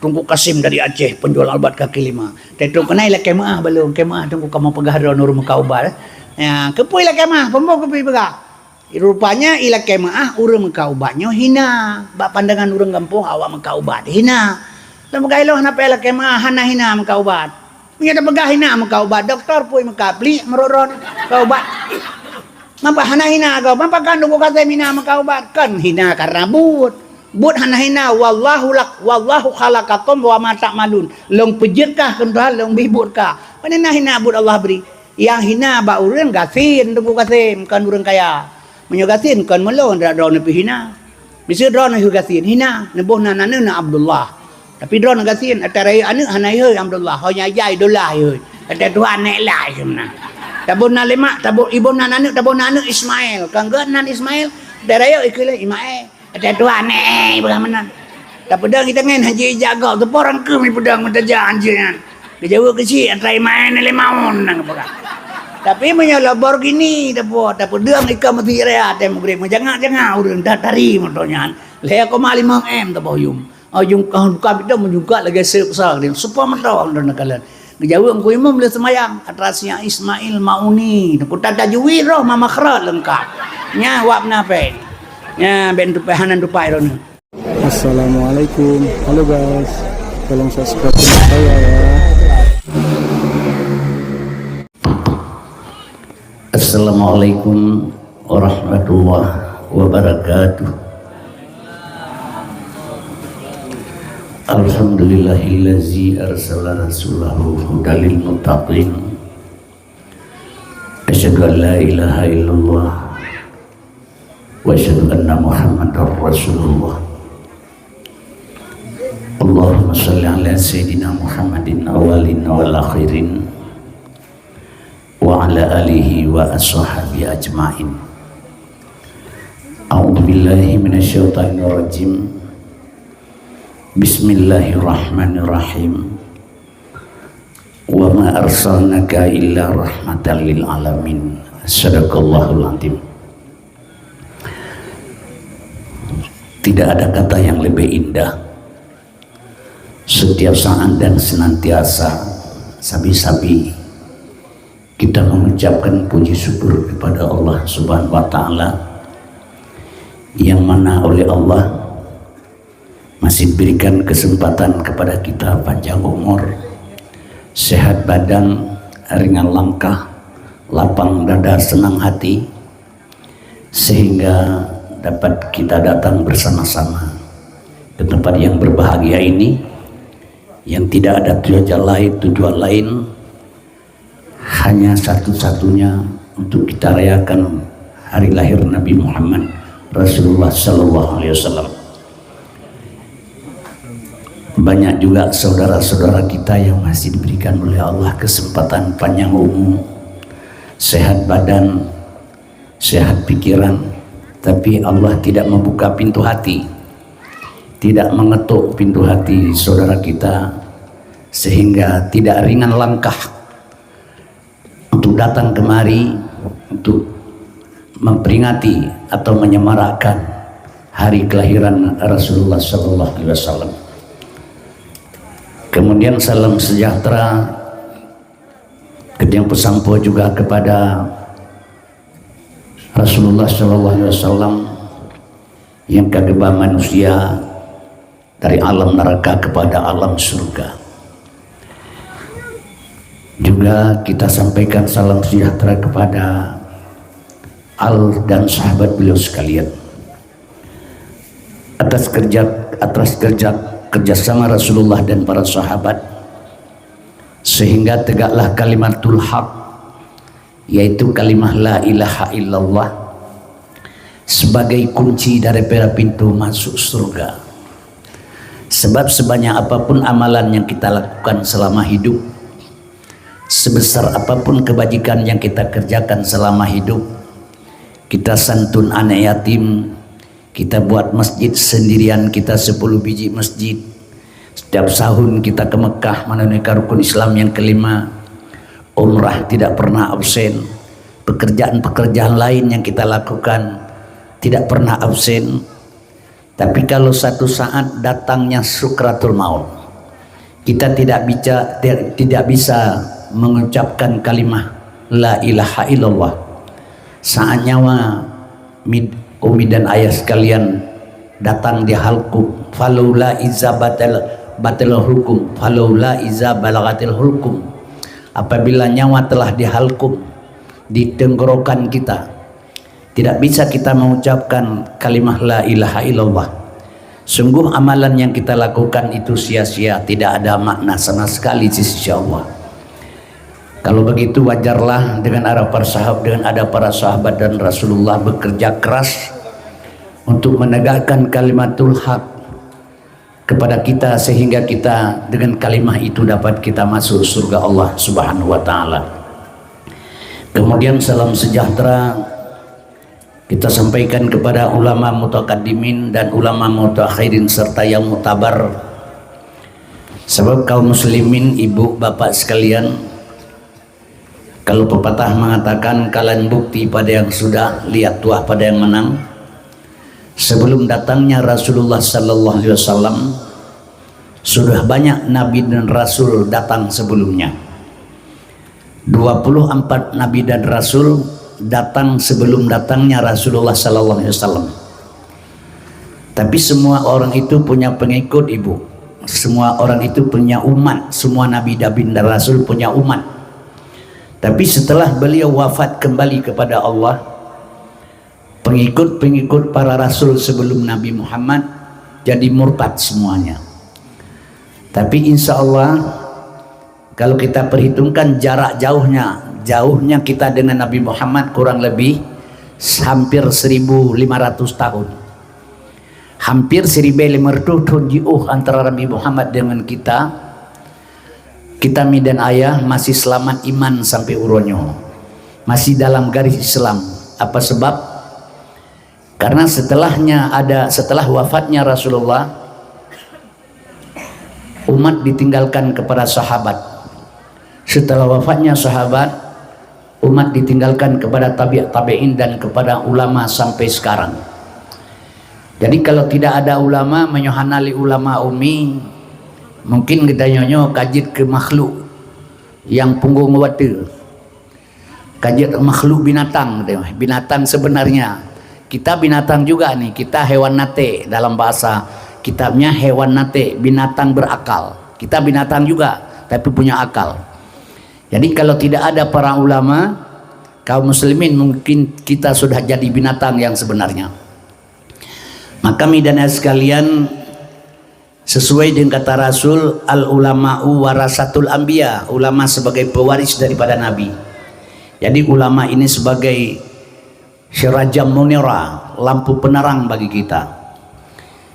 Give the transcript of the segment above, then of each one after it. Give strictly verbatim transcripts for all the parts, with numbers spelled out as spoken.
Teungku Kasim dari Aceh, penjual obat kaki lima. Teutôp keunan ilakèe meu'ah balong, kèe meu'ah Teungku kamoe peugah droeneuh ureueng meukat ubat, eh. Ya, keupeue ilakèe meu'ah, peue keupeue peugah. Rupanya ilakèe meu'ah ureueng meukat ubat nyoe hina. Bak pandangan ureueng gampông awak meukat ubat hina. Lôn peugah ilôn hana payah lakèe meu'ah, hana hina meukat ubat. Meunyoe tapeugah hina meukat ubat, dokto peue meukat pliek meurot-rot meukat ubat. Mapa hana hina gob? Mapa kan Teungku Kasim hina meukat ubat? Kan hina karena buet. Buet hana hina, wallahu lak-, wallahu khalaqakum wa ma ta'malun. Lôn peujeuet kah keu Tuhan, lôn bri buet kah. Pane na hina buet Allah bri. Nyang hina bak ureueng gasien Teungku Kasim, kon ureueng kaya. Meunyoe gasien kon meulôn, droeneuh pih hina. Miseue droeneuh gasien hina, neuboh nan aneuk na Abdullah. Tapi droeneuh gasien, ata rayeuk aneuk hana ihôi Abdullah, ho nyang jai dolah ihôi. Ata Tuhan nek lah ihôi meunan. Taboh nan lemak, taboh iboh nan aneuk, taboh nan aneuk Ismail. Kan geuh nan Ismail, ata rayeuk ikheun lé Ismail. Ata Tuhan nek, eh, iboh meunan. Tapeudong kita ngen haji ijak gok, teupeu rangkeum ipeudong meutajak haji nyan. Geujaweueb keuchik, ata Ismail lé maun nang peugah. Tapi meunyoe Lamborghini, tapeudong ikau meuti raya, ata mugrib meujangak-jangak ureueng dah tari moto nyan. Lhèe koma limong M taboh yum. Oh, jungkah buka bidang meujungkah lagèe seup sa dia. Seupah mata orang dan kalan. Geujaweueb Teungku Imum lé seumayang. Atra siang Ismail Mauni. Kuta tajwid roh mama khrat lengkap. Nya wak na pe. Nya ben tupai hanan tupai roh ni. Assalamualaikum. Halo guys. Tolong subscribe channel saya ya. Assalamualaikum warahmatullahi wabarakatuh. Alhamdulillahillazi arsala rasulahu hudalil muttaqin. Asyhadu an la ilaha illallah wa asyhadu anna Muhammadar Rasulullah. Allahumma shalli ala sayyidina Muhammadin awwalin wal akhirin. Wa ala alihi wa ashabihi ajmain. A'udzu billahi minasyaitonir rajim. Bismillahirrahmanirrahim. Wa ma arsalnaka illa rahmatan lil alamin. Sadaqallahul azim. Tidak ada kata yang lebih indah. Setiap saat dan senantiasa, sabi-sabi kita mengucapkan puji syukur kepada Allah Subhanahu wa Ta'ala yang mana oleh Allah masih diberikan kesempatan kepada kita panjang umur, sehat badan, ringan langkah, lapang dada, senang hati, sehingga dapat kita datang bersama-sama ke tempat yang berbahagia ini, yang tidak ada tujuan lain, tujuan lain, hanya satu-satunya untuk kita rayakan hari lahir Nabi Muhammad Rasulullah sallallahu alaihi wasallam. Banyak juga saudara-saudara kita yang masih diberikan oleh Allah kesempatan panjang umur, sehat badan, sehat pikiran, tapi Allah tidak membuka pintu hati, tidak mengetuk pintu hati saudara kita, sehingga tidak ringan langkah untuk datang kemari untuk memperingati atau menyemarakkan hari kelahiran Rasulullah sallallahu alaihi wasallam. Kemudian salam sejahtera keujang peusampoe juga kepada Rasulullah sallallahu alaihi wasallam yang ka geuba manusia dari alam neraka kepada alam surga. Juga kita sampaikan salam sejahtera kepada al dan sahabat beliau sekalian. Atas kerja, atas kerja, kerjasama Rasulullah dan para sahabat, sehingga tegaklah kalimatul haq, yaitu kalimah la ilaha illallah, sebagai kunci daripada pintu masuk surga. Sebab sebanyak apapun amalan yang kita lakukan selama hidup, sebesar apapun kebajikan yang kita kerjakan selama hidup, kita santun anak yatim, kita buat masjid sendirian, kita sepuluh biji masjid. Setiap tahun kita ke Mekah menunaikan rukun Islam yang kelima. Umrah tidak pernah absen. Pekerjaan-pekerjaan lain yang kita lakukan tidak pernah absen. Tapi kalau satu saat datangnya sukratul maut, Kita tidak bica-, ti-, tidak bisa mengucapkan kalimah la ilaha illallah saat nyawa mid-, umi dan ayah sekalian datang di halqum. Falaula iza batal-, batal hulqum, falaula iza balagatil hulqum. Apabila nyawa telah di halqum, di tenggorokan kita, tidak bisa kita mengucapkan kalimah la ilaha illallah. Sungguh amalan yang kita lakukan itu sia-sia, tidak ada makna sama sekali di sisi Allah. Kalau begitu, wajarlah dengan ada para sahab-, dengan ada para sahabat dan Rasulullah bekerja keras untuk menegakkan kalimatul haq kepada kita, sehingga kita dengan kalimah itu dapat kita masuk surga Allah Subhanahu wa Ta'ala. Kemudian, salam sejahtera kita sampaikan kepada ulama mutakaddimin dan ulama mutakhirin serta yang muktabar. Sebab kaum muslimin, ibu bapak sekalian, kalau pepatah mengatakan, "Kalon bukti pada yang sudah, lihat tuah pada yang menang." Sebelum datangnya Rasulullah sallallahu alaihi wasallam, sudah banyak nabi dan rasul datang sebelumnya. Dua puluh empat nabi dan rasul datang sebelum datangnya Rasulullah sallallahu alaihi wasallam. Tapi semua orang itu punya pengikut, Ibu. Semua orang itu punya umat. Semua nabi dan rasul punya umat. Tapi setelah beliau wafat kembali kepada Allah, pengikut-pengikut para rasul sebelum Nabi Muhammad jadi murtad semuanya. Tapi insya Allah, kalau kita perhitungkan jarak jauhnya, jauhnya kita dengan Nabi Muhammad kurang lebih hampir seribu lima ratus tahun. Hampir seribu lima ratus thon jiôh antara Nabi Muhammad dengan kita. Kita mi dan ayah masih selamat iman sampai uroe nyoe. Masih dalam garis Islam. Apa sebab? Karena setelahnya ada, setelah wafatnya Rasulullah, umat ditinggalkan kepada sahabat. Setelah wafatnya sahabat, umat ditinggalkan kepada tabi' tabi'in dan kepada ulama sampai sekarang. Jadi, kalau tidak ada ulama, meunyoe hana lé ulama umi, mungkin geutanyoe nyoe ka jeuet keu makhluk nyang punggong watée. Ka jeuet makhluk binatang, binatang sebenarnya. Kita binatang juga ni, kita hewan naték dalam bahasa kitabnya, hewan naték, binatang berakal. Kita binatang juga, tapi punya akal. Jadi, kalau tidak ada para ulama, kaum muslimin, mungkin kita sudah jadi binatang yang sebenarnya. Maka, mi dan ayah sekalian, sesuai dengan kata Rasul, "Al-ulama'u warasatul anbiya", ulama sebagai pewaris daripada nabi. Jadi, ulama ini sebagai sirajam munira, lampu penerang bagi kita.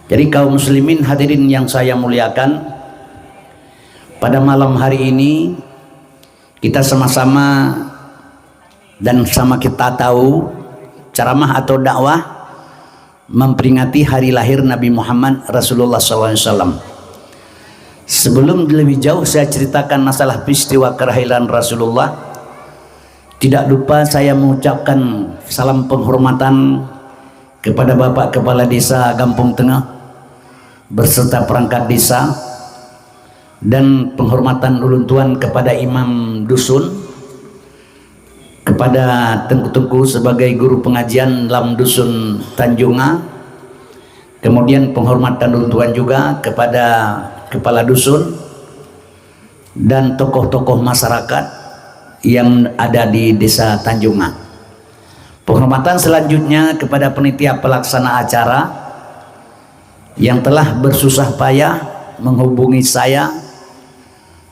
Jadi, kaum muslimin hadirin yang saya muliakan, pada malam hari ini kita sama-sama dan sama kita tahu, ceramah atau dakwah memperingati hari lahir Nabi Muhammad Rasulullah sallallahu alaihi wasallam. Sebelum lebih jauh saya ceritakan masalah peristiwa kelahiran Rasulullah, tidak lupa saya mengucapkan salam penghormatan kepada Bapak Kepala Desa Gampong Tengah beserta perangkat desa, dan penghormatan ulôn tuan kepada imam dusun, kepada teungku-teungku sebagai guru pengajian lam dusun Tanjunga, kemudian penghormatan ulôn tuan juga kepada kepala dusun dan tokoh-tokoh masyarakat yang ada di Desa Tanjunga. Penghormatan selanjutnya kepada penitia pelaksana acara yang telah bersusah payah menghubungi saya,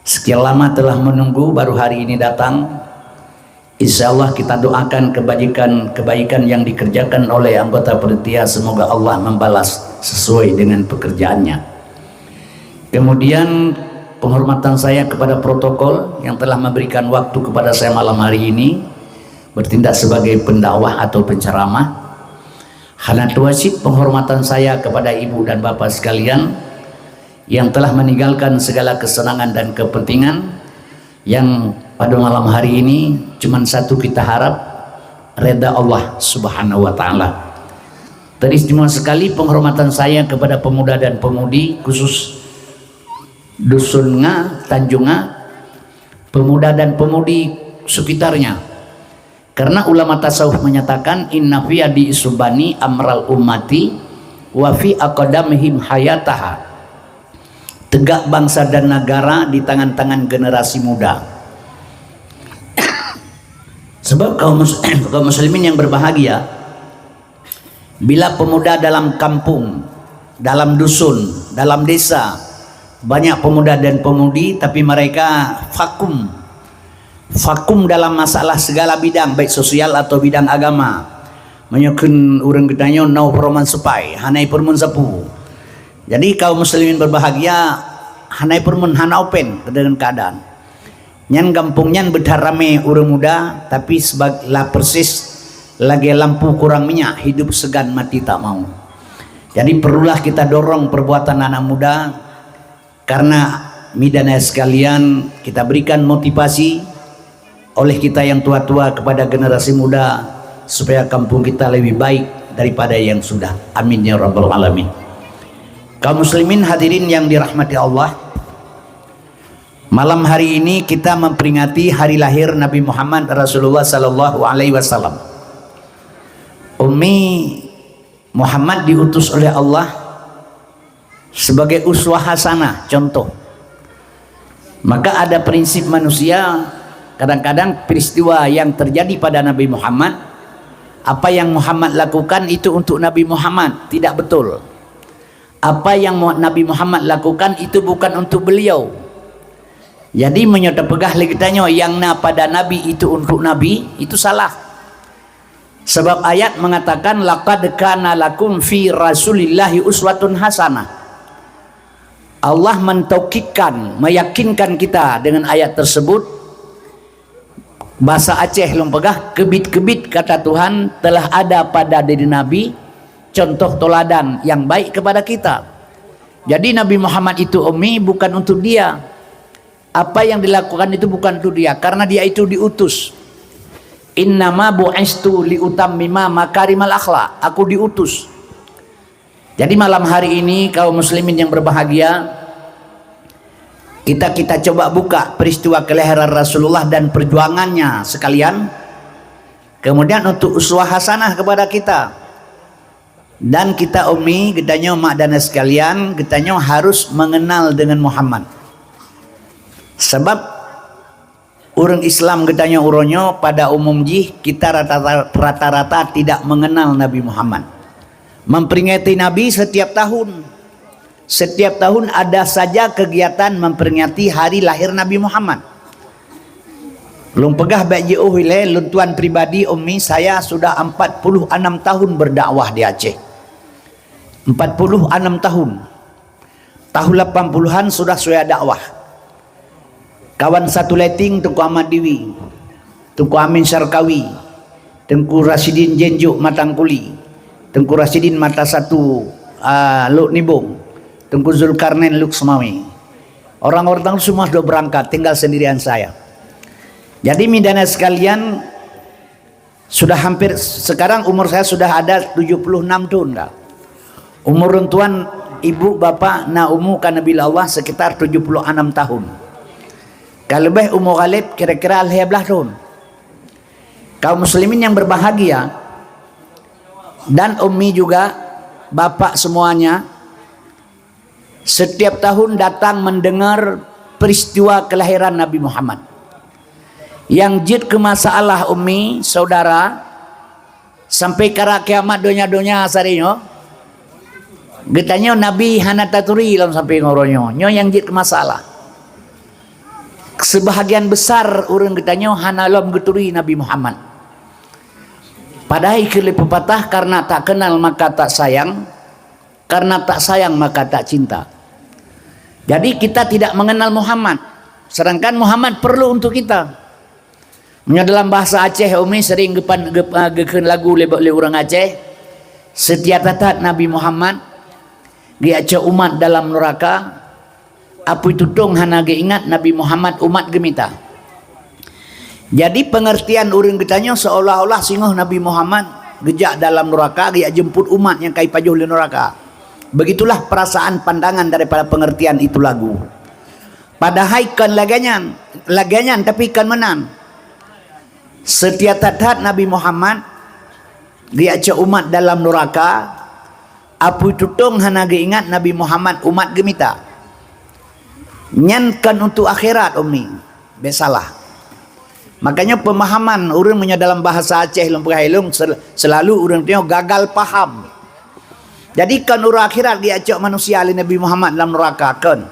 sekian lama telah menunggu, baru hari ini datang. Insya Allah kita doakan kebajikan-, kebaikan yang dikerjakan oleh anggota panitia, semoga Allah membalas sesuai dengan pekerjaannya. Kemudian, penghormatan saya kepada protokol yang telah memberikan waktu kepada saya malam hari ini bertindak sebagai pendakwah atau penceramah. Hana tuasit penghormatan saya kepada ibu dan bapa sekalian yang telah meninggalkan segala kesenangan dan kepentingan yang pada malam hari ini cuman satu kita harap, reda Allah Subhanahu wa Ta'ala. Teristimewa sekali penghormatan saya kepada pemuda dan pemudi, khusus Dusun Nga, Tanjung Nga, pemuda dan pemudi sekitarnya. Karena ulama tasawuf menyatakan, "Inna fi yadi isubani amral ummati wa fi aqdamihim hayataha." Tegak bangsa dan negara di tangan-tangan generasi muda. Sebab kaum mus-, kaum muslimin yang berbahagia, bila pemuda dalam kampung, dalam dusun, dalam desa, banyak pemuda dan pemudi, tapi mereka vakum. Vakum dalam masalah segala bidang, baik sosial atau bidang agama. Meunyoe kheun ureuëng geutanyoe, "No peureuman seupôt, hana peureuman sapeue." Jadi, kaum muslimin berbahagia, hana peureuman, hana open dengan keadaan. Nyan gampông nyan beutarame ureuëng muda, tapi sebag-, la persis lagée lampu kurang minyak, hidup segan mati tak mau. Jadi, perlulah kita dorong perbuatan anak muda, karena, midana sekalian, kita berikan motivasi oleh kita yang tua-tua kepada generasi muda, supaya kampung kita lebih baik daripada yang sudah. Amin ya rabbal alamin. Kaum muslimin hadirin yang dirahmati Allah, malam hari ini kita memperingati hari lahir Nabi Muhammad Rasulullah sallallahu alaihi wasallam. Ummi, Muhammad diutus oleh Allah sebagai uswah hasanah, contoh. Maka ada prinsip manusia, kadang-kadang peristiwa yang terjadi pada Nabi Muhammad, apa yang Muhammad lakukan itu untuk Nabi Muhammad, tidak betul. Apa yang Mu-, Nabi Muhammad lakukan itu bukan untuk beliau. Jadi, meunyoe tapeugah lé geutanyoe nyang na pada Nabi itu untuk Nabi, itu salah. Sebab ayat mengatakan, "Laqad kana lakum fi Rasulillahi uswatun hasanah." Allah mentaukidkan, meyakinkan kita dengan ayat tersebut. Bahasa Aceh lôn peugah, keubit-keubit kata Tuhan, telah ada pada diri Nabi contoh toladan yang baik kepada kita. Jadi, Nabi Muhammad itu ummi bukan untuk dia. Apa yang dilakukan itu bukan untuk dia, karena dia itu diutus. "Innama bu'istu liutammima makarimal akhlak." Aku diutus. Jadi, malam hari ini, kaum muslimin yang berbahagia, kita, kita coba buka peristiwa kelahiran Rasulullah dan perjuangannya sekalian. Kemudian, untuk uswah hasanah kepada kita. Dan kita ummi, geutanyoe mak dan sekalian, geutanyoe harus mengenal dengan Muhammad. Sebab ureuëng Islam geutanyoe uroe nyoe pada umum jih kita rata-, rata-rata tidak mengenal Nabi Muhammad. Memperingati Nabi setiap tahun. Setiap tahun ada saja kegiatan memperingati hari lahir Nabi Muhammad. Lôn peugah bék jiôh ilée, lôn tuan pribadi, ummi, saya sudah empat puluh enam tahun berdakwah di Aceh. Empat puluh enam tahun. Tahun lapan puluhan sudah saya dakwah. Kawan satu letting, Teungku Ahmad Diwi, Teungku Amin Syarkawi, Teungku Rasidin Jenjuk Matangkuli, Teungku Rasidin Mata Satu, ah, Luk Nibong, Teungku Zulkarnain Luk Seumawe. Orang-orang semua sudah berangkat, tinggal sendirian saya. Jadi, midana sekalian, sudah hampir, sekarang umur saya sudah ada tujuh puluh enam tahun dah. Umur lôn tuan, ibu, bapak, na umu ka neubi lé Allah sekitar tujuh puluh enam tahun. Ka leubeh umu Ghalib kira-kira lhée blaih thon. Kaum muslimin yang berbahagia, dan ummi juga, bapak semuanya, setiap tahun datang mendengar peristiwa kelahiran Nabi Muhammad. Nyang jeuet keu masalah, ummi, saudara, sampai karab kiamat donya-donya sari nyoe, geutanyoe Nabi hana taturi lom sampai ngon uroe nyoe. Nyoe nyang jeuet keu masalah. Sebahagian besar ureuëng geutanyoe hana lom geuturi Nabi Muhammad. Padahai keu lé peupatah, "Karena tak kenal maka tak sayang, karena tak sayang maka tak cinta." Jadi, kita tidak mengenal Muhammad, sedangkan Muhammad perlu untuk kita. Meunyoe dalam bahasa Aceh, ummi, sering geupan-, geup-, ah, geukheun lagu lé, lé ureuëng Aceh, "Seutia that-that Nabi Muhammad, geucok umat dalam nuraka, apui tutong hana geuingat, Nabi Muhammad umat geumita." Jadi, pengertian ureuëng geutanyoe seolah-olah singoh Nabi Muhammad geujak dalam nuraka, geujak jemput umat nyang ka jipajoh lé nuraka. Begitulah perasaan pandangan daripada pengertian itu lagu. Padahai kon lagée nyan, lagée nyan tapi kon meunan. Seutia that-that Nabi Muhammad geujak cok umat dalam nuraka, apui tutong hana geuingat Nabi Muhammad umat geumita. Nyan kon untuk akhirat, Umi. Bék salah. Makanya pemahaman ureuëng meunyoe dalam bahasa Aceh lôn peugah ilong sel- selalu ureuëng teuh gagal paham. Jadi kon uroe akhirat geujak cok manusia lé Nabi Muhammad dalam nuraka, kon.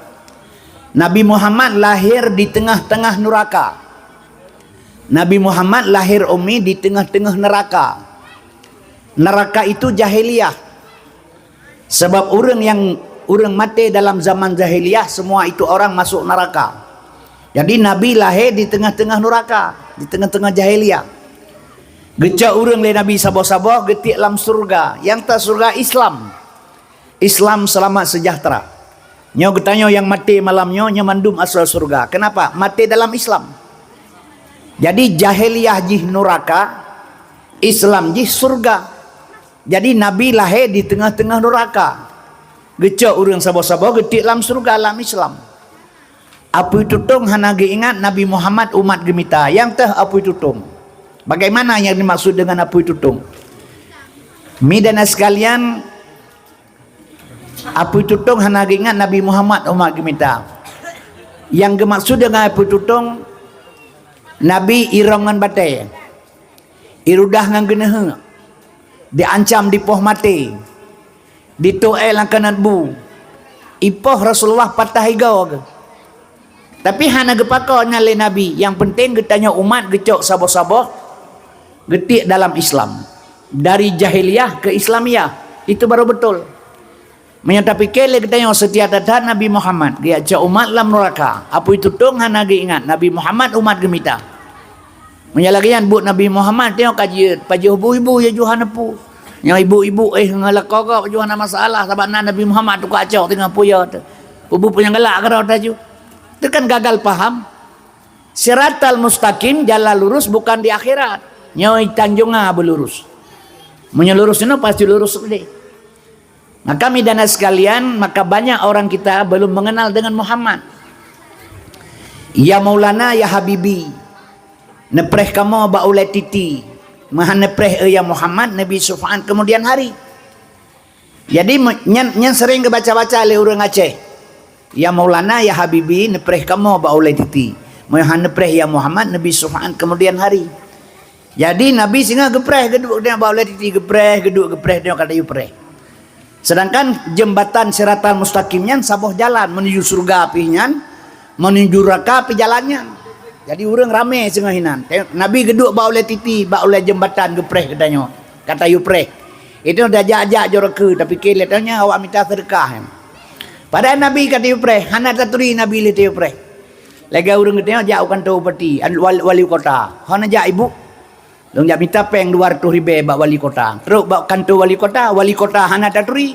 Nabi Muhammad lahir di tengah-tengah nuraka. Nabi Muhammad lahir, Umi, di tengah-tengah neraka. Neraka itu jahiliyah. Sebab ureuëng yang ureuëng maté dalam zaman jahiliyah, semua itu orang masuk neraka. Jadi Nabi lahé di tengah-tengah nuraka, di tengah-tengah jahiliyah. Geucok ureuëng lé Nabi saboh-saboh geutiek lam surga. Nyang ta surga Islam. Islam selamat sejahtera. Nyoe geutanyoe nyang maté malam nyoe, nyoe mandum asoe surga. Kenapa? Maté dalam Islam. Jadi jahiliyah jih nuraka, Islam jih surga. Jadi Nabi lahé di tengah-tengah nuraka. Geucok ureuëng saboh-saboh geutiek lam surga lam Islam. Apui tutong hana geuingat Nabi Muhammad umat geumita. Nyang teuh apui tutong. Bagaimana yang dimaksud dengan apui tutong? Mi dan sekalian, apui tutong hana geuingat Nabi Muhammad umat geumita. Yang geumaksud dengan apui tutong, Nabi irong ngon batée, irudah ngon geuneuheuk, diancam dipoh maté, ditoe lam kanat bu, ipoh Rasulullah patah igoe geuh. Tapi hana geupako nyan lé Nabi. Yang penting geutanyoe umat geucok saboh-saboh geutiek dalam Islam. Dari jahiliyah ke Islamiyah. Itu baru betul. Meunyoe tapike lé geutanyoe seutia that-that Nabi Muhammad, geujak cok umat lam nuraka. Apui tutong hana geuingat Nabi Muhammad umat geumita. Meunyoe lagée nyan buet Nabi Muhammad, tanyoe ka jeuet pajoh bu ibu ya juhan pu. Nyang ibu-ibu eh ngalako gop juhan masalah sabab na Nabi Muhammad tukak cok teungoh puya tu. Ubu punya galak karo taju. Itu kan gagal paham. Siratal mustaqim, jalan lurus bukan di akhirat. Nyoe tanjonga beulurus. Meunyoe lurus nyoe pasti lurus deh. Maka midana sekalian, maka banyak orang kita belum mengenal dengan Muhammad. Ya Maulana, ya Habibi, neupreh kamoe bak ulée titi, meuhan neupreh ya Muhammad, neubi syufaat kemudian hari. Jadi nyan, nyan sering geubaca-baca lé ureuëng Aceh. Ya Maulana, ya Habibi, neupreh kamoe bak ulée titi, meuhan neupreh ya Muhammad, neubi syufaat kemudian hari. Jadi Nabi singoh geupreh geuduek nyoe bak ulée titi, geupreh geuduek, geupreh nyoe ka tayue preh. Sedangkan jembatan Siratal Mustaqim nyan saboh jalan menuju surga pih nyan, menuju neraka pih jalan nyan. Jadi ureuëng ramé singoh hinan. Nabi geuduek bak ulée titi, bak ulée jembatan geupreh geutanyoe, ka tayue preh. Itu dah jak-jak joreuka, tapi keu lé tanyoe awak mita seudeukah. Padahai Nabi ka tayue preh, hana taturi Nabi lé tayue preh. Lagée ureuëng geutanyoe jak u kantor bupati, wali kota. Hana jak ibu. Lôn jak mita péng dua ratus ribée bak wali kota. Trok bak kantor wali kota, wali kota hana taturi.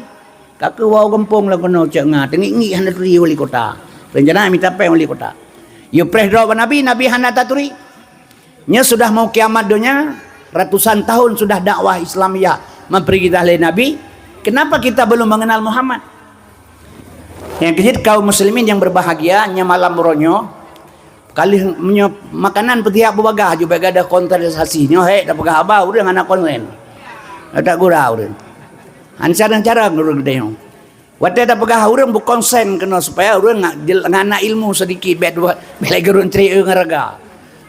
Ka keuh wau gampông lam keunoe cok nga, teungiek-ngiek hana taturi wali kota. Rencana mita péng wali kota. Yue preh droe bak Nabi, Nabi hana taturi. Nyoe sudah mau kiamat donya, ratusan tahun sudah dakwah Islamiyah meupeurintah lé Nabi. Kenapa kita belum mengenal Muhammad? Nyang keujeuet kaum muslimin yang berbahagia, nyang malam uroe nyoe, ka lheueh meunyoe makanan peutiap beubagaih aju bak gadoh konsentrasi. Nyoe hék tapeugah haba ureuëng hana konsen. Hana gura ureuëng. Hana carang-carang ureuëng geutanyoe. Watée tapeugah ureuëng beukonsen keunoe supaya ureuëng ngak jel-, ngak na ilmu sedikit bék dua bék lagée ureuëng cerita ngon raga.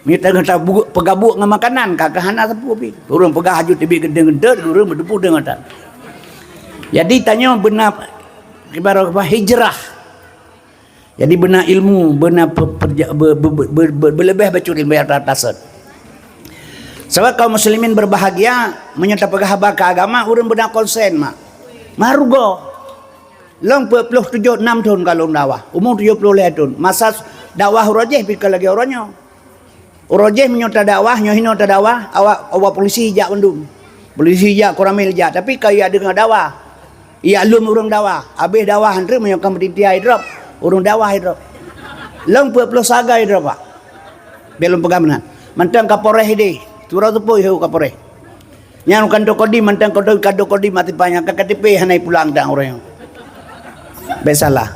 Meunyoe tanyoe tabu-, peugah buet ngon makanan ka, ka hana sapeue pih. Ureuëng peugah aju teubiet geudeung-geudeung ureuëng meudeubu deungon tan. Jadi tanyoe beuna ibarat hijrah. Jadi beuna ilmu, beuna pe-, perja-, be-, be-, be-, be-, be-, beuleubeh bacut ilmu nyang tatasot. Sabab kaum muslimin berbahagia, meunyoe tapeugah haba keu agama, ureuëng beuna konsen mak. Marugo. Lôn peuet ploh tujoh nam thon ka lôn dakwah, umu tujoh ploh lhée thon. Masa dakwah uroe jéh pih ka lagée uroe nyoe. Uroe jéh meunyoe tadakwah, nyoe hinoe tadakwah, awak, awak polisi jak mandum. Polisi jak, koramil jak, tapi ka ya deungoe dakwah. Ya lom ureuëng dakwah, habéh dakwah han treuk meunyoe ka meutintia idrop, ureuëng dakwah idrop. Lôn peuet ploh sagai idrop, Pak. Bék lôn peugah meunan. Mantong Kapolres ideh, surau teupôi heu Kapolres. Nyan bukan Kodim, mantong Kodim, ka Kodim mati panyang, ka K T P hana ipulang dang ureuëng. Bék salah.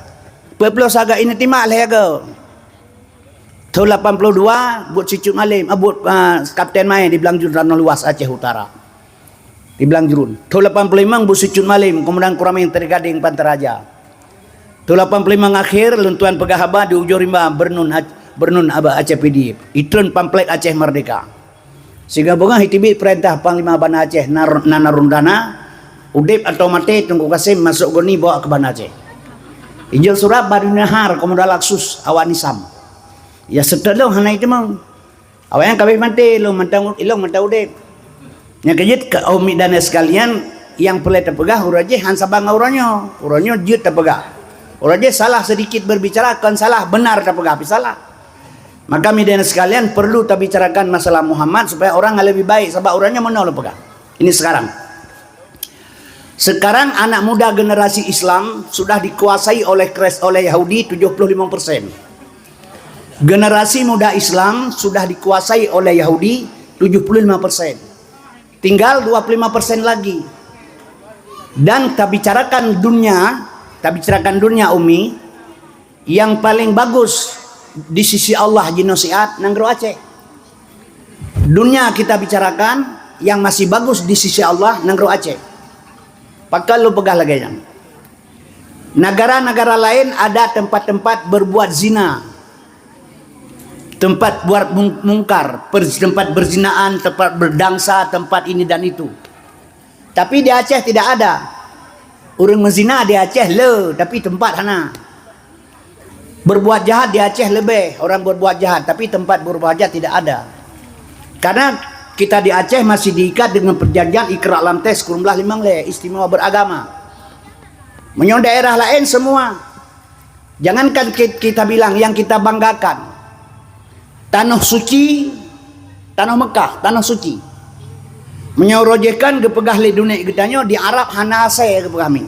Peuet ploh sagai ini timak lhée go. Thôn lapan puluh dua, buet Sicut Malém, ah, buet, ah, Kapten Mae di Blang Jruen, Ranoh Luas, Aceh Utara. Di Blang Jruen. Thôn lapan puluh lima, buet Sicut Malém, Komandan Kurameng Teugadeng Pantai Raja. Thôn lapan puluh lima akhir, lôn tuan peugah haba di ujong rimba Bernun Ac-, Bernun Aba Aceh P D I P. Itreun pamflet Aceh Merdeka. Sigoe beungoh iteubiet peurintah Panglima Banda Aceh Nar-, Nana Rundana, udeb atawa maté Teungku Kasim masôk goni bawa keu Banda Aceh. Ijol surat Badunahar Komandan Laksus awak Nisam. Ya seutôt lôn hana iteumong. Awaknyan ka abéh maté, ilôn mantong, ilôn mantong udeb. Nyang keujeuet keu umi dan sekalian, nyang peureulée tapeugah uroe jih han saban ngon uroe nyoe. Uroe nyoe jeuet tapeugah. Uroe jih salah sedikit berbicara, kon salah, benar tapeugah, tapi salah. Maka, mi dan sekalian, perlu tabicarakan masalah Muhammad supaya orang lebih baik, sabab uroe nyoe meunoe lôn peugah. Ini sekarang. Sekarang anak muda generasi Islam sudah dikuasai oleh Kres-, oleh Yahudi tujuh puluh lima persen. Generasi muda Islam sudah dikuasai oleh Yahudi tujuh puluh lima persen. Tinggal dua puluh lima persen lagi. Dan tabicarakan dunia, tabicarakan dunia, Umi, yang paling bagus di sisi Allah jinoe siat nanggroe Aceh. Dunia kita bicarakan, yang masih bagus di sisi Allah nanggroe Aceh. Pakon lôn peugah lagée nyan. Negara-negara laén ada tempat-tempat berbuat zina. Tempat buat mung-, mungkar, per-, tempat berzinaan, tempat berdansa, tempat ini dan itu. Tapi di Aceh tidak ada. Ureuëng meuzina di Aceh le, tapi tempat hana. Berbuat jahat di Aceh lebih orang berbuat jahat, tapi tempat berbuat jahat tidak ada. Karena kita di Aceh masih diikat dengan perjanjian Iqra' Lam Teh sikureueng blaih limong lhèe, istimewa beragama. Meunyoe daerah laén semua, jangankan ki-, kita bilang yang kita banggakan, Tanoh suci, tanoh Mekah, tanoh suci. Meunyoe uroe jih kan geupeugah lé dunek geutanyoe di Arab hana asèe geupeugah mi.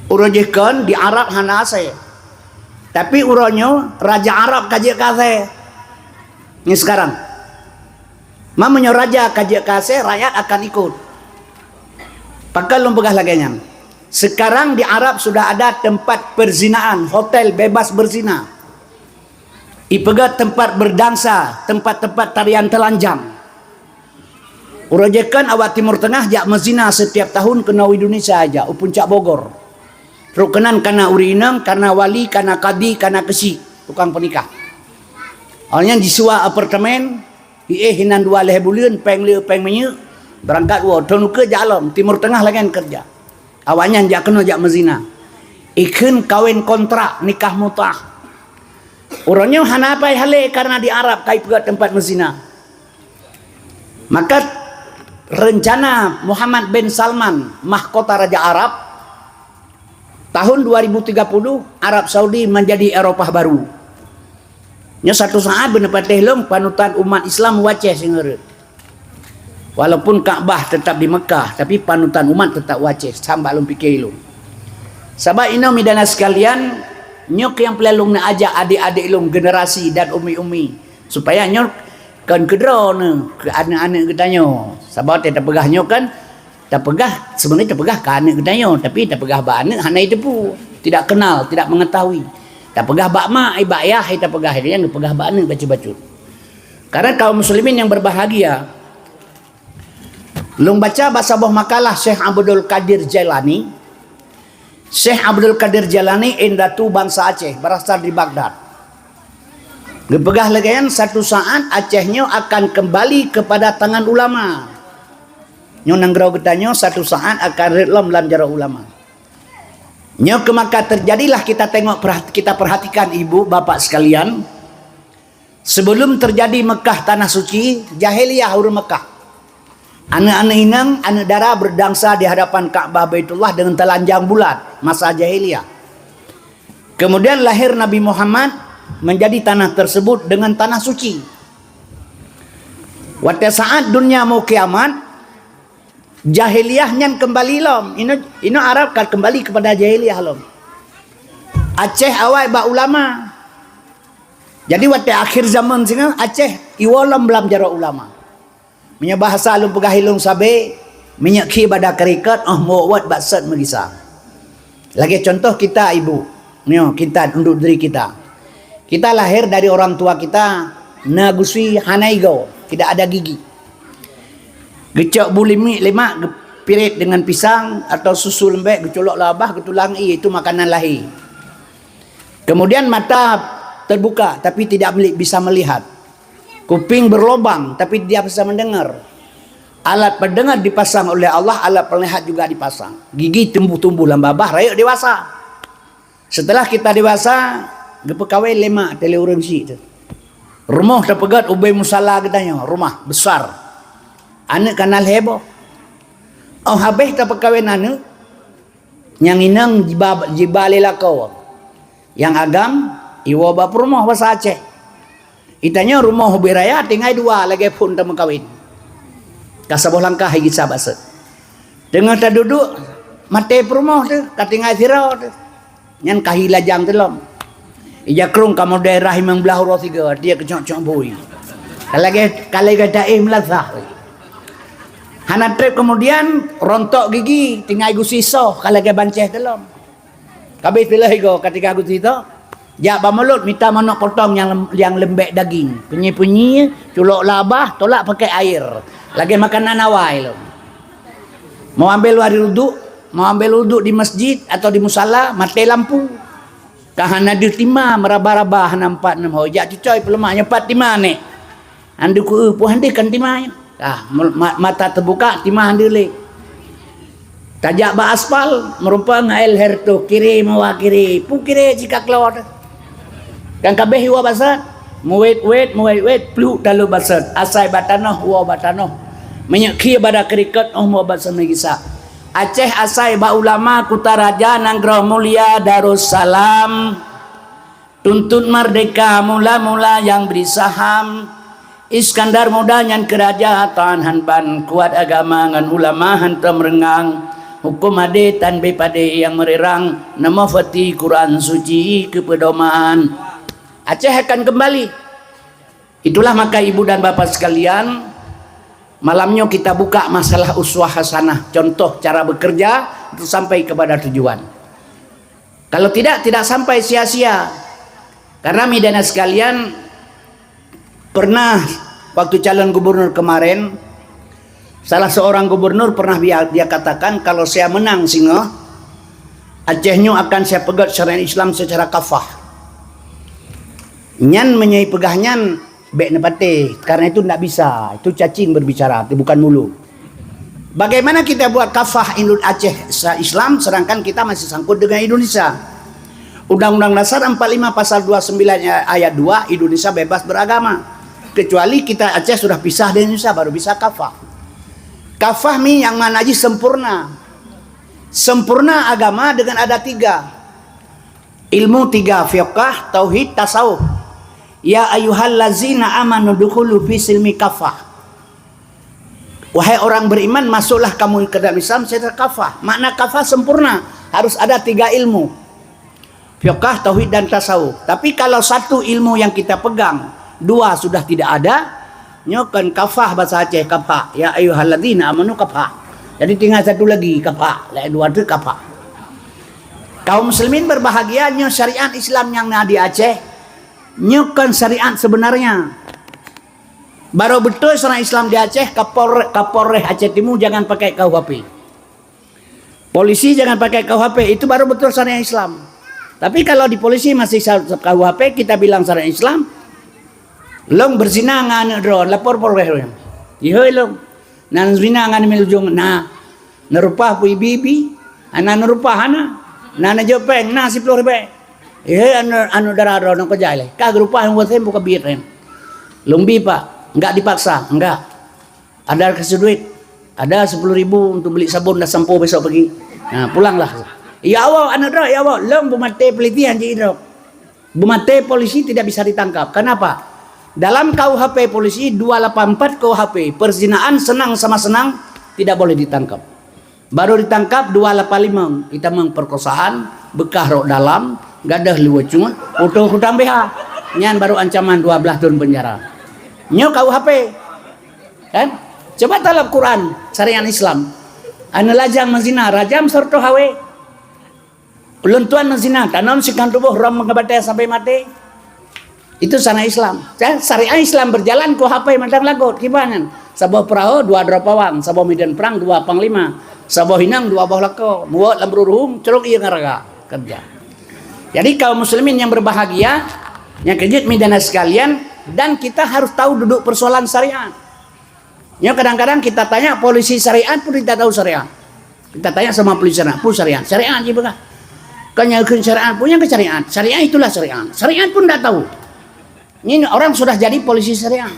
Uroe jih kan di Arab hana asèe. Tapi uroe nyoe raja Arab ka jeuet keu asèe. Ni sekarang. Ma meunyoe raja ka jeuet keu asèe, rakyat akan ikut. Pakon lôn peugah lagèe nyan. Sekarang di Arab sudah ada tempat perzinaan, hotel bebas berzina. Ipeugah tempat berdansa, tempat-tempat tarian telanjang. Uroe jih kan awak Timur Tengah jak meuzina setiap tahun keunoe Indonesia jak u Puncak Bogor. Trok keunan kana ureueng inong, kana wali, kana kadi, kana keuchik, tukang peunikah. Awaknyan jiseuwa apartemen, iéh inan dua lhèe buleuen, péng le, péng minyeuk, beurangkat woe, thôn ukeue jak lom, Timur Tengah lagèe nyan keureuja. Awaknyan jak keunoe jak meuzina. Ikheun kawén kontrak, nikah mut'ah. Uroe nyoe hana pai halé karena di Arab ka ipeugah tempat meuzina. Maka rencana Muhammad bin Salman, mahkota Raja Arab, tahun dua ribu tiga puluh, Arab Saudi menjadi Eropah baru. Nyoe satu saat beuneupatéh lom panutan umat Islam u Aceh singeureuet. Walaupun Ka'bah tetap di Mekah, tapi panutan umat tetap u Aceh, sambak lôn pike lôn. Sabab inoe mi dan sekalian, nyoe keuh nyang peureulèe lôn neuajak adék-adék lôn generasi dan umi-umi, supaya nyoe kon keudroe neuh keu aneuk-aneuk geutanyoe. Sabab watèe tapeugah nyoe kan, tapeugah, sebenarnya tapeugah keu aneuk geutanyoe, tapi tapeugah bak aneuk hana jiteupeue, tidak kenal, tidak mengetahui. Tapeugah bak mak, bak yah, tapeugah, nyang geupeugah bak aneuk bacut-bacut. Karena kaum muslimin yang berbahagia, lôn baca bak saboh makalah Syekh Abdul Qadir Jailani. Syekh Abdul Qadir Jailani indatu bansa Aceh, berasal dari Baghdad. Geupeugah lagèe nyan, satu saat Aceh nyoe akan kembali kepada tangan ulama. Nyoe nanggroe geutanyoe satu saat akan rhot lom lam jaroe ulama. Nyoe keuh maka terjadilah kita tengok, perhat-, kita perhatikan ibu bapak sekalian, sebelum terjadi Mekah tanah suci, jahiliyah ureueng Mekah. Aneuk-aneuk inong, aneuk dara berdansa di hadapan Ka'bah Baitullah dengan telanjang bulat masa jahiliyah. Kemudian lahir Nabi Muhammad, menjadi tanah tersebut dengan tanah suci. Watèe saat dunia mau kiamat, jahiliyah nyan kembali lom. Inoe, inoe Arab ka kembali kepada jahiliyah lom. Aceh awai bak ulama. Jadi watèe akhir zaman singoh, Aceh iwoe lom lam jaroe ulama. Meunyoe bahasa lôn peugah ilôn sabe, minyeuk khi bak da keurikot, 'oh muwot-wot bak sot meugisa. Lagèe contoh kita ibu, nyoe kita untuk diri kita. Kita lahir dari orang tua kita na geusie hana igoe, tidak ada gigi. Geucok bu limiek lemak, geupirit dengan pisang atau susu lembek, geuculok lam babah, geutulang ié, itu makanan lahé. Kemudian mata terbuka tapi tidak meli-, bisa melihat. Kuping berlobang tapi tidak bisa mendengar. Alat pendengar dipasang oleh Allah, alat penglihat juga dipasang. Gigi tumbuh-tumbuh lam babah, rayeuk dewasa. Setelah kita dewasa, geupeukawen lé mak teuh lé ureueng syik teuh. Rumoh tapeugét ubé musala geutanyoe, rumah besar. Aneuk ka na lhèe boh. Óh habéh tapeukawen aneuk, nyang inong jiba, jiba lé lakoe. Nyang agam, iwoe bak peurumoh basa Aceh. Itanyoe rumoh ubé raya tinggai dua lagèe phon tameukawen. Ka saboh langkah igisa bak sot. Teungoh taduduek, maté peurumoh teuh, ka tinggai sidroe teuh. Nyan ka hi lajang teuh lom. Ija krông kamoe daerah imeumblah uroe sigoe, dia keucok-cok bui. Ka lagèe, ka lagèe daéh meulasah. Hana trép keumudian, rontok gigi, tinggai geusie soh, ka lagèe bancéh teuh lom. Ka abéh teuh lheueh igoe ka tinggai geusie soh, jak bak mulod mita manok potong nyang lem-, nyang leumbek daging. Punyi-punyi, culok lam babah, tolak pakai air. Lagèe makanan awai lom. Mau ambil wari uduk, mau ambil uduk di masjid atau di musala, maté lampu. Ka hana deuh tima, meuraba-raba hana empat enam ho. Jak cucoe peuleumah nyoe pat tima nèk. Hana deuh ku-eu, peue hana deuh kan tima nyan. Ah, ma-, ma-, mata teubuka, tima hana deuh lé. Tajak bak aspal, meurumpok ngon L Herto, kiré mawa kiré. Peue kiré cit ka klo teuh. Kan ka abéh iwoe bak sot. Muwét-wét, muwét-wét, pluek talop bak sot. Asai bak tanoh, woe bak tanoh. Meunyoe khie bada keurikot, óh muwoe bak sot meugisa. Aceh asai bak ulama, kuta raja, nanggroe mulia Darussalam. Tuntut merdeka mula-mula nyang bri saham. Iskandar Muda nyan keu raja, tan han ban kuat agama ngon ulama hantom reungang. Huköm adé tan bé padé nyang meurirang, neumoe feuti Quran Suci keu peudoman. Aceh akan kembali. Itulah maka ibu dan bapa sekalian, malam nyoe kita buka masalah uswah hasanah, contoh cara bekerja untuk sampai kepada tujuan. Kalau tidak, tidak sampai, sia-sia. Karena, midana sekalian, pernah waktu calon gubernur kemarin, salah seorang gubernur pernah dia, dia katakan, kalau saya menang singoh, Aceh nyoe akan saya peugét syariat Islam secara kafah. Nyan meunyoe peugah nyan, bék neupatéh, karena itu ndak bisa. Itu cacing berbicara, itu bukan mulut. Bagaimana kita buat kafah Indo-, Aceh sa-, Islam, sedangkan kita masih sangkut dengan Indonesia? Undang-Undang Dasar empat lima pasal dua sembilan ayat dua, Indonesia bebas beragama. Kecuali kita Aceh sudah pisah dari Indonesia, baru bisa kafah. Kafah mi yang mana jih sempurna. Sempurna agama dengan ada tiga. Ilmu tiga, fiqah, tauhid, tasawuf. Ya ayyuhallazina amanu dukhulu fi silmi kafah. Wahai orang beriman, masuklah kamu ke dalam Islam secara kafah. Makna kafah sempurna, harus ada tiga ilmu. Fiqah, tauhid, dan tasawuf. Tapi kalau satu ilmu yang kita pegang, dua sudah tidak ada, nyoe kon kafah bahasa Aceh, kafah. Ya ayyuhallazina amanu kafah. Jadi tinggal satu lagi kafah, lain dua tu kafah. Kaum muslimin berbahagia, nyoe syariat Islam yang na di Aceh, nyoe kon syariat sebenarnya. Baru betul syariat Islam di Aceh, Kapolre-, Kapolres Aceh Timu jangan pakai K U H P. Polisi jangan pakai K U H P, itu baru betul syariat Islam. Tapi kalau di polisi masih sa-, K U H P, kita bilang syariat Islam, long berzina ngon aneuk droe, lapor Polres. Ihoi long. Na zina ngon milujung, na. Neurupah pu ibi-ibi, hana neurupah hana. Na neujok péng, na siploh ribèe. Eh, anu, anu dara droeneuh keujai lé. Ka geurupah nyang wasém buka biet nyan. Lôn bi, Pak, enggak dipaksa, enggak. Ada kasih duit, ada sepuluh ribu untuk beli sabun dan sampo besok pagi. Nah, pulanglah. Ya Allah, aneuk droe, ya Allah, lôn beumaté polisi hanjeuet droe. Beumaté polisi tidak bisa ditangkap. Kenapa? Dalam K U H P polisi dua lapan empat K U H P, perzinaan senang sama senang tidak boleh ditangkap. Baru ditangkap dua lapan lima, itamong perkosaan, beukah rok dalam, gadôh luweue cut, putôh kutang B H. Nyan baru ancaman dua belas thôn penjara. Nyoe K U H P. Kan? Coba talab Quran, syariat Islam. Aneuk lajang meuzina, rajam seureutoh hawé. Ulôn tuan meuzina, tanom sikang tuboh rhom meugeubeuté sampai maté. Itu syariat Islam. Ya, syariat Islam berjalan ku hapai mantong lagot, kiban nyan. Saboh peurahô, dua droe pawang, saboh midan prang, dua panglima, saboh inong, dua boh lakoe, muwot lam ruruhung, crok ié ngon raga. Kerja. Jadi kaum muslimin yang berbahagia, yang kejut midana sekalian, dan kita harus tahu duduk persoalan syariat. Ya, kadang-kadang kita tanya polisi syariat pun tidak tahu syariat. Kita tanya sama polisi syariat, pun syariat. Syariat je peugah. Kan nyang kheun syariat, pun nyang ke syariat. Syariat itulah syariat. Syariat pun tidak tahu. Ini orang sudah jadi polisi syariat.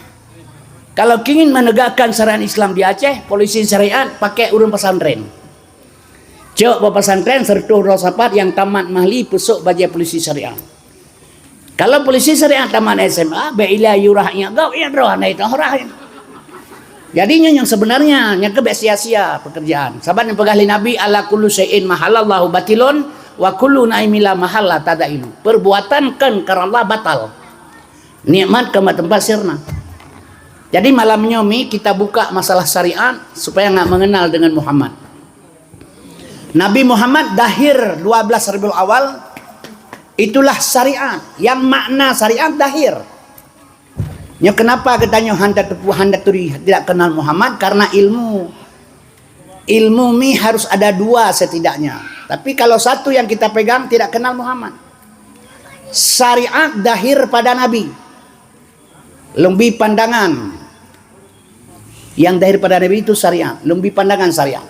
Kalau ingin menegakkan syariat Islam di Aceh, polisi syariat pakai ureuëng pesantren. Cok bak pesantren, sertuh droe sapat yang tamat mahli, peusok bajée polisi syariat. Kalau polisi syariat tamat S M A, bèk ilée yue rhah ingat gob, ingat droe hana itoh rhah. Jadi nyoe nyang sebenarnya, nyang keu bèk sia-sia pekerjaan. Saban nyang peugah lé Nabi, "Ala kullu syai'in mahallallahu batilun, wa kullu na'imin la mahalla tadailu." Perbuatan kon karena Allah batal. Nikmat kon bak teumpat sirna. Jadi malam nyoe mi kita buka masalah syariat supaya ngak mengenal dengan Muhammad. Nabi Muhammad dahir dua belas Rabiul Awal, itulah syariat. Yang makna syariat dahir. Nyoe kenapa geutanyoe hana teupeu, hana turi, tidak kenal Muhammad? Karena ilmu. Ilmu mi harus ada dua setidaknya. Tapi kalau satu yang kita pegang, tidak kenal Muhammad. Syariat dahir pada Nabi. Lôn bi pandangan. Yang daripada Nabi itu syariat, lôn bi pandangan syariat.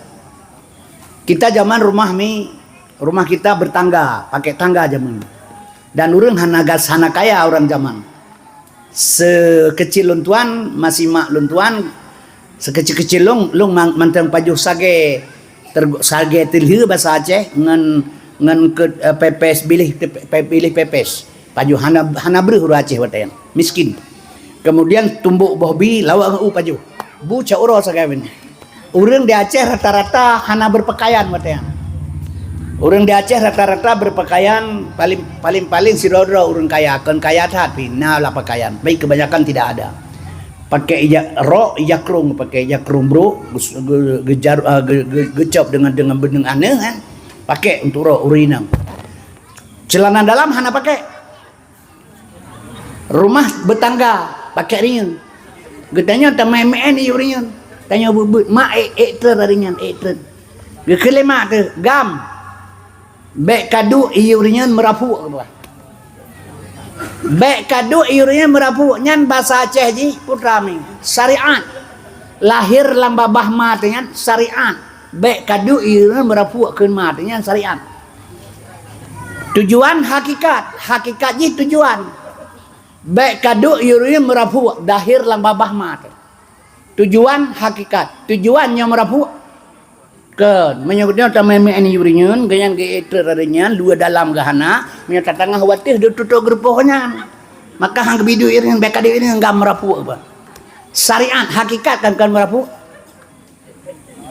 Kita zaman rumah mi, rumah kita bertangga, pakai tangga zaman. Dan ureuëng hana gas, hana kaya orang zaman. Sekecil lôn tuan, masih mak lôn tuan, sekecil-kecil lôn, lôn mang-, mantong pajoh sagée, ter-, sagée teulheu basa Aceh ngon, ngon ke, eh, pepes bilih, te-, pe-, bilih pepes. Pajoh hana, hana breuh ureuëng Aceh watée nyan. Miskin. Kemudian tumbok boh bi, lawak ngon u pajoh. Bu cak uroe sagai bin. Ureuëng di Aceh rata-rata hana berpakaian watée nyan. Ureuëng di Aceh rata-rata berpakaian paling, paling-paling sidroe-droe ureuëng kaya, kon kaya that pih na lah pakaian. Tapi kebanyakan tidak ada. Pakai ija rok, ija krong, pakai ija krong brok, gus-, ge-, gejar, ah, ge-, ge-, gecop dengan, dengan beneng aneh kan. Pakai untuk rok ureuëng inong. Celana dalam hana pakai. Rumah bertangga, pakai rinyeun. Geutanyoe tamé-mé di rinyeun. Tanyoe beubeut, mak ék, ék treun rinyeun, ék treun. Geukheun lé mak teuh, gam. Bèk kaduek iyue rinyeun meurapuk, geupeugah. Bèk kaduek iyue rinyeun meurapuk, nyan basa Aceh jih, putra mi. Syariat. Lahir lam babah ma teuh nyan syariat. Bèk kaduek iyue rinyeun meurapuk kheun ma teuh nyan syariat. Tujuan hakikat, hakikat jih tujuan. Bèk kaduek iyue rinyeun meurapuk, dahir lam babah ma teuh. Tujuan hakikat, tujuan nyoe meurapuk. Kon, meunyoe geutanyoe tamé-mé iyue rinyeun, geuhnyan geuék treun rinyeun, luwa dalam geuhana, meunyoe tatangah watèe deuh tutoe geurupoh nyan. Maka han geubi duek rinyeun, bèk kaduek rinyeun gam meurapuk apa. Syariat, hakikat kan, kon meurapuk.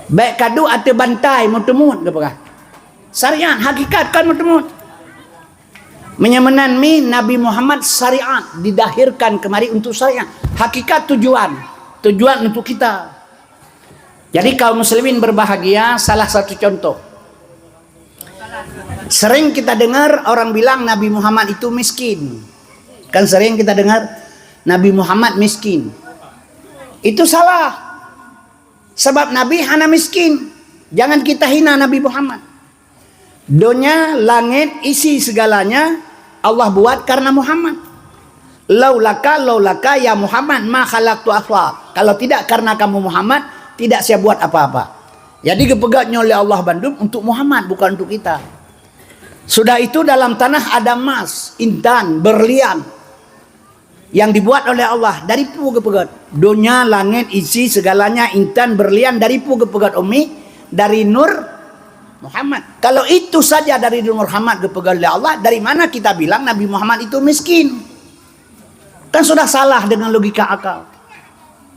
Bèk kaduek ateueh bantai meuteumut geupeugah. Syariat, hakikat kon meuteumut. Meunyoe meunan mi Nabi Muhammad syariat didahirkan kemari untuk syariat. Hakikat tujuan, tujuan untuk kita. Jadi kaum muslimin berbahagia, salah satu contoh. Sering kita dengar orang bilang Nabi Muhammad itu miskin. Kan sering kita dengar Nabi Muhammad miskin. Itu salah. Sabab Nabi hana miskin. Jangan kita hina Nabi Muhammad. Donya, langit, isi segalanya Allah buat karena Muhammad. Laulaka, laulaka ya Muhammad ma khalaqtu afla. Kalau tidak karena kamu Muhammad, tidak saya buat apa-apa. Jadi geupeugah nyoe lé Allah bandum untuk Muhammad, bukan untuk kita. Sudah itu dalam tanah ada emas, intan, berlian. Yang dibuat oleh Allah dari peue geupeugét? Donya, langét, isi segalanya, intan, berlian dari peue geupeugét, Umi? Dari Nur Muhammad. Kalau itu saja dari Nur Muhammad geupeugét oleh Allah, dari mana kita bilang Nabi Muhammad itu miskin? Kan sudah salah dengan logika akal.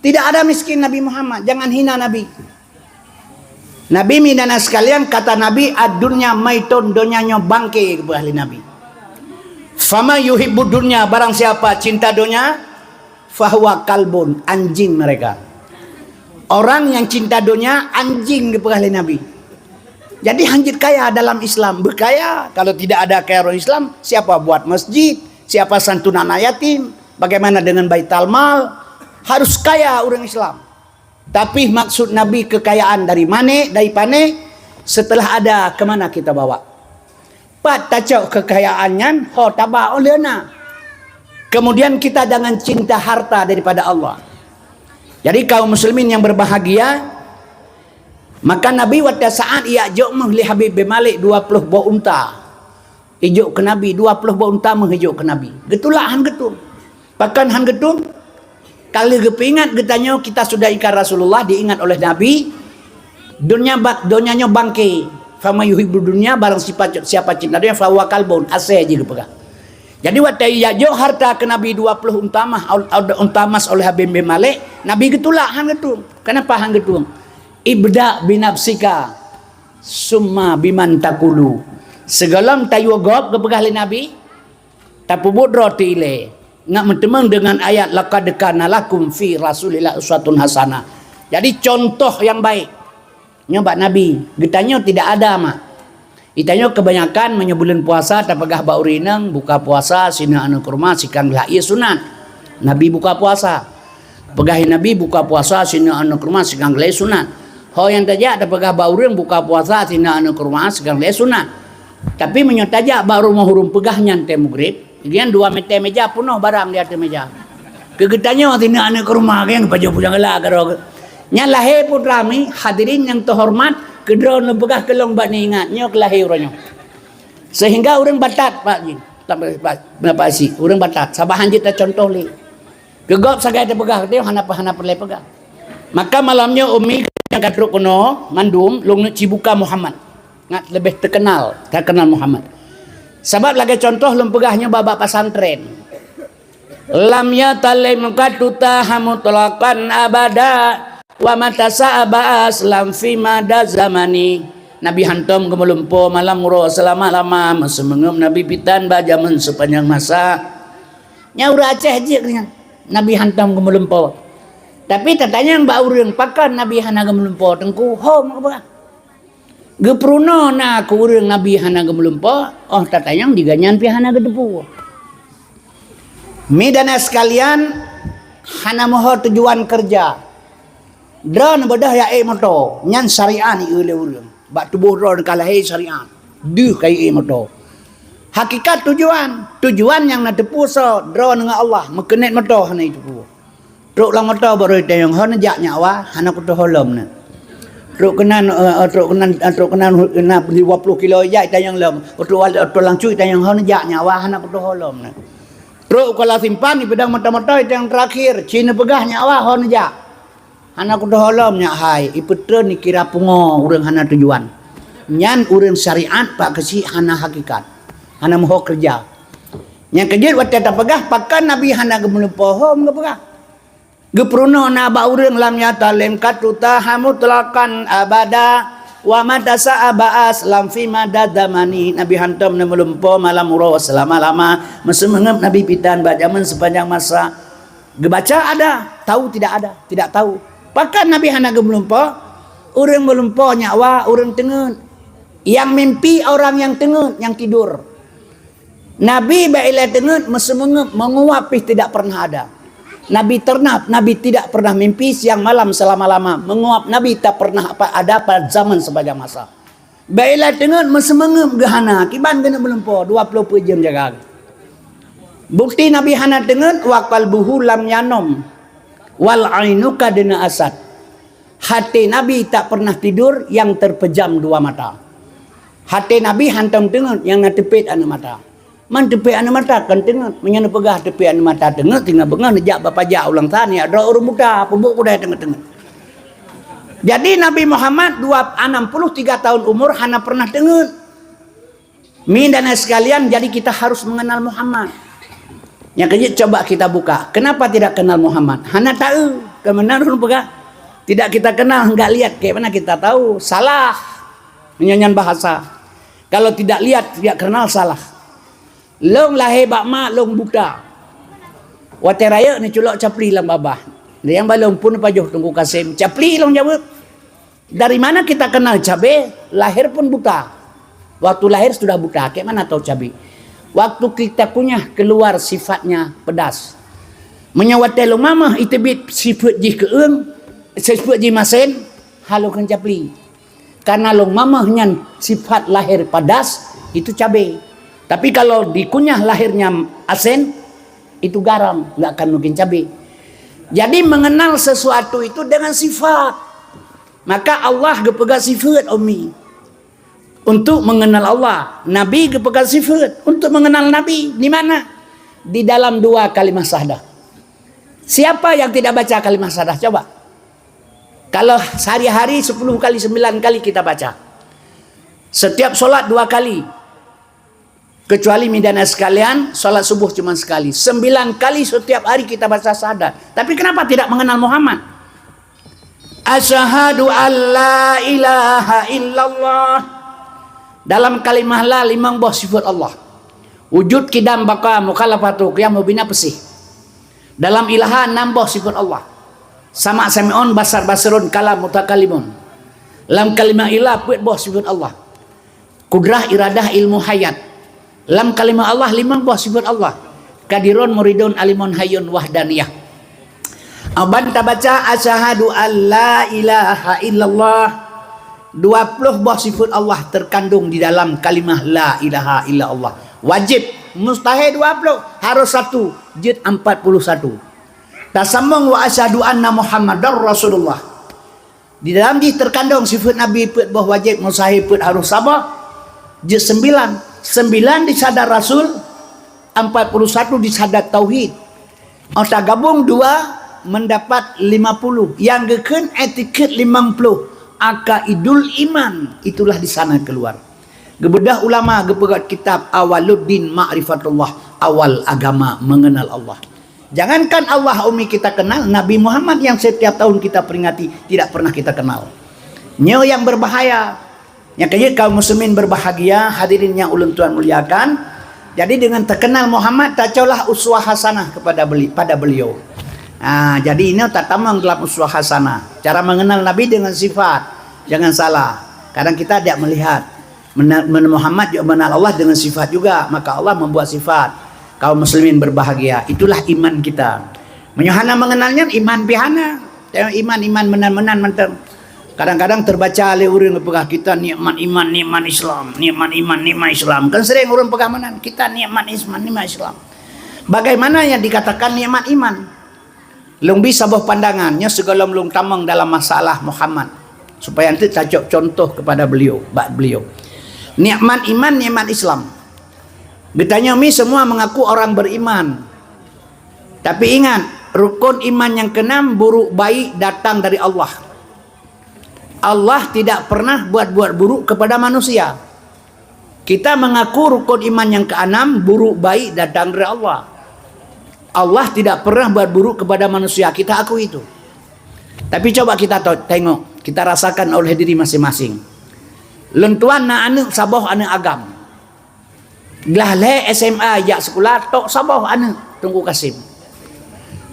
Tidak ada miskin Nabi Muhammad, jangan hina Nabi. Nabi, minana sekalian, kata Nabi, "Ad-dunya maitun, donya nyoe bangke," geupeugah lé Nabi. "Fama yuhibbu dunya, barang siapa cinta donya, fahuwa kalbun, anjing mereka." Orang yang cinta donya, anjing geupeugah lé Nabi. Jadi hanjeuet kaya dalam Islam, beukaya, kalau tidak ada kaya orang Islam, siapa buat masjid, Siapa santunan anak yatim? Bagaimana dengan baital mal? Harus kaya ureuëng Islam. Tapi maksud Nabi kekayaan dari manéh, dari panéh, setelah ada, kemana kita bawa? Pat tacok kekayaan nyan, ho taba oleh na. Kemudian kita jangan cinta harta daripada Allah. Jadi kaum muslimin yang berbahagia, maka Nabi watée saat ijak jok méuh lé Habib bin Malik dua puluh boh unta. Ijok keu Nabi, dua puluh boh unta méuh ijok keu Nabi. Geutulak han geutueng. Pakon han geutueng? Ka lheueh geupeuingat geutanyoe kita sudah ikat Rasulullah, diingat oleh Nabi. Dunia bak, dunia nyoe bangke. Fama yuhibbu dunia, barang siapa, siapa cinta dunia, fahuwa kalbun, asée jih geupeugah. Jadi watée ijak jok harta keu Nabi dua puluh unta mah, unta emas oleh Habib bin Malik, Nabi geutulak han geutueng. Kenapa han geutueng? Ibda binafsika, summa biman takulu. Sigohlom tayue gob geupeugah lé Nabi, tapeubuet droe teuilée, ngat meuteumeung deungon ayat laqad kana lakum fi Rasulillah uswatun hasanah. Jadi contoh yang baik. Nyoe bak Nabi, geutanyoe tidak ada mak. Geutanyoe kebanyakan meunyoe buleuen puasa tapeugah bak ureuëng inong buka puasa sineuk aneuëk kurma sikang glah ié sunat. Nabi buka puasa. Peugah Nabi buka puasa sineuk aneuëk kurma sikang glah ié sunat. Ho nyang tajak tapeugah bak ureuëng buka puasa sineuk aneuëk kurma sikang glah ié sunat. Tapi meunyoe tajak bak rumoh ureuëng peugah nyan tée mugrib, Gian dua meter meja peunoh barang di ateueh meja. Keu geutanyoe sineuk aneuëk kurma geng pajoh pujang gala keudroe. Nyan lahé putra mi, hadirin nyang teuhoreumat, keudroe neupeugah keulong bak niingat nyoe keu lahé uroe nyoe. Sehingga ureuëng batat Pak jih, Pak Asi, ureuëng batat sabahan jih tacontoh lé. Keu gob sagai teupeugah teuh hana hana peureulée peugah. Maka malam nyoe umi nyang ka trok keunoe mandum lôn neuk cibuka Muhammad. Ngat leubeh teukeunal, teukeunal Muhammad. Sabab lagée contoh lôn peugah nyoe bak-bak pesantren. Lam yatalem katuta hamutlaqan abada wa matasa abas lam fi mada zamani. Nabi hantom geumeulumpo malam uroe seulama-lama meuseumeungeup Nabi pitan bak jameun sepanjang masa. Nyan ureuëng Aceh jih nyan. Nabi hantom geumeulumpo. Tapi tatanyong bak ureuëng pakon Nabi hana geumeulumpo teungku hom apa? Geupeurunoe na keu ureuëng Nabi hana geumeulumpo, oh tatanyong diganyan pih hana geuteupeue. Mi dan sekalian, hana meuho tujuan kerja. Droe beudôh ya ék moto, nyan syariat ni lé ureuëng. Bak tuboh droe ka lahé syariat. Deuh ka ék moto. Hakikat tujuan, tujuan nyang na teupeue soe, droe ngon Allah, meukeunet moto hana teupeue. Trok lam moto baru itanyong ho neujak nyawa hana kutoh holom na. Trok keunan eh, trok keunan eh, trok keunan na dua puluh kilo ijak itanyong lom. Trok wal trok langsung itanyong ho neujak nyawa hana kutoh holom na. Trok kala simpan di pedang moto-moto itanyong terakhir, ci neupeugah nyawa ho neujak. Hana kutoh holom nyak hai, ipeutreun ikira pungo ureuëng hana tujuan. Nyan ureuëng syariat pak keusi hana hakikat. Hana meuho kerja. Nyang keujeuet watée tapeugah pakon Nabi hana geumeulumpo hom geupeugah. Geupeurunoe na bak ureuëng lam nyata lem katuta hamutlaqan abada wa matasa abas lam fi mada zamani. Nabi hantom neumeulumpo malam uroe seulama-lama meuseumeungeup Nabi pitan bak jameun sepanjang masa. Geubaca ada, tahu tidak ada, tidak tahu. Pakon Nabi hana geumeulumpo? Ureuëng meulumpo nyawa ureuëng teungeut. Yang mimpi orang yang teungeut, yang tidur. Nabi bak ilée teungeut meuseumeungeup menguap pih tidak pernah ada. Nabi ternap, Nabi tidak pernah mimpi siang malam selama-lama. Menguap Nabi tak pernah apa ada pada zaman sepanjang masa. Bak ilée teungeut meuseumeungeup geuhana, kiban geuneuk meulumpo dua puluh peuet jeuem jaga. Bukti Nabi hana teungeut wa qalbuhu lam yanom wal ainu kadna asad. Hati Nabi tak pernah tidur yang terpejam dua mata. Hati Nabi hantom teungeut yang na teupet aneuëk mata. Man teupet aneuëk mata kan teungeut. Meunyoe neupeugah teupet aneuëk mata teungeut, tinggai beungoh neujak bak pajak ulang tan ya droe ureuëng buta, peubuet kudai teungeut-teungeut. Jadi Nabi Muhammad dua, enam puluh tiga tahun umur hana pernah teungeut. Mi dan sekalian, jadi kita harus mengenal Muhammad. Yang kejut coba kita buka. Kenapa tidak kenal Muhammad? Hana tahu. Kemudian ureuëng peugah, tidak kita kenal, enggak lihat. Kayak mana kita tahu? Salah. Meunyoe nyan bahasa. Kalau tidak lihat, tidak kenal, salah. Lôn lahé bak mak lôn buta. Watée rayeuk neuculok capli lam babah. Nyang balong pun pajoh Teungku Kasem, capli lôn jaweueb. Dari mana kita kenal cabe? Lahir pun buta. Waktu lahir sudah buta, kayak mana tahu cabe? Waktu kita kunyah keluar sifatnya pedas. Meunyoe watée lôn mamah iteubiet sifeuet jih keueung, sifeuet jih masen, hana lôn keuneuk capli. Karena lôn mamah nyan sifat lahir padas, itu cabe. Tapi kalau dikunyah lahirnya asen, itu garam, nggak akan mungkin cabe. Jadi mengenal sesuatu itu dengan sifat. Maka Allah geupeugah sifeuet, Umi. Untuk mengenal Allah, Nabi geupeugah sifeuet untuk mengenal Nabi. Di mana? Di dalam dua kalimah syahadah. Siapa yang tidak baca kalimah syahadah? Coba. Kalau sehari-hari sepuluh kali, sembilan kali kita baca. Setiap solat dua kali. Kecuali midana sekalian, solat subuh cuma sekali. Sembilan kali setiap hari kita baca syahadat. Tapi kenapa tidak mengenal Muhammad? Asyhadu an la ilaha illallah. Dalam kalimah la limong boh sifat Allah. Wujud, qidam, baqa, mukhalafatu, qiyam, mubina, peusih. Dalam ilaha enam boh sifat Allah. Sama, sami'un, basar, basirun, kalam, mutakalimun. Dalam kalimah ilah peuet boh sifat Allah. Kudrah, iradah, ilmu, hayat. Lam kalimah Allah limong boh sifat Allah. Qadirun, muridun, alimun, hayyun, wahdaniyah. Aban tabaca asyhadu an la ilaha illallah. Dua puluh boh sifat Allah terkandung di dalam kalimah la ilaha illallah. Wajib, mustahil dua puluh, harus satu, jeuet empat puluh satu. Tasambong wa asyhadu anna Muhammadar Rasulullah. Di dalam jih terkandung sifat Nabi peuet boh wajib, mustahil peuet harus saboh, jeuet sembilan. Sembilan di syahadat Rasul, empat puluh satu di syahadat tauhid. Oh, tagabong dua mendapat lima puluh. Nyang geukheun etiket limong puluh. Aqaidul iman, itulah di sana keluar. Geubeudôh ulama geupeugah kitab Awaluddin Ma'rifatullah, awal agama mengenal Allah. Jangankan Allah, Umi, kita kenal, Nabi Muhammad yang setiap tahun kita peringati tidak pernah kita kenal. Nyoe yang berbahaya. Nyang keujeuet kaum muslimin berbahagia, hadirin yang ulôn tuan muliakan. Jadi dengan terkenal Muhammad, tacolah uswah hasanah kepada beli-, pada beliau. Ah, jadi ini tatamong dalam uswah hasanah. Cara mengenal Nabi dengan sifat. Jangan salah. Kadang kita tidak melihat. Mena-, men-, Muhammad juga mengenal Allah dengan sifat juga, maka Allah membuat sifat. Kaum muslimin berbahagia, itulah iman kita. Meunyoe hana mengenal nyan, iman pih hana. Tengok iman, iman meunan-meunan mantong. Kadang-kadang terbaca lé ureuëng peugah, "Kita nikmat iman, nikmat Islam, nikmat iman, nikmat Islam." Kan sering ureuëng peugah meunan, "Kita nikmat Islam, nikmat Islam." Bagaimana yang dikatakan nikmat iman? Lôn bi saboh pandangan, nyoe sigohlom lôn tamong dalam masalah Muhammad, supaya nanti tacok contoh kepada beliau, bak beliau. Nikmat iman, nikmat Islam. Geutanyoe mi semua mengaku orang beriman. Tapi ingat, rukun iman nyang keenam, buruk baik datang dari Allah. Allah tidak pernah buat-buat buruk kepada manusia. Kita mengaku rukun iman nyang keenam, buruk baik datang dari Allah. Allah tidak pernah buat buruk kepada manusia, kita akui itu. Tapi coba kita to-, tengok, kita rasakan oleh diri masing-masing. Lôn tuan na aneuëk saboh aneuëk agam. Glah lhée S M A jak sikula, tok saboh aneuëk Teungku Kasim.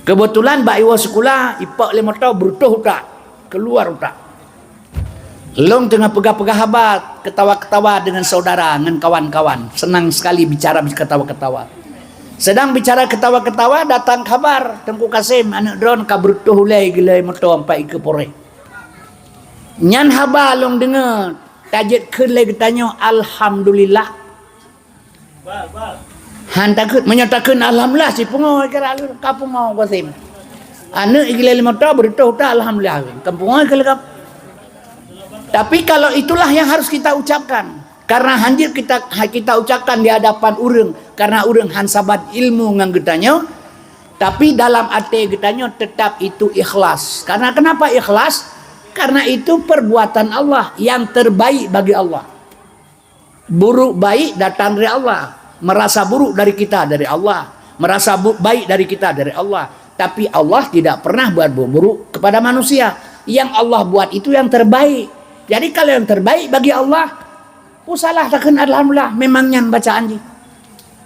Keubeutulan bak iwoe sikula, ipok lé moto, beureutôh utak, keuluwa utak. Lôn teungoh peugah-peugah haba, keutawa-keutawa deungon syedara, ngon kawan-kawan. Seunang sekali bicara ketawa-ketawa. Sedang bicara ketawa-ketawa, datang kabar, Teungku Kasim, aneuëk droen ka beureutôh ulée geulée moto ampat ikeue poreh. Nyan haba lôn deungoe, tajeuet kheun lé geutanyoe, alhamdulillah. Han takheun, meunyoe takheun alhamdulillah, sipungoe kira ka pungoe Qasim. Aneuëk igilee lima ta, beureutôh ta alhamdulillah. Kan pungoe keu leuka. Tapi kalau itulah yang harus kita ucapkan. Karena hanjeuet kita, kita ucapkan di hadapan ureuëng, karena ureuëng han saban ilmu ngon geutanyoe, tapi dalam até geutanyoe tetap itu ikhlas. Karena kenapa ikhlas? Karena itu perbuatan Allah yang terbaik bagi Allah. Buruk baik datang dari Allah. Merasa buruk dari kita dari Allah. Merasa bu-, baik dari kita dari Allah. Tapi Allah tidak pernah buat bu-, buruk kepada manusia. Yang Allah buat itu yang terbaik. Jadi kalau yang terbaik bagi Allah, peue salah takheun alhamdulillah, memang nyan bacaan jih.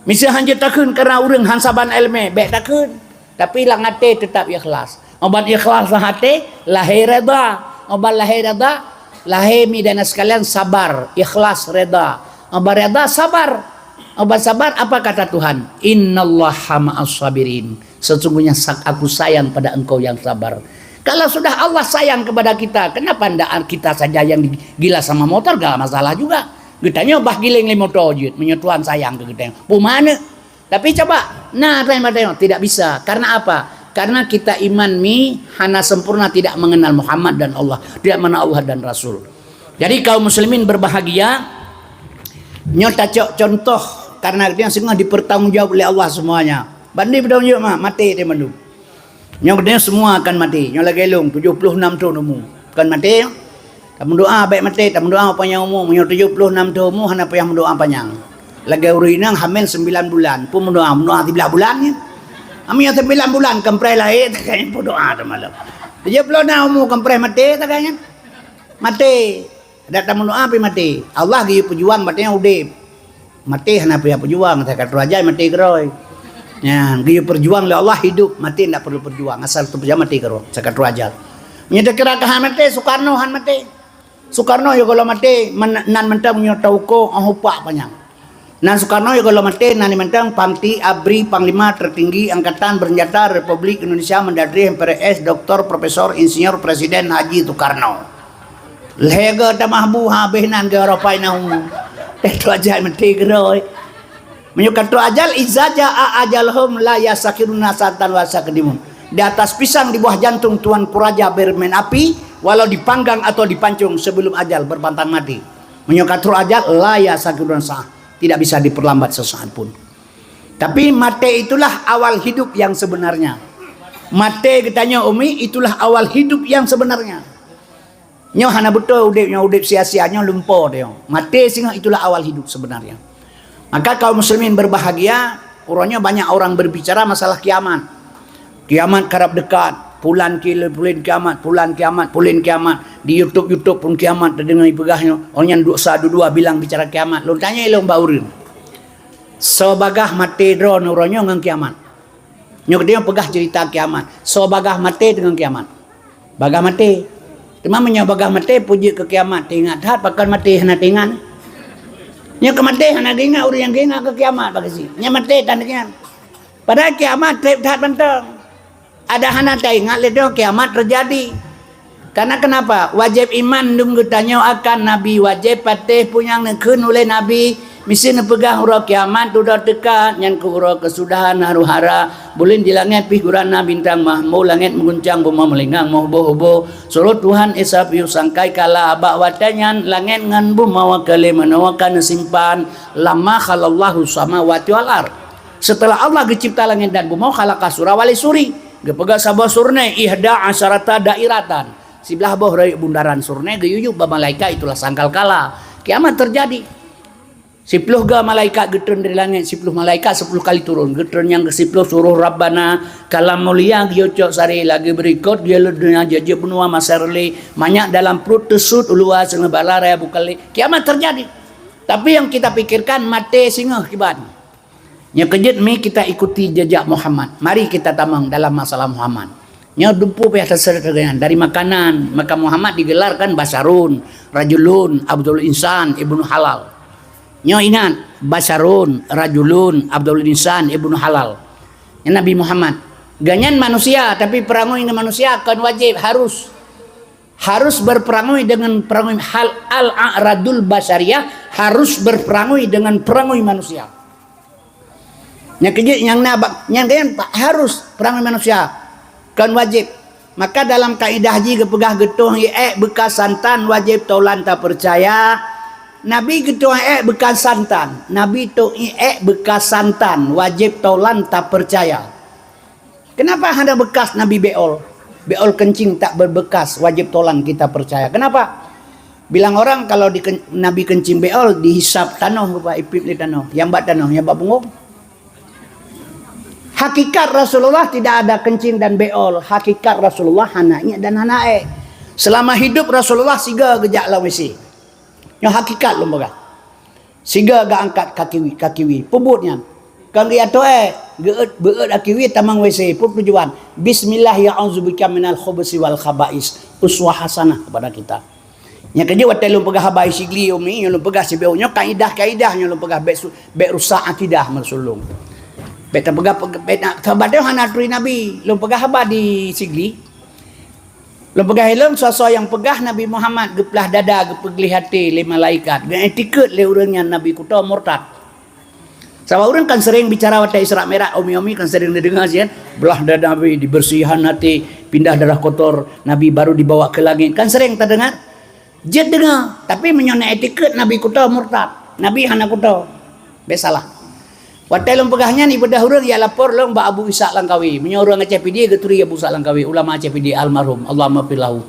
Miseu hanjeuet takheun karena ureuëng han saban iéleumé, bék takheun. Tapi lam até teutap ikhlas. Óh ban ikhlas lam até, lahé reda. Óh ban lahé reda, lahé mi dan sekalian sabar, ikhlas, reda. Óh ban reda, sabar. Orang sabar, apa kata Tuhan? "Innallaha ma'as sabirin." Sesungguhnya sa-, Aku sayang pada engkau yang sabar. Kalau sudah Allah sayang kepada kita, kenapa ndak kita saja yang digila sama motor, gak masalah juga. Geutanyoe bah giléng lé motor jeuet, meunyoe Tuhan sayang keu geutanyoe. Peue makna? Tapi coba, na tanya pada nyoe, tidak bisa. Karena apa? Karena kita iman mi hana sempurna, tidak mengenal Muhammad dan Allah, tidak mengenal Allah dan Rasul. Jadi kaum muslimin berbahagia, nyoe tacok contoh, karena dia singoh dipertanggungjawab oleh Allah semuanya. Banding bertanggungjawab mah, maté dia mandum. Nyoe geutanyoe semua akan maté. Nyoe lagèe lôn, tujoh ploh nam thôn umu. Akan maté. Tameudoa bèk maté, tameudoa panyang umu. Meunyoe tujoh ploh nam thôn umu, hana payah meudoa panyang. Lagèe ureueng inong hamil sembilan bulan, peue meudoa, meudoa siblaih bulan nyan. Hamil sembilan bulan, keumpréh lahé, takai nyan peudoa teuma lom. Tujoh ploh nam umu, keumpréh maté, takai nyan. Maté. Dak tameudoa pih maté. Allah geuyue peujuang maté nyan udép. Maté hana payah peujuang, saka troh ajal maté keudroe. Nyan, geuyue peujuang lé Allah hidup, maté ndak perlu peujuang, asal teupeujuang maté keudroe, saka troh ajal. Meunyoe takira ka han maté, Soekarno han maté. Soekarno yoh gohlom maté, men-, nan mantong meunyoe tauko, oh, upak panyang. Nan Soekarno yoh gohlom maté, nan mantong Panti Abri Panglima Tertinggi Angkatan Bersenjata Republik Indonesia Mendatri M P R S Doktor Profesor Insinyur Presiden Haji Soekarno. Lhèe goe tamah bu habéh nan geuropai nahu. Teuh tu ajai meuti geurôi. Meunyoe ka trok ajal, "Iza jaa ajaluhum la yastakhiruna sa'atan wa la yastaqdimun." Di atas pisang di bawah jantung Tuanku Raja bermain api, walau dipanggang atau dipancung sebelum ajal berpantang mati. Meunyoe ka trok ajal, la yastakhiruna sa'ah, tidak bisa diperlambat sesaat pun. Tapi maté itulah awal hidup yang sebenarnya. Maté geutanyoe umi itulah awal hidup yang sebenarnya. Nyoe hana beutôi udép nyoe, udép sia-sia nyoe lumpo teuh nyoe. Maté singoh itulah awal hidup sebenarnya. Maka kaum muslimin berbahagia, uroe nyoe banyak orang berbicara masalah kiamat. Kiamat karab dekat, pulan kil-, pulan kiamat, pulan kiamat, pulan kiamat. Di YouTube, YouTube pun kiamat, tadeungoe peugah nyoe. Orang nyan dua, sa, dua, dua bilang bicara kiamat. Lôn tanyong lôn bak ureueng. Soe bagah maté droeneuh uroe nyoe ngon kiamat? Nyoe geutanyoe peugah cerita kiamat. Soe bagah maté deungon kiamat? Bagah maté. Teuma meunyoe bagah maté, peue jeuet keu kiamat teuingat that, pakon maté hana teuingat? Nyoe keu maté hana geuingat, ureueng nyang geuingat keu kiamat bak geuchik. Nyoe maté tan teuingat. Padahai kiamat trép that mantong. Adak hana taingat lé droe kiamat teujadi. Karena kenapa? Wajéb iman dum geutanyoe akan Nabi, wajéb patéh peue nyang neukheun ulèh Nabi. Miseue neupeugah uroe kiamat dudoe teuka, nyan keuh uroe keusudahan haru hara. Buleuen di langét pih gurana, bintang mahmo, langét meuguncang, bumoe meulingang meuhubô-hubô. Surot Tuhan Isa piôh sangkai kala, bak watèe nyan langét ngon bumoe ka lheueh meunoe ka neusimpan, lama khalaqallahu samawati wal ard. Seuteulah Allah geucipta langét dan bumoe, khalaqa sura wali suri. Geupeugah saboh surnè, ihda asyarata dairatan. Siblaih boh rayek bundaran surnè geuyue yub bak malaikat, itulah sangkal kala. Kiamat teujadi. Siploh goe malaikat geutreun dari langét, siploh malaikat siploh kali turun. Geutreun nyang keusiploh suroh Rabbana, kalam mulia geuyue cok saré, lagèe beurikot geuyue lheueh donya jeuet-jeuet beunua masa reulée, manyak dalam pruet teusut u luwa singoh bala raya bukalé. Kiamat teujadi. Tapi nyang kita pikirkan maté singoh kiban. Nyoe keujeuet mi kita ikuti jejak Muhammad. Mari kita tamong dalam masalah Muhammad. Nyoe dumpeue payah taseureut keu geuhnyan. Dari makanan, maka Muhammad digelarkan Basyarun, Rajulun, Abdul Insan, Ibnu Halal. Nyoe ingat, Basyarun, Rajulun, Abdul Insan, Ibnu Halal. Nyan Nabi Muhammad. Geuhnyan manusia, tapi peurangui ngon manusia kon wajéb, harus. Harus berperangui dengan perangui hal al-a'radul basyariyah, harus berperangui dengan perangui manusia. Nyang keujeuet nyang na bak, nyang keunan harus perangui manusia, kon wajéb. Maka dalam kaidah jih geupeugah geutueng ié ék beukas santan wajéb taulan tapeucaya. Nabi geutueng ék beukas santan, Nabi tueng ié ék beukas santan wajéb taulan tapeucaya. Kenapa hana beukas Nabi beol? Beol keuncing tak berbekas, wajéb taulan kita peucaya. Kenapa? Bilang orang kalau di ken-, Nabi keuncing beol, dihisab tanoh rupa ipip lé tanoh. Nyang bak tanoh, nyang bak punggong. Hakikat Rasulullah tidak ada keuncing dan beol. Hakikat Rasulullah hana iék dan hana ék. Selama hidup Rasulullah siga geujak lam WC. Nyoe hakikat lôn peugah. Siga geuangkat kaki wie, kaki wie. Peubuet nyan. Kon geuatoe, geuet, beuet kaki wie tamong WC. Peue tujuan? Bismillah, ya a'udzubika minal khubusi wal khaba'is. Uswah hasanah kepada kita. Nyang keujeuet watée lôn peugah haba Sigli, Umi, nyang lôn peugah sibeuet nyoe kaidah-kaidah nyang lôn peugah bék su-, bék rusak akidah meusulung. Bék tapeugah, bék na-, sahabat nyoe hana turi Nabi, lôn peugah haba di Sigli. Lôn peugah ilôn soe-soe nyang peugah Nabi Muhammad geuplah dada, geupeugleh até lé malaikat, geuetikeuet lé ureuëng nyan Nabi kuto murtad. Sabab ureuëng kan sering bicara watée Isra Mi'raj, Umi-umi kan sering neudeungoe sih kan, blah dada Nabi, dibeursihan até, pindah darah kotor, Nabi baru dibawa ke langit. Kan sering tadeungoe? Jeuet deungoe, tapi meunyoe na etikeuet Nabi kuto murtad, Nabi hana kuto. Bék salah. Watée lôn peugah nyan, ibeudôh ureuëng ya lapor lôn bak Abu Ishak Langkawi. Meunyoe ureuëng Aceh Pidie geuturi Abu Ishak Langkawi, ulama Aceh Pidie almarhum, Allahumma fir lahu.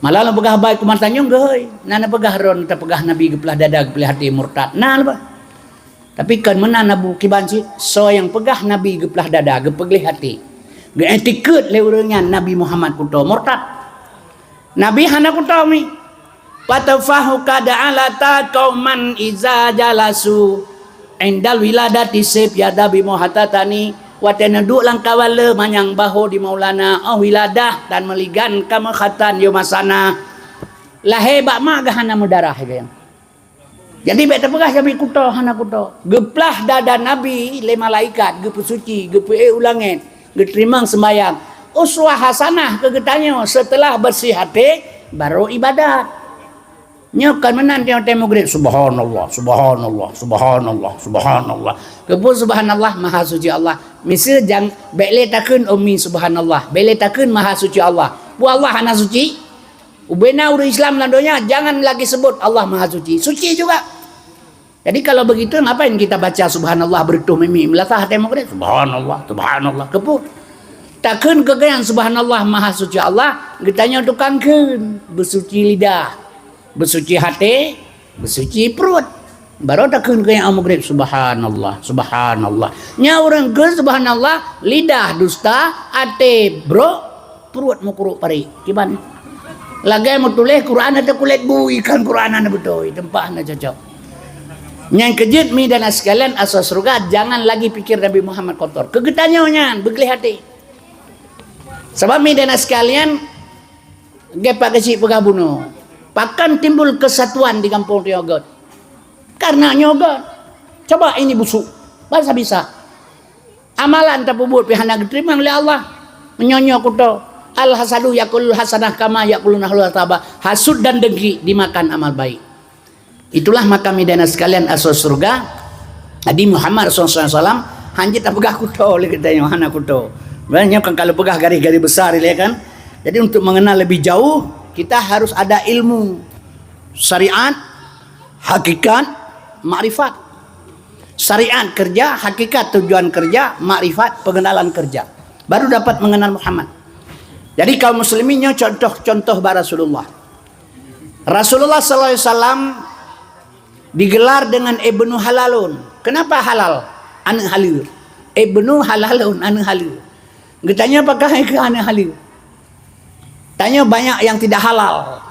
Malah lôn peugah haba Kuman Tanjong geuhôi. Na neupeugah ron tapeugah Nabi geuplah dada, geuplah até murtad. Na leubeh. Tapi kon meunan Abu kiban cit, soe nyang peugah Nabi geuplah dada, geupeugleh até, geuetikeuet lé ureuëng nyan Nabi Muhammad kuto murtad. Nabi hana kuto mi. Fatafahu kada alata kauman iza jalasu indal wiladati sif yada bimuhatatani. Watée neuduek lam kawan le manyang baho di Maulana, oh wiladah dan meuligan kamoe khatan yomasana. Lahé bak ma geuh hana meudarah geuh. Jadi bék tapeugah Nabi kuto hana kuto. Geuplah dada Nabi lé malaikat, geupeusuci, geupeuék u langét, geuteurimong seumbahyang. Uswah hasanah keu geutanyoe seuteulah beursieh até baru ibadat. Nyoe kon meunan tieb-tieb maghrib, subhanallah, subhanallah, subhanallah, subhanallah. Keupeue subhanallah, maha suci Allah. Miseue jang bék lé takheun umi subhanallah, bék lé takheun maha suci Allah. Peue Allah hana suci? Ubena ureuëng Islam lam donya jangan lagi sebut Allah Maha Suci. Suci juga. Jadi kalau begitu ngapain kita baca subhanallah beureutoh mimi meulasah até maghrib? Subhanallah, subhanallah. Keupeue? Takheun keu geuyan subhanallah Maha Suci Allah, geutanyoe tukang kheun, beusuci lidah, beusuci até, beusuci pruet. Baru takheun keu geuyan maghrib subhanallah, subhanallah. Nya ureuëng kheun subhanallah, lidah dusta, até brok, pruet meukurok parit. Kiban. Lagée meutuléh Quran ateueh kulét bui, kon Quran hana beutôi, teumpat hana cocok. Nyang keujeuet mi dan sekalian, asoe syeuruga jangan lagi pikir Nabi Muhammad kotor. Keu geutanyoe nyan beugleh até. Sabab mi dan sekalian, geupak geucik peugah bunoe. Pakon timbul keusatuan di gampông tanyoe göt? Karena nyoe göt. Coba ini busuk. Bansa bisa. Amalan tapeubuet pih hana geuteurimong lé Allah. Meunyoe nyoe kuto, al hasadu yakulul hasanah kama yakulun ahlul tabah. Hasut dan dengki dimakan amal baik. Itulah maka mi dan sekalian asoe syeuruga. Jadi Muhammad sallallahu alaihi wasallam hana jeuet tapeugah kuto lé geutanyoe, hana kuto. Nyoe kan kalau peugah garis-garis besar ilée kan. Jadi untuk mengenal lebih jauh, kita harus ada ilmu syariat, hakikat, makrifat. Syariat kerja, hakikat tujuan kerja, makrifat pengenalan kerja. Baru dapat mengenal Muhammad. Jadi kaum muslimin nyoe contoh-contoh bak Rasulullah. Rasulullah sallallahu alaihi wasallam digelar dengan Ibnu Halalun. Kenapa halal? Aneuk haleue. Ibnu Halalun, aneuk haleue. Geutanyoe pakon keu aneuk haleue? Tanyoe banyak yang tidak halal.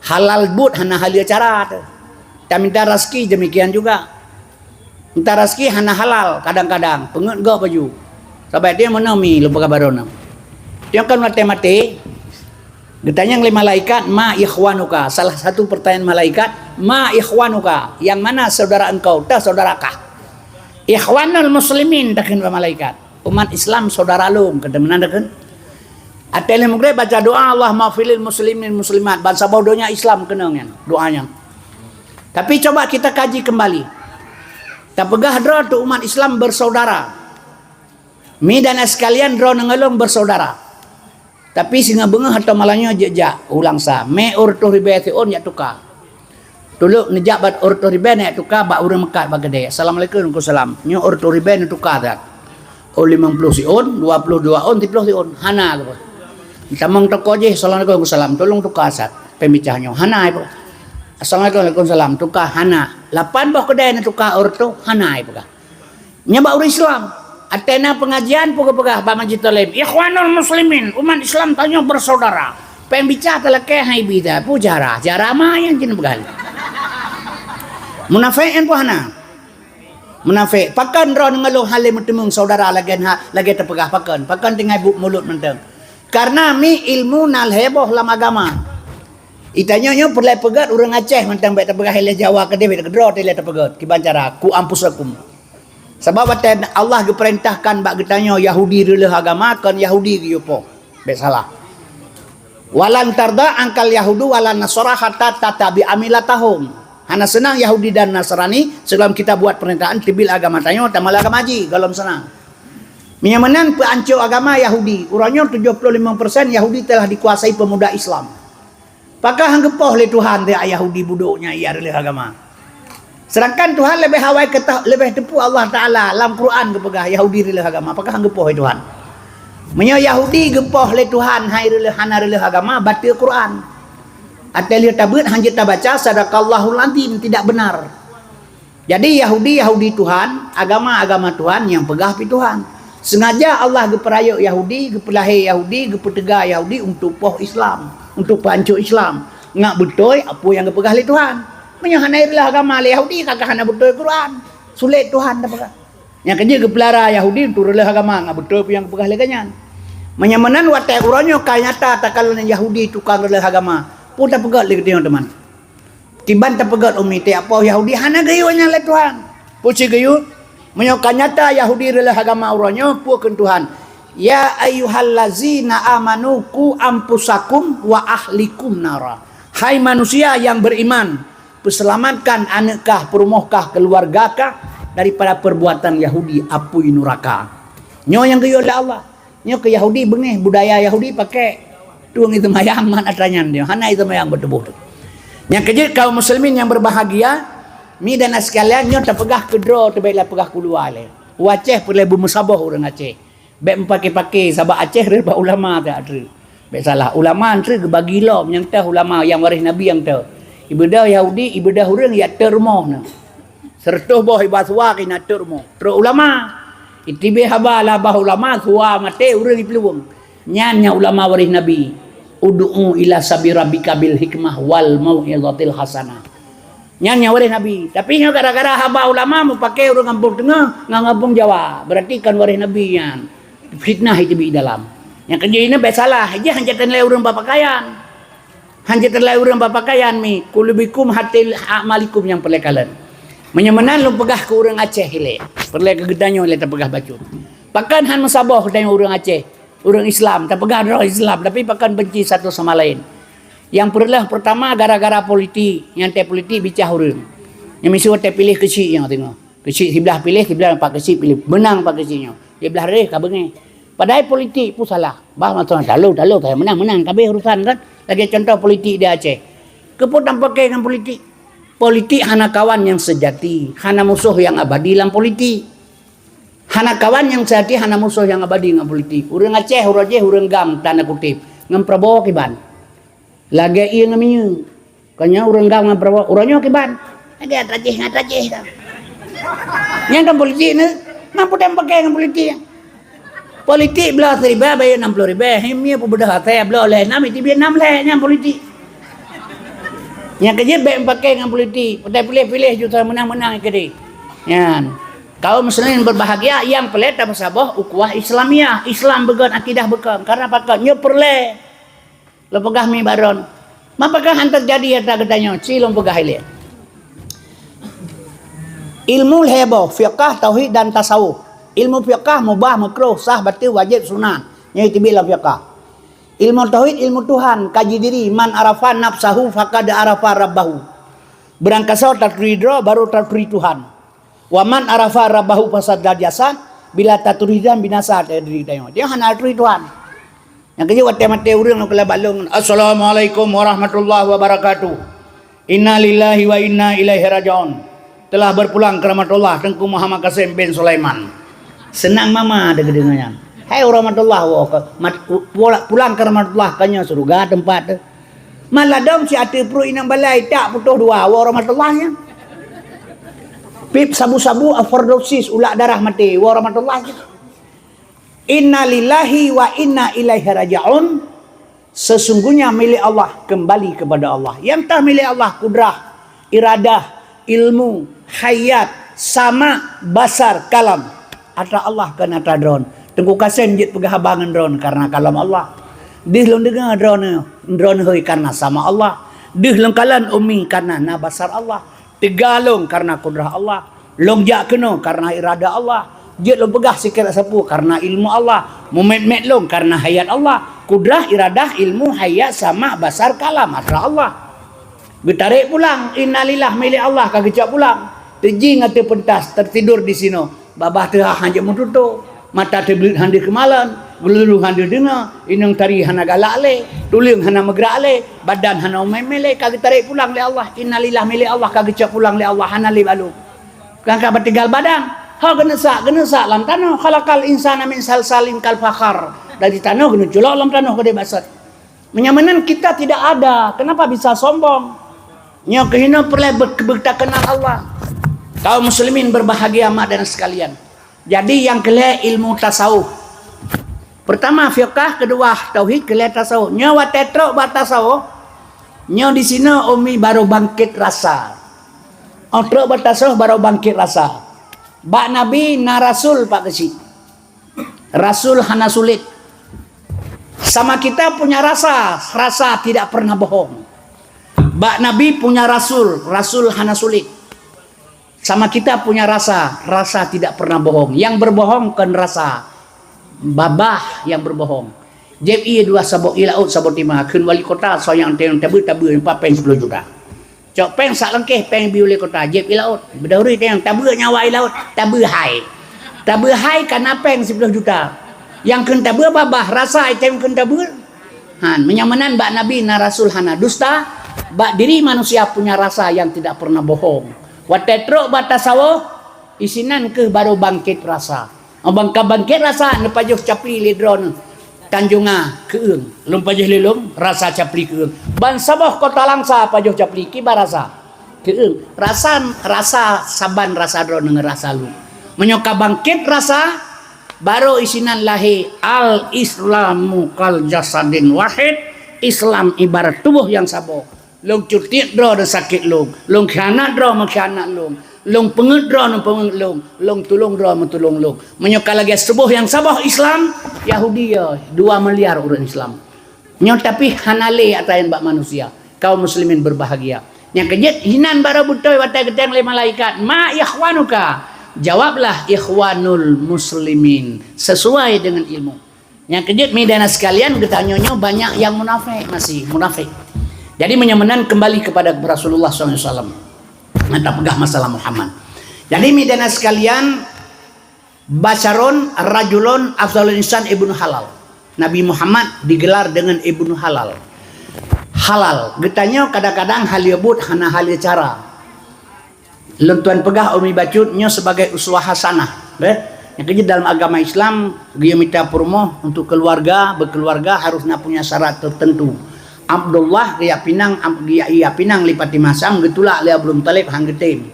Halal buet hana haleue cara teuh. Taminta raseuki demikian juga. Minta raseuki hana halal kadang-kadang, peungeuet gob baju. Sabab dia meunoe mi lôn peugah baroe nyoe. Dia kan maté-maté, geutanyong lé malaikat, "Ma ikhwanuka?" Salah satu pertanyaan malaikat, "Ma ikhwanuka?" Yang mana saudara engkau? Tah saudara kah? Ikhwanul muslimin takheun bak malaikat. Umat Islam saudara lôn, kata meunan takheun. Até lheueh maghrib baca doa, "Allahumma fil muslimin muslimat." Bansaboh donya Islam keunong nyan, doa nyan. Tapi coba kita kaji kembali. Tapeugah droe tu umat Islam bersaudara. Mi dan sekalian droe ngon lôn bersaudara. Tapi singoh beungoh atau malam nyoe jeuet jak ulang sa. Mé ureuëng ribée siôn jak tuka. Tulok neujak bak ureuëng ribée neujak tuka bak ureuëng meukat bak keudée. "Assalamualaikum." "Waalaikumsalam." Nyoe ureuëng ribée neutuka that. Oh, limong ploh siôn, dua ploh dua ôn, siplôh siôn. Hana keuh. Tamong toko jih, "Assalamualaikum." "Waalaikumsalam." "Tolong tuka sat. Péng bicah nyoe." "Hana," ipeugah. "Assalamualaikum." "Waalaikumsalam." Tuka, hana. Lapan boh keudée neutuka ureuëng tu, hana ipeugah. Nyan bak ureuëng Islam. Até na pengajian peugah-peugah bak majlis taklim, "Ikhwanul muslimin, umat Islam tanyoe bersaudara." Péng bicah talakée hai bida, peue cara? Cara ma nyang jeuet peugah. Munafék nyan peue hana? Munafék. Pakon droe ngon lôn hana lé meuteumeung saudara lagée na, lagée tapeugah pakon? Pakon tinggai buet mulod mantong? Karena mi ilmu na lhée boh lam agama. Itanyoe nyoe peureulée peugét ureuëng Aceh mantong bék tapeugah ilée Jawa keudeh bék keudroe teuh ilée tapeugét. Kiban cara, ku anfusakum. Sabab watée Allah geupeurintahkan bak geutanyoe Yahudi reuleueh agama, kon Yahudi geuyue poh. Bék salah. "Walan tarda angkal yahudu walan nasara hatta tattabi'a millatahum." Hana seunang Yahudi dan Nasrani sebelum kita buat pernyataan tibil agama tanyoe tamal agama jih, gohlom seunang. Meunyoe meunan peuancô agama Yahudi, uroe nyoe tujoh ploh limong persen Yahudi telah dikuasai pemuda Islam. Pakah han geupoh lé Tuhan teuh Yahudi budok nyan ia reuleueh agama. Sedangkan Tuhan leubeh awai keutah, leubeh teupeu Allah Taala lam Quran geupeugah Yahudi reuleueh agama. Pakah han geupoh lé Tuhan. Meunyoe Yahudi geupoh lé Tuhan hai reuleueh hana reuleueh agama, bateue Quran. Até lheueh tabeuet han jeuet tabaca, sadaqallahul azim, tidak benar. Jadi Yahudi, Yahudi Tuhan, agama, agama Tuhan nyang peugah pi Tuhan. Sengaja Allah geupeurayeuk Yahudi, geupeulahé Yahudi, geupeuteuga Yahudi untuk poh Islam, untuk peuancô Islam. Ngat beutôi apa nyang geupeugah lé Tuhan. Meunyoe hana reuleueh agama lé Yahudi, ka hana beutôi Quran. Sulet Tuhan tapeugah. Nyang keujeuet geupeulara Yahudi untuk reuleueh agama, ngat beutôi apa nyang geupeugah lé geuhnyan. Meunyoe meunan watée uroe nyoe ka nyata takalon Yahudi tukang reuleueh agama, peue tapeugét lé geutanyoe teuma? Kiban tapeugét umi tiep poh Yahudi hana geuyue nyan lé Tuhan. Peue cit geuyue? Meunyoe ka nyata Yahudi reuleueh agama uroe nyoe, peue kheun Tuhan? "Ya ayyuhallazina amanu qu anfusakum wa ahlikum nara." Hai manusia yang beriman, peuseulamatkan aneuëk kah, peurumoh kah, keuluwarga kah daripada perbuatan Yahudi apui nuraka. Nyoe nyang geuyue lé Allah. Nyoe keu Yahudi beungéh, budaya Yahudi pakai tueng itu mayang mat atra nyan dia. Hana itu mayang beuteuboh tu. Nyang keujeuet kaum muslimin yang berbahagia, mi dan sekalian nyoe tapeugah keudroe teuh bék lah peugah keuluwa lé. U Aceh peureulée beumeusaboh ureuëng Aceh. Bék meupaké-paké sabab Aceh reueh bak ulama teuh treuk. Bék salah, ulama treuk geubagi lom nyang teuh ulama nyang waréh Nabi nyang teuh. Ibadah Yahudi, ibadah ureuëng yak teuh rumoh na. Seureutoh boh iba suwa kina teuk rumoh. Trok ulama. Itibé haba labah ulama suwa maté ureuëng ipeuluweueng. Nyan nyang ulama waréh Nabi. "Ud'u ila sabi rabbika bil hikmah wal mau'izatil hasanah." Nyan nyang waréh Nabi. Tapi nyoe gara-gara haba ulama meupaké ureuëng gampông teungoh ngon gampông Jawa. Berarti kan waréh Nabi nyan. Fitnah itibé dalam. Nyang keujeuet ini bék salah. Ijih hanjeuet lé ureuëng bapakaian. Hanjeuet teulai ureuëng bapakaian mi, kulubikum hatil a'malikum nyang peureulée kalon. Meunyoe meunan lôn peugah keu ureuëng Aceh ilée, peureulée keu geutanyoe ilée tapeugah bacut. Pakon han meusaboh geutanyoe ureuëng Aceh, ureuëng Islam, tapeugah droe Islam, tapi pakon benci satu sama lain. Nyang peureulée peurtama gara-gara politik, nyang tée politik bicah ureuëng. Nyang miseue tée piléh keuchik nyang teungoh. Keuchik siblah piléh, siblah pak keuchik piléh. Meunang pak keuchik nyoe. Siblah reh ka beungéh. Padahai politik pun salah. Bah masa talo-talo saya menang-menang kabeh urusan kan. Lagi contoh politik di Aceh. Keupeue tampakée ngon politik? Politik hana kawan yang sejati, hana musuh yang abadi lam politik. Hana kawan yang sejati, hana musuh yang abadi ngon politik. Ureuëng Aceh, ureuëng Aceh, ureuëng GAM tanda kutip. Ngon Prabowo kiban. Lagée ié ngon minyeuk. Kon nyoe ureuëng GAM ngon Prabowo, uroe nyoe kiban. Lagée atra jih ngon atra jih ka. Nyang kan politik ni, mampu dan pakai ngon politik. Politik bloe siribée bayeue nam ploh ribée, himie peubeudôh asée bloe lhée nam itibie nam lhée nyan politik. Nyang keujeuet bék meupaké ngon politik, patai piléh-piléh juta meunang-meunang keudeh. Nyan. Kaum muslimin berbahagia nyang peureulée tameusaboh ukhuwah Islamiah. Islam beugét akidah beukong. Karena pakon nyoe peureulée. Lôn peugah mi bak droen. Mapakah han teujadi atra geutanyoe? Ci lôn peugah ilée. Ilmu lhée boh, fiqah, tauhid dan tasawuf. Ilmu fiqah mubah, makruh, sah, batil, wajéb, sunat. Nyoe teubiet lam fiqah. Ilmu tauhid, ilmu Tuhan, kaji diri, man arafa nafsahu faqad arafa rabbahu. Beurangkasoe taturi droe baru taturi Tuhan. Wa man arafa rabbahu fasadda jasad, bila taturi dan binasa diri tanyoe. Dia hana taturi Tuhan. Nyang keujeuet watée maté ureuëng lom keulah balong, "Assalamualaikum warahmatullahi wabarakatuh. Inna lillahi wa inna ilaihi raji'un." Telah berpulang ke rahmatullah Teungku Muhammad Kasim bin Sulaiman. Seunang mama deudeungoe nyan. Hai rahmatullah, woe ka, mat-, pulang ke rahmatullah, ka nyoe syeuruga teumpat teuh. Malah dong si ateueh pruet inong balai tak putôh dua, woe rahmatullah nyan. Pip sabu-sabu overdosis, ulak darah maté, woe rahmatullah nyan. Inna lillahi wa inna ilaihi raji'un. Sesungguhnya milik Allah, kembali kepada Allah. Nyang tah milik Allah, kudrah, iradah, ilmu, hayat, sama, basar, kalam. Atra Allah kon atra droen. Teungku Kasem jeuet peugah haba ngon droen karena kalam Allah. Dih lôn deungoe droen, droen hôi karena sama Allah. Deuh lôn kalon umi kareuna na basar Allah. Teuga lôn kareuna kudrah Allah. Lôn jak keunoe kareuna irada Allah. Jeuet lôn peugah sikira sapeue kareuna ilmu Allah. Mumet-met lôn kareuna hayat Allah. Kudrah, iradah, ilmu, hayat, sama, basar, kalam, atra Allah. Geutarek pulang, innalillah milék Allah ka geucok pulang. Teujing ateueh peuntas, teutidur di sinoe. Babah teuhah hana jeuet meututoe, mata teubleuet hana deuh keumalon, geululu hana deuh deungoe, inong tari hana galak lé, tuleueng hana meugrak lé, badan hana umai-umai lé, ka geutarek pulang lé Allah. Innalillah milék Allah ka geucok pulang lé Allah, hana lé balu. Kan ka batinggal badan. Ha geuneusak, geuneusak lam tanoh. Khalaqal insana min salsalin kal fakhar. Dari tanoh geuneuculok lam tanoh keudeh basot. Meunyoe meunan kita tidak ada, kenapa bisa sombong? Nyoe keuhina peureulée be-, beutakenal Allah. Kaum muslimin berbahagia, mak dan sekalian. Jadi nyang keulhée ilmu tasawuf. Pertama fiqah, kedua tauhid, keulhée tasawuf. Nyoe watée trok bak tasawuf, nyoe di sinoe umi baru bangkit rasa. Oh trok bak tasawuf baru bangkit rasa. Bak Nabi na rasul pak keuchik. Rasul hana sulit. Sama kita punya rasa, rasa tidak pernah bohong. Bak Nabi punya rasul, rasul hana sulit. Sama kita punya rasa, rasa tidak pernah bohong. Yang berbohong bukan rasa, babah yang berbohong. Jép ie dua saboh ie laôt saboh tima, kheun wali kota soe nyang teueng tabeue-tabeue empat péng sepuluh juta. Cok péng sak langkéh péng bi ulée kota, jép ie laôt. Beudahuri teueng tabeue nyawa ie laôt, tabeue hai. Tabeue hai kana péng siploh juta. Nyang kheun tabeue babah, rasa item kheun tabeue. Han, meunyoe meunan bak Nabi na rasul hana dusta, bak diri manusia punya rasa yang tidak pernah bohong. Watée trok bak tasawuf, isinan keuh baru bangkét rasa. Bang ka bangkét rasa neupajoh capli lé droeneuh. Tanjunga keueung, lôn pajoh lé lôn rasa capli keueung. Ban saboh kota Langsa pajoh capli kiban rasa keueung. Rasa, rasa saban rasa droeneuh ngon rasa lôn. Meunyoe ka bangkét rasa, baru isinan lahé al-Islamu kal jasadin wahid, Islam ibarat tuboh nyang saboh. Lôn cutiek droe dan sakét lôn. Lôn khianat droe meukhianat lôn. Lôn peungeuet droe neupeungeuet lôn. Lôn tulông droe meutulông lôn. Meunyoe ka lagée tuboh nyang saboh Islam, Yahudi ya dua miliar ureuëng Islam. Nyoe tapi hana lé atra nyan bak manusia. Kaum muslimin berbahagia. Nyang keujeuet hinan baru beutôi watée geuteueng lé malaikat, "Ma ikhwanuka?" Jawablah, "Ikhwanul muslimin," sesuai dengan ilmu. Nyang keujeuet mi dan sekalian, geutanyoe nyoe banyak nyang munafék, masih munafék. Jadi meunyoe meunan kembali kepada Rasulullah sallallahu alaihi wasallam. Nyang tapeugah masalah Muhammad. Jadi mi dan sekalian, basyaron rajulun afdalul insan ibnu halal. Nabi Muhammad digelar dengan ibnu halal. Halal. Geutanyoe kadang-kadang hal yebut hana hal cara. Lôn tuan peugah umi bacut nyoe sebagai uswah hasanah. Beh, nyang keujeuet dalam agama Islam, geuyue mita peurumoh untuk keluarga, berkeluarga harus na punya syarat tertentu. Abdullah geujak pinang, ab-, geujak, geujak pinang lé Fatimah Sam geutulak lé Abdul Muthalib han geutem.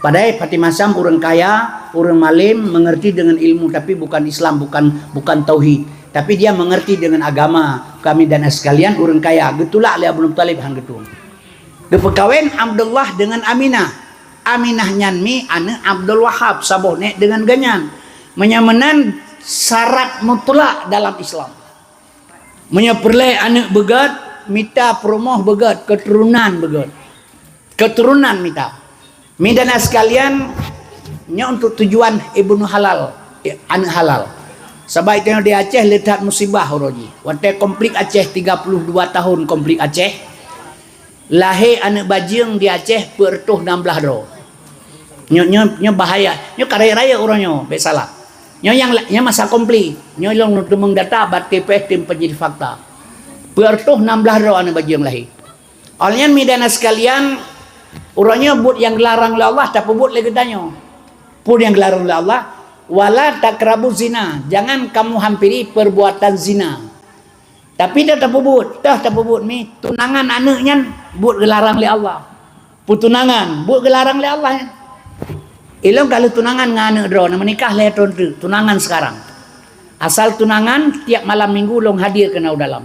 Padahai Fatimah Sam ureuëng kaya, ureuëng malem, mengerti dengan ilmu tapi bukan Islam, bukan, bukan tauhid. Tapi dia mengerti dengan agama. Kami dan sekalian ureuëng kaya geutulak lé Abdul Muthalib han geutem. Geupeukawen Abdullah dengan Aminah. Aminah nyan mi aneuëk Abdul Wahab, saboh nék dengan geuhnyan. Meunyoe meunan syarat mutlak dalam Islam. Meunyoe peureulée aneuëk beugét, mita peurumoh beugét, keuturonan beugét. Keuturonan mita. Mi dan sekalian, nyoe untuk tujuan ibnu halal, aneuëk halal. Sabab itu di Aceh le that musibah uroe jih. Watée konflik Aceh tiga puluh dua tahun konflik Aceh, lahé aneuëk bajeueng di Aceh peuet reutôh nam blaih droe. Nyoe, nyoe, nyoe bahaya. Nyoe ka rayeuk-rayeuk uroe nyoe, bék salah. Nyoe nyang, nyang masa konflik. Nyoe lôn teumeung data bak T P S tim penyidik fakta. Peuet reutôh nam blaih droe aneuëk bajeueng lahé. Awaknyan mi dan sekalian, uroe nyoe buet nyang geularang lé Allah tapeubuet lé geutanyoe. Peue nyang geularang lé Allah? Wala taqrabuz zina, jangan kamu hampiri perbuatan zina. Tapi dah tapeubuet, dah tapeubuet mi tunangan aneuëk nyan buet geularang lé Allah. Peutunangan buet geularang lé Allah nyan. Ilong ka lheueh tunangan ngon aneuëk droe, na meunikah lhée thon teuk, tunangan sekarang. Asal tunangan tiap malam minggu lôn hadir keunan u dalam.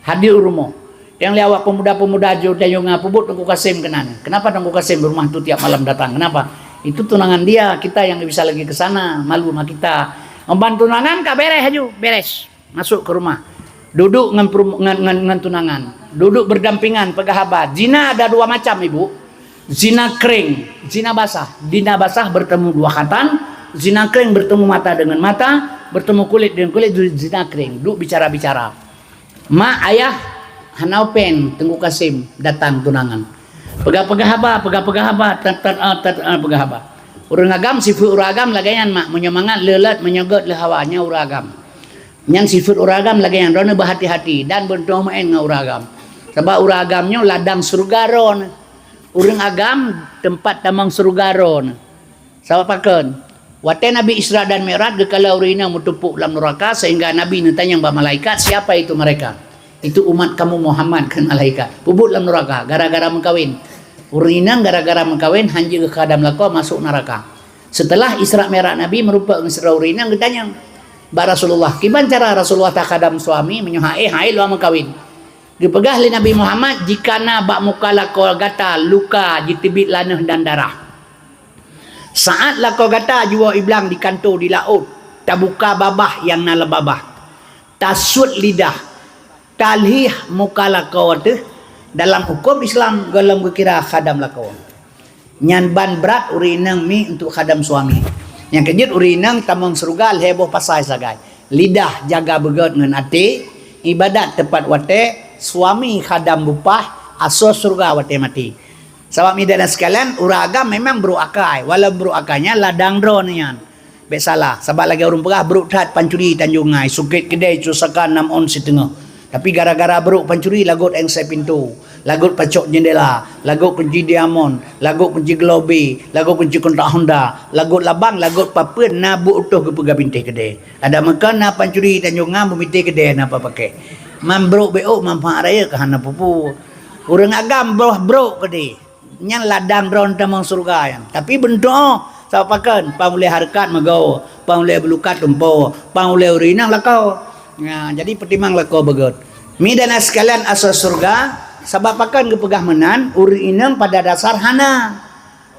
Hadir u rumoh. Nyang lé awak pemuda-pemuda jo dayonga peubuet Teungku Kasim keunan. Kenapa Teungku Kasim rumah tu tiap malam datang? Kenapa? Itu tunangan dia, kita yang bisa lagi ke sana, malu sama kita. Emban tunangan ka beres aju, beres. Masuk ke rumah. Duduk ngon, ngon, ngon, ngon tunangan. Duduk berdampingan, peugah haba. Zina ada dua macam, Ibu. Zina kering, zina basah. Zina basah bertemu dua khatan. Zina kering bertemu mata dengan mata, bertemu kulit dengan kulit, zina kering. Duk bicara-bicara. Mak ayah hana upen Teungku Kasim datang tunangan. Peugah-peugah haba, peugah-peugah haba, tat, tat, ah, tat, ah, peugah haba. Ureuëng agam, sifeuet ureuëng agam lagée nyan, mak, meunyoe mangat le lét, meunyoe gét le hawa, nyan ureuëng agam. Nyan sifeuet ureuëng agam lagée nyan, droeneuh beuhati-hati dan beuntoh meuén ngon ureuëng agam. Sabab ureuëng agam nyoe ladang syeuruga droeneuh. Ureuëng agam teumpat tamong syeuruga droeneuh. Sabab pakon? Watée Nabi Isra dan Mi'raj geukalon ureuëng inong meuteupok lam nuraka sehingga Nabi neutanyong bak malaikat, "Siapa itu mereka?" "Itu umat kamu Muhammad," kheun malaikat. "Peubuet lam nuraka gara-gara meukawen." Ureuëng inong gara-gara meukawen hanjeuet geukhadam lakoe masôk nuraka. Seuteulah Isra Mi'raj Nabi meurumpok ngon sidroe ureuëng inong geutanyong bak Rasulullah, "Kiban cara Rasulullah takhadam suami meunyoe han éh, han éh lom meukawen?" Geupeugah lé Nabi Muhammad, "Jika na bak muka lakoe gata luka jiteubiet lanéh dan darah, saát lakoe gata jiwoe iblang di kantô di laôt, tabuka babah nyang na lam babah, tasuet lidah, talhih muka lakoe teuh, dalam huköm Islam gohlom geukira khadam lakoe." Nyan ban brat ureuëng inong mi untuk khadam suami. Nyang keujeuet ureuëng inong tamong syeuruga lhée boh pasai sagai. Lidah jaga beugét ngon até, iébadat teupat watée, suami khadam bupah, asoe syeuruga watée maté. Sabab mideuna sekalian, ureuëng agam memang brok akai, walau brok akai nyan ladang droeneuh nyan. Bék salah, sabab lagée ureuëng peugah brok that pancuri Tanjong Ngai, sukét keudée cusakan nam ôn siteungoh. Tapi gara-gara brok pancuri lagot éngsé pintoe, lagot pacok jeundela, lagot kunci diamond, lagot kunci globe, lagot kunci kontak Honda, lagot labang, lagot papeuen na buet utoh geupeugah bintéh keudée. Adak meukan na pancuri Tanjong Ngai beumité keudée na papaké. Man brok bék ôk manfaat raya ka hana peue-peue. Ureuëng agam boh brok keudée. Nyan ladang droeneuh tamong syeuruga nyan. Tapi beuntoh, sabab pakon? Pang ulée hareukat meugoe, pang ulée beulukat tumpoe, pang ulée ureuëng inong lakoe. Nah, jadi peutimang lakoe beugét. Mideuna sekalian asoe syeuruga, sabab pakon geupeugah meunan, ureuëng inong pada dasar hana.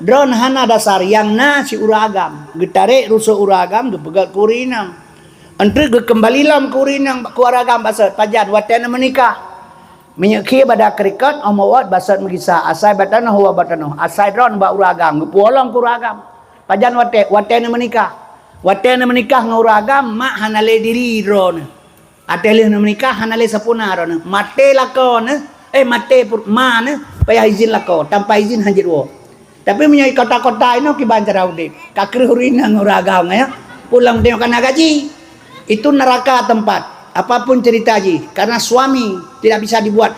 Droeneuh hana dasar, nyang na si ureuëng agam. Geutarek rusok ureuëng agam geupeugét keu ureuëng inong. Enteuk geukeumbali lom keu ureuëng inong, keu ureuëng agam bak sot, pajan watée na meunikah. Meunyoe khie bada keurikot, óh meuwot bak sot meugisa, asai bak tanoh, woe bak tanoh, asai droeneuh bak ureuëng agam, geupuwoe lom keu ureuëng agam. Pajan watée, watée na meunikah. Watée na meunikah ngon ureuëng agam, mak hana lé diri droeneuh. Watée lheueh na meunikah, hana lé sapeue na droeneuh. Maté lakoe neuh, eh, maté pur-, ma neuh, payah izin lakoe, tanpa izin hana jeuet woe. Tapi meunyoe di kota-kota inoe kiban cara udeb, ka kreueh ureuëng inong ngon ureuëng agam nyan, pulang tengok kana gaji. Itu neraka tempat. Apapun cerita jih, karena suami tidak bisa dibuat.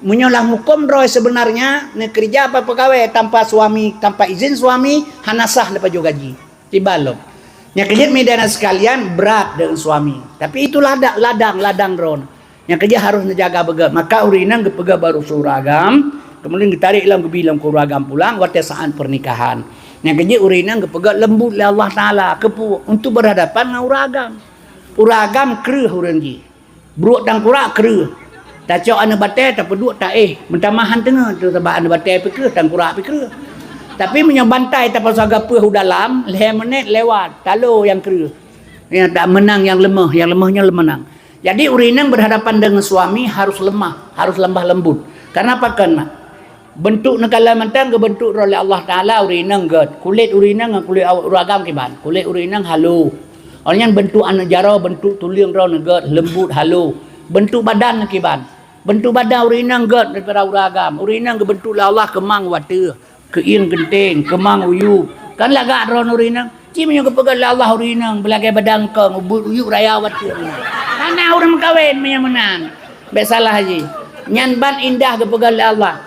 Meunyoe lam huköm droe sebenarnya, neukeureuja apa peugawée tanpa suami, tanpa izin suami, hana sah neupajoh gaji. Kiban lom. Nyang keujeuet mideuna sekalian, brat deungon suami. Tapi itu lada-, ladang, ladang droeneuh. Nyang keujeuet harôh neujaga beugét. Maka ureuëng inong geupeugét bak rusok ureuëng agam, keumudian geutarek lom geubi lom keu ureuëng agam pulang watée saát pernikahan. Nyang keujeuet ureuëng inong geupeugét leumbut lé Allah Taala, keupeue? Untuk berhadapan ngon ureuëng agam. Ureuëng agam kreueh ureuëng jih. Brok tangkurak kreueh. Tacok aneuëk batée, tapeuduek taéh. Meutamah han teungoh, sabab aneuëk batée pih kreueh, tangkurak pih kreueh. Tapi meunyoe bantai tapeusaga peueh u dalam, lhée menit lewat, talo nyang kreueh. Nyang tak menang nyang leumoh, nyang leumoh nyoe leumeunang. Jadi, ureuëng inong berhadapan dengan suami harus lemah, harus lemah lembut. Karena apa kheun, mak? Bentuk neukalon mantong geubentuk droe lé Allah Taala ureuëng inong gét. Kulét ureuëng inong ngon kulét ureuëng agam kiban. Kulét ureuëng inong halo. Awaknyan bentuk aneuëk jaroe, bentuk tuleueng droeneuh gét, lembut, halo. Bentuk badan kiban. Bentuk badan ureuëng inong gét daripada ureuëng agam. Ureuëng inong geubentuk lé Allah keumang watée. Keuieng geunteng, keumang uyueb. Kan lagak droeneuh ureuëng inong. Ci meunyoe geupeugah lé Allah ureuëng inong beulagée badang kong, ubeuet uyueb raya watée. Hana ureuëng meukawen meunyoe meunan. Bék salah jih. Nyan ban indah geupeugah lé Allah.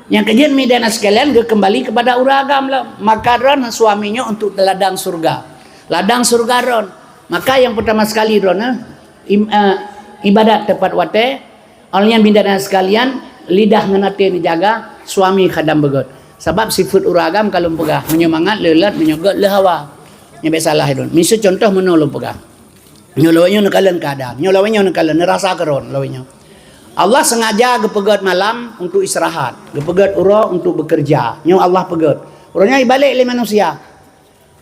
Nyang keujeuet mideuna sekalian geukeumbali keupada ureuëng agam lom. Maka droeneuh suami nyoe untuk ladang syeuruga. Ladang syeuruga droeneuh. Maka nyang peutama sekali droeneuh im-, eh, iébadat teupat watée, Awaknyan bidan sekalian, lidah ngon até neujaga, suami khadam beugét. Sabab sifeuet ureuëng agam ka lôn peugah, meunyoe mangat le lét, meunyoe gét le hawa. Nyan bék salah lôn. Miseue cuntoh meunoe lôn peugah. Nyoe lawét nyoe neukalon keuadaan. Nyoe lawét nyoe neukalon, neurasa keudroe lawét nyoe. Allah sengaja geupeugét malam untuk istirahat, geupeugét uroe untuk bekerja. Nyoe Allah peugét. Uroe nyoe ibalek lé manusia.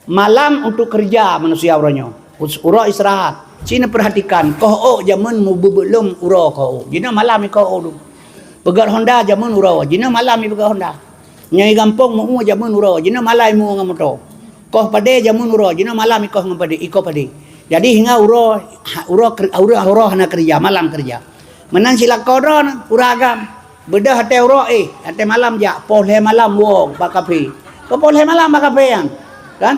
Malam untuk kerja manusia uroe nyoe. Us-, uroe istirahat. Ci neupeurhatikan, koh ôk jameun mubeubeuet lom uroe koh ôk. Jinoe malam ikoh ôk dum. Peugöt honda jameun uroe, jinoe malam ipeugöt honda. Nyoe gampông meu-ue jameun uroe, jinoe malam imu-ue ngon moto. Koh padé jameun uroe, jinoe malam ikoh ngon padé, ikoh padé. Jadi hingga uroe, ha, uroe ker-, uroe, uroe hana keureuja, malam keureuja. Meunan cit lakoe droeneuh, ureueng agam. Beudôh watèe uroe éh, watèe malam jak, poh lhèe malam woe bak kafé. Keu poh lhèe malam bak kafé nyan, kan?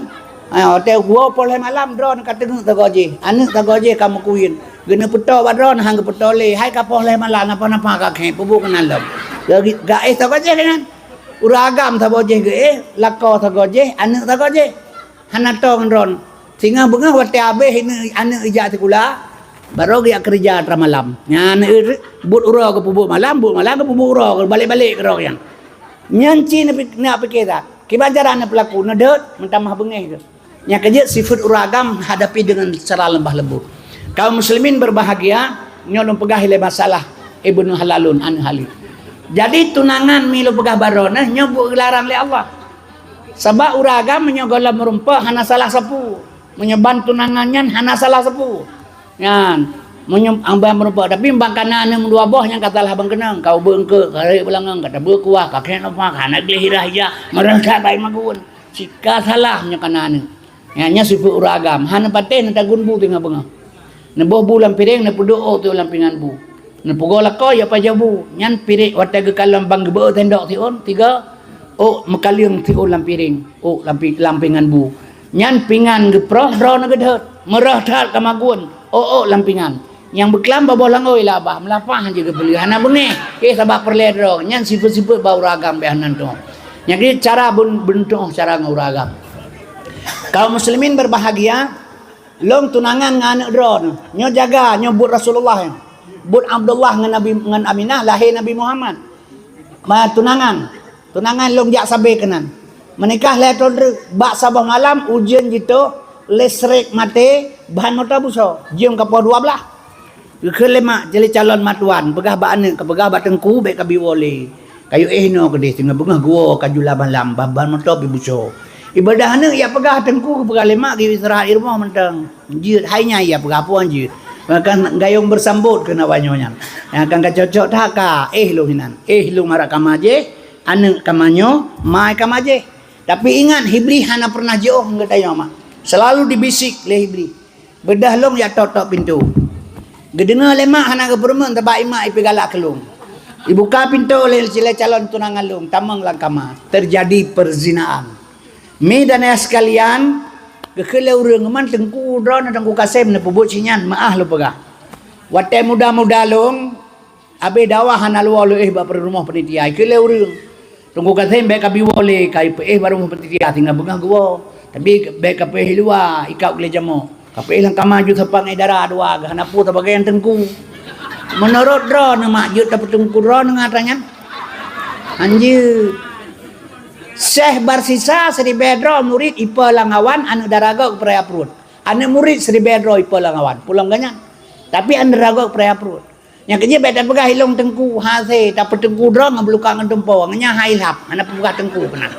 Ha, watèe woe poh lhèe malam droeneuh ka teungeut sagoe jéh, aneuk sagoe jéh ka meukawén. Geuneuk peutoe bak droeneuh han geupeutô lé, hai ka poh lhèe malam napa-napa ka khém, peubuet keunan lom. Ga-, gaéh sagoe jéh nyan. Ureueng agam saboh jéh geuéh, lakoe sagoe jéh, aneuk sagoe jéh. Hana toe ngon droeneuh. Singoh beungoh watèe habéh aneuk, aneuk ijak sikula, barô geujak keureuja atra malam. Nyan, eh, buet uroe geupeubuet malam, buet malam geupeubuet uroe, balek-balek keudroe nyan. Nyan cit neupi-, neupiké that. Kiban cara neupeulaku, neudeuet, meutamah beungéh geuh. Nyang keujeuet sifeuet ureueng agam hadapi deungon cara leumbah lembut. Kaum muslimin berbahagia, nyoe lôn peugah ilée masalah Ibnu Halalun aneuk Halid. Jadi tunangan mi lôn peugah baroe nyoe, nyoe buet geularang lé Allah. Sabab ureueng agam meunyoe gohlom meurumpok hana salah sapeue. Meunyoe ban tunangan nyan hana salah sapeue. Nyan, meunyoe ban meurumpok, tapi ban kana aneuk meudua boh nyan ka salah ban keunong, ka ubeuet eungkôt, ka rhot beulangöng, ka tabeuet kuah, ka khém lumpah, ka hana gleh irah ija, meureuh that bak ié magun. Cit ka salah meunyoe kana aneuk. Nyan, nyan sifeuet ureueng agam, hana patéh neutagun bu teungoh beungoh. Neuboh bu lam piréng, neupeuduek ôk teuk lam pingan bu. Neupeugoe lakoe, ya pajoh bu. Nyan piréng watée geukalon ban geubeuet sendok siôn, tiga, ôk meukaleueng siôn lam piréng, ôk lam pi-, lam pingan bu. Nyan pingan geuproh droeneuh geudhôt, meureuh that ka magun, ôk-ôk lam pingan. Nyang beuklam babah langôi lah bah, meulapah han jeuet geupeuleueh, hana beungéh. Eh, sabab peureulée droe, nyan sifeuet-sifeuet bak ureueng agam béh nan tueng. Nyang keu cara bun-, beuntueng cara ngon ureueng agam. Kaum muslimin berbahagia, Lôn tunangan ngon aneuk droeneuh. Nyoe jaga, nyoe buet Rasulullah nyoe. Buet Abdullah ngon Nabi, ngon Aminah, lahé Nabi Muhammad. Ma tunangan. Tunangan lôn jak sabé keunan. Meunikah lhée thon treuk, bak saboh malam ujeuen jitôh, listrik maté, ban moto beusoe. Jeuem ka poh dua blaih. Geukheun lé mak, jeuet lé calon mak tuan, peugah bak aneuk, ka peugah bak teungku, bék ka bi woe lé. Kayue éh inoe keudeh, singoh beungoh geuwoe ka jula malam, ban, ban moto pih beusoe. Ibadah aneuk, ya peugah teungku, geupeugah lé mak, geuistirahat di rumoh mantong. Jeuet, hai nyan ya peugah peue jeuet. Maka gayông beusambot keunan awak nyoe nyan. Nyang akan ka cocok that ka, éh lôn inan. Éh lôn marak kama jéh, aneuk kama nyoe, mai kama jéh. Tapi ingat, Iblih hana pernah jiôh ngon geutanyoe mak. Selalu dibisik lé Iblih. Beudôh lôn jak tok-tok pintoe. Geudeungoe lé mak hana geupeureumeun, teuma ié mak ipeugalak keu lôn. Ibuka pintoe lé, lé calon tunangan lôn, tamong lam kama. Terjadi perzinaan. Mi dan ayah sekalian, geukheun lé ureueng, "Man teungku droeneuh, Teungku Kasem neupeubuet si nyan, meuáh lôn peugah. Watée muda-muda lôn, abéh dakwah hana luwoe lôn éh bak rumoh panitia, geukheun lé ureueng, 'Teungku Kasem bék ka bi woe lé, ka ipeuéh bak rumoh panitia, singoh beungoh geuwoe. Tapi bék ka peuéh di luwa, ikab gleh jamok. Ka peuéh lam kama jeuet sapat ngon dara dua, geuh hana peue sabagai nyang teungku.'" Meunurot droeneuh mak jeuet tapeuteungku droeneuh ngon atra nyan? Hanjeuet. Syekh Barsisa siribée droe murit ipe lam awan, aneuk dara geuh geupeuraya pruet. Aneuk murit siribée droe ipe lam awan, peue lom geuh nyan. Tapi aneuk dara geuh geupeuraya pruet. Nyang keujeuet bék tapeugah ilôn teungku, hase tapeuteungku droe ngon beuluka ngon tumpo, ngon nyan hai lhap, hana peugah teungku keunan.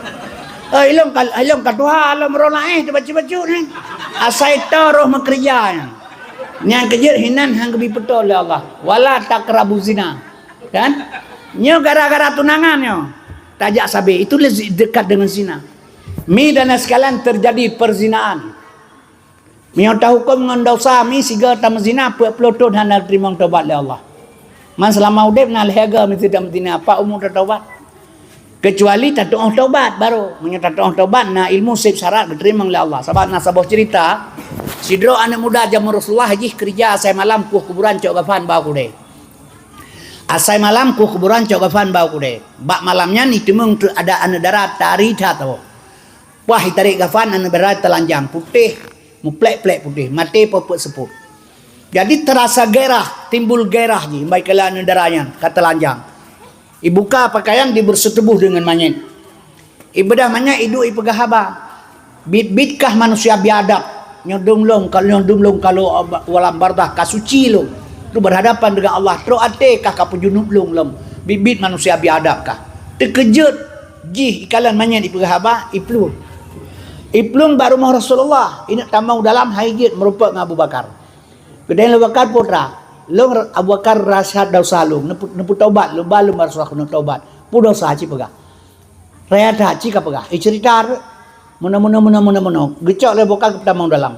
Eh, ilôn ka, ilôn ka tuha lom roh laén teubacut-bacut nyan. Asai toe roh meukeureuja nyan. Nyang keujeuet hinan han geubi peutoe lé Allah. Wala taqrabu zina. Kan? Nyoe gara-gara tunangan nyoe. Tajak sabé, itu le-, dekat dengan zina. Mi dan sekalian terjadi perzinaan. Meunyoe tahuköm ngon desya mi sigoe tameuzina peuet ploh thon hana teurimong tobat lé Allah. Man seulama udeb na lhée goe miseue tameuzina, pat umu tatobat? Keucuali tatuoh tobat barô. Meunyoe tatuoh tobat na ilmu seb syarat geuteurimong lé Allah. Sabab na saboh ceurita, sidroe aneuk muda jameun Rasulullah jih keureuja asai malam kueh kuburan cok gafan ba u keudée. Asai malam kueh kuburan cok gafan ba u keudée. Bak malam nyan iteumeung teuk adak aneuk dara tari that saboh. Wah, itarek gafan aneuk dara teulanjang, putéh, muplek-plek putéh, maté peuet-peuet seupôt. Jadi teurasa gairah, timbul gairah jih, baikala aneuk dara nyan ka teulanjang. Ibuka pakaian, dibeureuseutubôh deungon manyét. Ibeudah manyét, iduek ipeugah haba. Biet-biet kah manusia biadab, nyoe dum lôn, ka-, nyoe dum lôn ka lôn u alam barzakh ka suci lôn. Lôn berhadapan dengan Allah, trok até kah ka peujunub lôn lom. Biet-biet manusia biadab kah. Teukeujot jih ikalon manyét ipeugah haba, iplueng. Iplueng bak rumoh Rasulullah, ineuk tamong dalam hai jeuet meurumpok ngon Abu Bakar. Keudeh Abu Bakar peue atra, "Lôn Abu Bakar rasa dosa lôn, neupeu-, neupeutobat lôn, ba lôn bak Rasulullah keuneuk tobat." "Peue dosa?" cit peugah. "Raya that," cit ka peugah. "Eh, ceurita teuk." Meunoe, meunoe, meunoe, meunoe, meunoe. Geucok lé Abu Bakar geupeutamong dalam.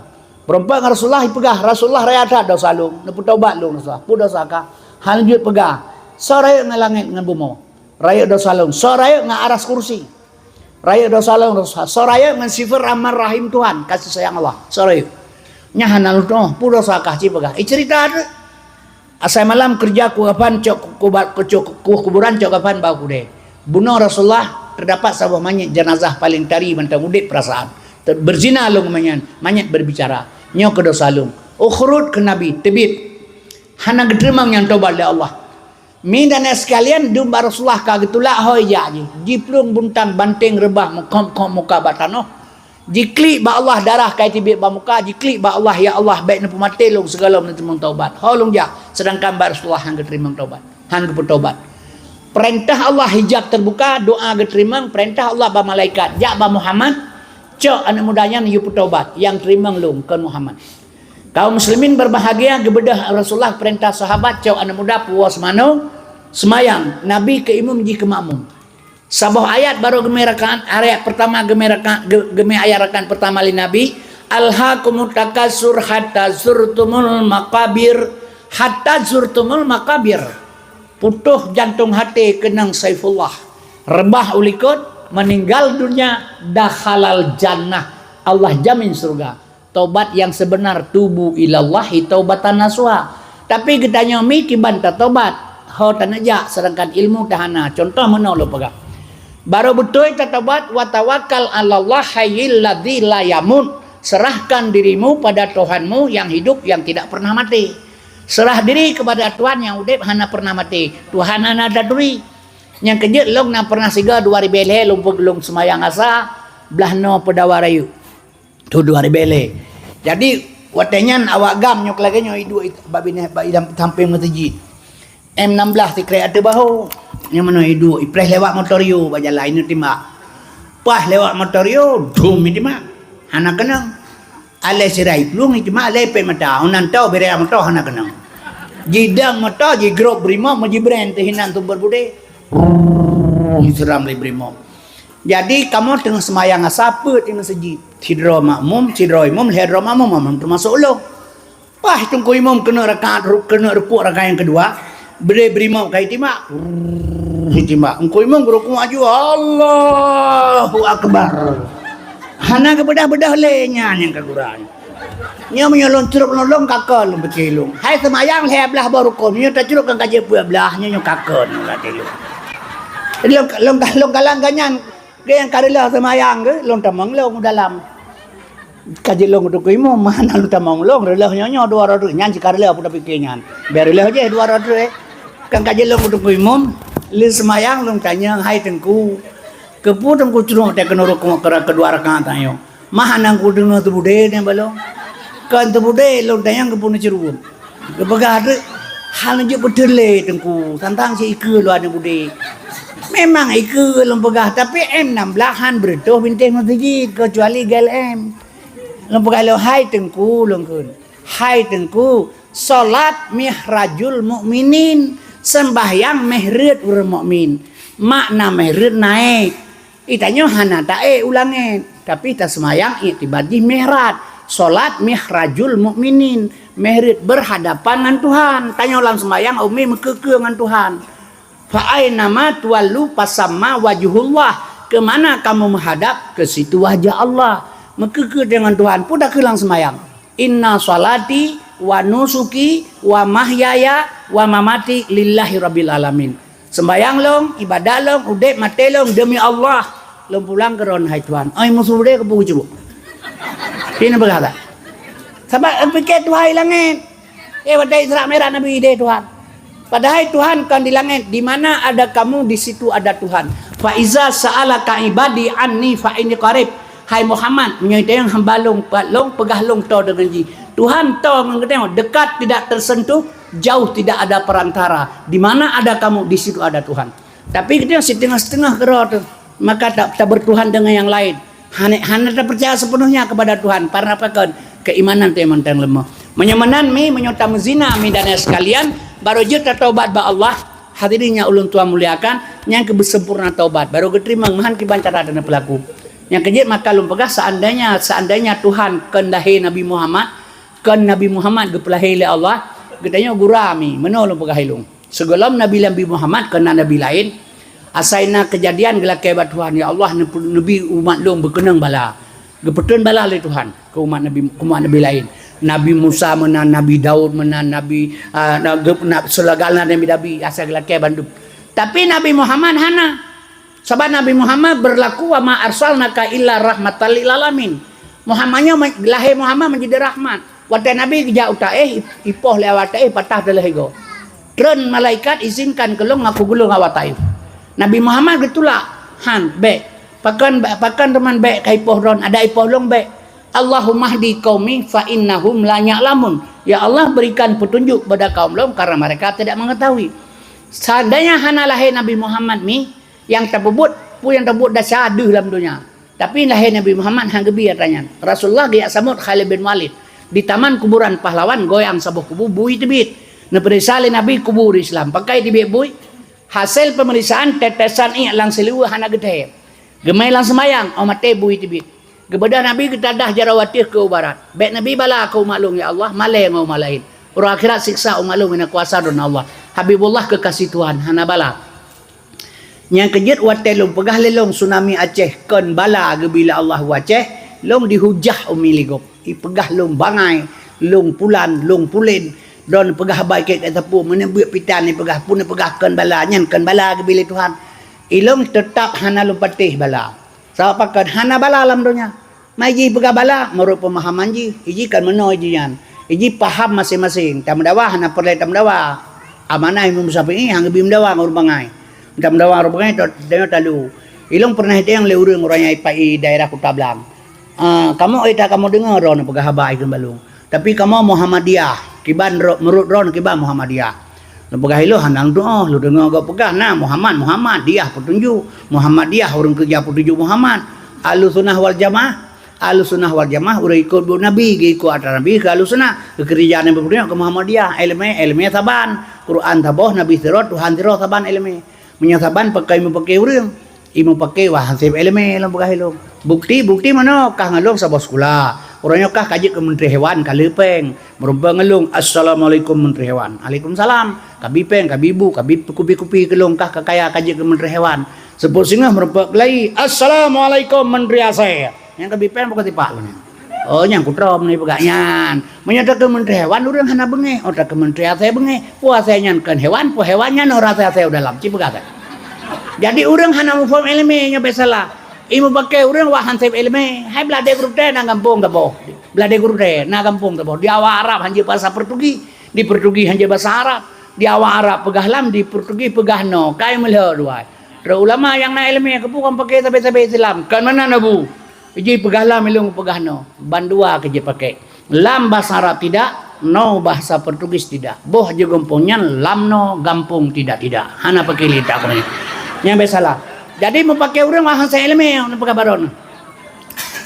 Beureumpok ngon Rasulullah, jipeugah, "Rasulullah, raya that dosa lôn, neupeutobat lôn, Rasulullah." "Peue dosa kah?" Hana jeuet peugah. "Soe rayeuk ngon langét ngon bumoe?" "Rayeuk dosa lôn." "Soe rayeuk ngon aras kursi?" "Rayeuk dosa lôn, Rasulullah." "Soe rayeuk ngon sifeut Rahman Rahim Tuhan, kasih sayang Allah?" "Soe rayeuk." "Nyan hana lôn tu'oh." "Peue dosa kah?" cit peugah. "Eh, ceurita teuk." Asai malam keureuja kueh kafan, cok kuba-, cok kueh kuburan, cok kafan, ba u keudè. Bunoe Rasulullah, teudapat saboh manyét jeunazah paleng tari mantong udép peurasaan. Te-, beuzina lôn ngon manyét, manyét beurbicara, "Nyoe keuh dosa lôn." Ukhrud keu Nabi, teubiet. Hana geuteurimong nyang tobat lé Allah. Mi dan sekalian, dum bak Rasulullah ka geutulak, hôi jak jih. Jiplueng buntang banténg reubah meukhom-khom muka bak tanoh. Jiklik bak Allah, darah ka jiteubiet bak muka, jiklik bak Allah, "Ya Allah, bèk neupeumaté lôn sigohlom neuteurimong taubat." Ho lôn jak, seudangkan bak Rasulullah han geuteurimong taubat, han geupeutobat. Peurintah Allah, hijab teubuka, doa geuteurimong, peurintah Allah bak malaikat, "Jak bak Muhammad, cok aneuk muda nyan yue peutobat, nyang teurimong lôn kon Muhammad." Kaum muslimin berbahagia, geubeudôh Rasulullah peurintah sahabat, cok aneuk muda puwoe seumanoe, seumayang, Nabi keu imum, jih keu makmum. Saboh ayat barô geumé rakaat, ayat peurtama geumé rakaat, ge-, geumé ayat rakaat peurtama lé Nabi, "Alhakumut takatsur hatta zurtumul maqabir, hatta zurtumul maqabir." Putôh jantông haté keunong Saifullah. Reubah u likot, meuninggai dunia, dakhalal jannah. Allah jamin syeuruga. Tobat nyang seubeunar, tubu ilallahi taubatan nasuha. Tapi geutanyoe mi kiban tatobat, ho taneuk jak, seudangkan ilmu tahana. Cuntoh meunoe lôn peugah. Barô beutôi tatobat, "Wa tawakkal 'alallah hayyil ladzi la yamut." Serahkan dirimu pada Tuhanmu yang hidup, yang tidak pernah mati. Serah diri kepada Tuhan yang udép hana pernah mati. Tuhan hana taturi. Nyang keujeuet lôn na pernah sigoe dua ribèe lhèe lôn pe-, lôn seumayang asa, blaih noe Peudawa Rayeuk. Tu dua ribèe lhèe. Jadi, watèe nyan awak GAM nyoe lagèe nyoe iduek bak binéh, bak idam sampéng meuseujid. M enam belas sikrek ateueh bahô. Nyang meunoe iduek, ipreh lewat motor Rio bak jalan, ineuk timbak. Paih lewat motor Rio, dum itimbak. Hana keunong. Alèh sira iplueng itimbak, alèh pèt mata. Unan tau bèrèh motor hana keunong. Jidong motor, jigrôp brimob, meujibrén teuh inan sumber budé. Brrrr, jiseram lé brimob. Jadi, kamoe teungoh seumayang asa peuet di meuseujid. Sidroe makmum, sidroe imum, lhèe droe makmum, makmum teumasok ulôn. Paih teungku imum keuneuk rakaat ru-, keuneuk rukuk rakaat nyang keudua, bri-, brimob ka itimbak. Rrrr, itimbak. Teungku imum geurukuk aju, Allahu Akbar. Hana geubeudôh-beudôh lé nyan nyang ka gura nyan. Nyoe meunyoe lôn crok lôn, lôn kakon lôn piké lôn. Hai seumayang lhèe blaih boh rukon, meunyoe tacrok kan ka jeuet peuet blaih, nyoe, nyoe kakon lôn ka lôn. Lôn, lôn, lôn kalang ganyan, geuh nyang ka reuloh seumayang geuh, lôn tamong lôn u dalam. Ka jeuet lôn keu teungku imum, hana lôn tamong lôn, reuloh nyoe, nyoe dua droe treuk, nyan cit ka reuloh peue tapiké nyan. Bèk reuloh jih dua droe treuk, eh. Kan ka jeuet lôn keu teungku imum, lheuh seumayang lôn tanyong, "Hai teungku, keupeue teungku crok teuh keuneuk rukuk keu ra-, keudua rakaat tanyoe?" Mah hana kudeungoe teubudé nyan bak lôn. Kon teubudé lôn tanyong keupeue neuceuruet. Geupeugah teuk, "Hana jeuet beutôi lé teungku, tantang cit ikeue lôn hana budé." Memang ikeue lôn peugah, tapi M enam belas han beureutoh bintéh meuseujid, keucuali G L M. Lôn peugah lôn, "Hai teungku," lôn kheun. "Hai teungku, salat mihrajul mukminin, sembahyang méh reuet ureueng mukmin." Makna méh reuet naék. Geutanyoe hana taék u langét, tapi taseumayang iktibar jih mihraj. Salat mihrajul mukminin, méh reuet berhadapan ngon Tuhan. Tanyoe lam seumayang umi meukeue-keue ngon Tuhan. "Fa ainama tuwallu fasamma wajhullah." Keu mana kamu menghadap, keu situ wajah Allah. Meukeue-keue deungon Tuhan, peue takheun lam seumayang. "Inna sholati wa nusuki wa mahyaya wa mamati lillahi rabbil alamin." Seumayang lôn, ibadat lôn, udép maté lôn demi Allah. Lôn pulang keu Droeneuh, hai Tuhan. Ai musoh deh keupeue cubuk. Pi neupeugah that. Sabab lôn piké Tuhan i langét. Eh, watèe Isra Mi'raj Nabi ideh Tuhan. Padahai Tuhan kon di langét, di mana ada kamu, di situ ada Tuhan. "Fa iza sa'alaka ibadi anni fa inni qarib." Hai Muhammad, meunyoe teuh hamba lôn, pat lôn, peugah lôn toe deungon jih. Tuhan toe ngon geutanyoe, dekat tidak tersentuh, jauh tidak ada perantara. Di mana ada kamu, di situ ada Tuhan. Tapi geutanyoe siteungoh-siteungoh keudroe teuh, maka ta-, tabertuhan dengan yang lain. Hana, hana tapeucaya sepenuhnya kepada Tuhan, karena apa kon? Keimanan teuh mantong leumoh. Meunyoe meunan mi, meunyoe tameuzina mi dan nyang sekalian, barô jeuet tataubat bak Allah. Hadirin nyang ulôn tuan muliakan, nyang keuh beusempurna taubat, barô geuteurimong meuhan kiban cara dan peulaku. Nyang keujeuet maka lôn peugah, seandainya, seandainya Tuhan kon lahé Nabi Muhammad, kon Nabi Muhammad geupeulahé lé Allah, geutanyoe gura mi, meunoe lôn peugah ilôn. Sigohlom Nabi, Nabi Muhammad kon na nabi laén, asai na keujadian geulakée bak Tuhan, "Ya Allah, neubi umat lôn beukeunong bala." Geupeutrön bala lé Tuhan keu umat nabi, keu umat nabi laén. Nabi Musa meunan, Nabi Daud meunan, Nabi, ah, na-, geup-, na-, sigohlom nabi-nabi asai geulakée bandum. Tapi Nabi Muhammad hana. Sabab Nabi Muhammad beurlaku, "Wa ma arsalnaka illa rahmatan lil alamin." Muhammad nyoe me-, lahé Muhammad menjadi rahmat. Watée Nabi geujak u Taéh, i-, ipoh lé awak Taéh, patah teuh lhée goe. Treun malaikat, "Izinkan keu lôn aku geulong awak Taif." Nabi Muhammad geutulak, "Han, bék. Pakon, pakon teuma bék ka ipoh droen, adak ipoh lôn bék. Allahumma hdi qaumi fa innahum la ya'lamun." Ya Allah, berikan petunjuk kepada kaum lôn karena mereka tidak mengetahui. Seandainya hana lahé Nabi Muhammad mi, nyang tapeubuet, peue nyang tapeubuet desya deuh lam donya. Tapi lahé Nabi Muhammad han geubi atra nyan. Rasulullah geujak sambot Khalid bin Walid. Di Taman Kuburan Pahlawan goyang saboh kubu, bui teubiet. Neupeuriksa lé Nabi kubu ureuëng Islam. Pakon teubiet bui? Hasé peumeriksaan tetesan iék lam siliwoe hana geuthèe. Geumé lam seumayang, óh maté bui teubiet. Geubeudôh Nabi geutadah jaroe ateueh keu u barat. "Bék neubi bala keu umat lôn, ya Allah, malée ngon umat laén. Uroe akhirat siksa umat lôn, na kuasa Droeneuh Allah." Habibullah keukasih Tuhan, hana bala. Nyang keujeuet watée lôn peugah lé lôn tsunami Aceh kon bala geubi lé Allah u Aceh, lôn dihujah umi lé gob. Ipeugah lôn bangai, lôn pulan, lôn pulen. Droeneuh peugah haba keu sapeue, meuneubeuet pitan ipeugah, peue neupeugah kon bala, nyan kon bala geubi lé Tuhan. Ilôn teutab hana lôn patéh bala. Sabab pakon? Hana bala lam donya. Mai jih peugah bala, meurot peumahaman jih, iji kan meunoe jih nyan. Iji paham maséng-maséng. Tameudawa hana peureulée tameudawa. Amanah Imam Syafi'i han geubi meudawa ngon ureuëng bangai. Tameudawa ureuëng bangai, tanyoe talu. Ilôn peureunah itanyong lé ureuëng, ureuëng nyang ipai daerah Kuta Blang. "Ah, kamoe ita kamoe deungoe droeneuh peugah haba ikheun bak lôn. Tapi kamoe Muhammadiyah, kiban ro-, meurot droeneuh kiban Muhammadiyah." Lôn peugah ilôn hana lôn tuoh, lôn deungoe gob peugah na Muhammad, Muhammad, diyah peutunjuk. Muhammadiyah ureuëng keureuja peutunjuk Muhammad. Ahlussunnah wal Jamaah, Ahlussunnah wal Jamaah ureuëng ikot buet Nabi, geuikot atra Nabi keu Ahlussunnah. Geukeureuja Nabi peutunjuk keu Muhammadiyah, iéleumé, iéleumé saban, Quran saboh, Nabi sidroe, Tuhan sidroe saban iéleumé. Meunyoe saban pakon meupaké ureuëng, imeupaké wah han sép iéleumé lôn peugah ilôn. Bukti, bukti meunoe kah ngon lôn saboh sikula. Uroe nyoe kah ka jeuet keu Menteri Hewan ka lheueh péng. Meurumpok ngon lôn, "Assalamualaikum Menteri Hewan." "Alaikumsalam." Ka bi péng, ka bi bu, ka bi kupi-kupi keu lôn kah ka kaya ka jeuet keu Menteri Hewan. Seupôt singoh meurumpok lagi, "Assalamualaikum Menteri Asèe." Nyang ka bi péng bukan tipak lôn nyan. Oh, nyang kutroe meunyoe peugah nyan. Meunyoe takheun Menteri Hewan, ureuëng hana beungéh. Oh, takheun Menteri Asèe beungéh. Peue asèe nyan kon hewan, peue hewan nyan ora asèe-asèe u dalam. Ci peugah kan. Jadi ureuëng hana muphom iéleumé nyoe bék salah. Imeupaké ureuëng wah han sép iéleumé. Hai blah dé gurutée na gampông taboh. Blah dé gurutée na gampông taboh. Di awak Arab han jeuet basa Portugis, di Portugis han jeuet basa Arab. Di awak Arab peugah lam, di Portugis peugah no. Kai meulhö dua. Trok ulama nyang na iéleumé keupeue kon paké sabé-sabé Islam. Kon meunan Abu. Jih peugah lam ilôn peugah no. Bandua keu jipaké. Lam basa Arab tidak, no basa Portugis tidak. Boh jeugampông nyan lam no gampông tidak-tidak. Hana paké litak keunoe. Nyang biasalah. Jadi meupaké ureuëng wah han sép iéleumé, ureuëng peugah baron.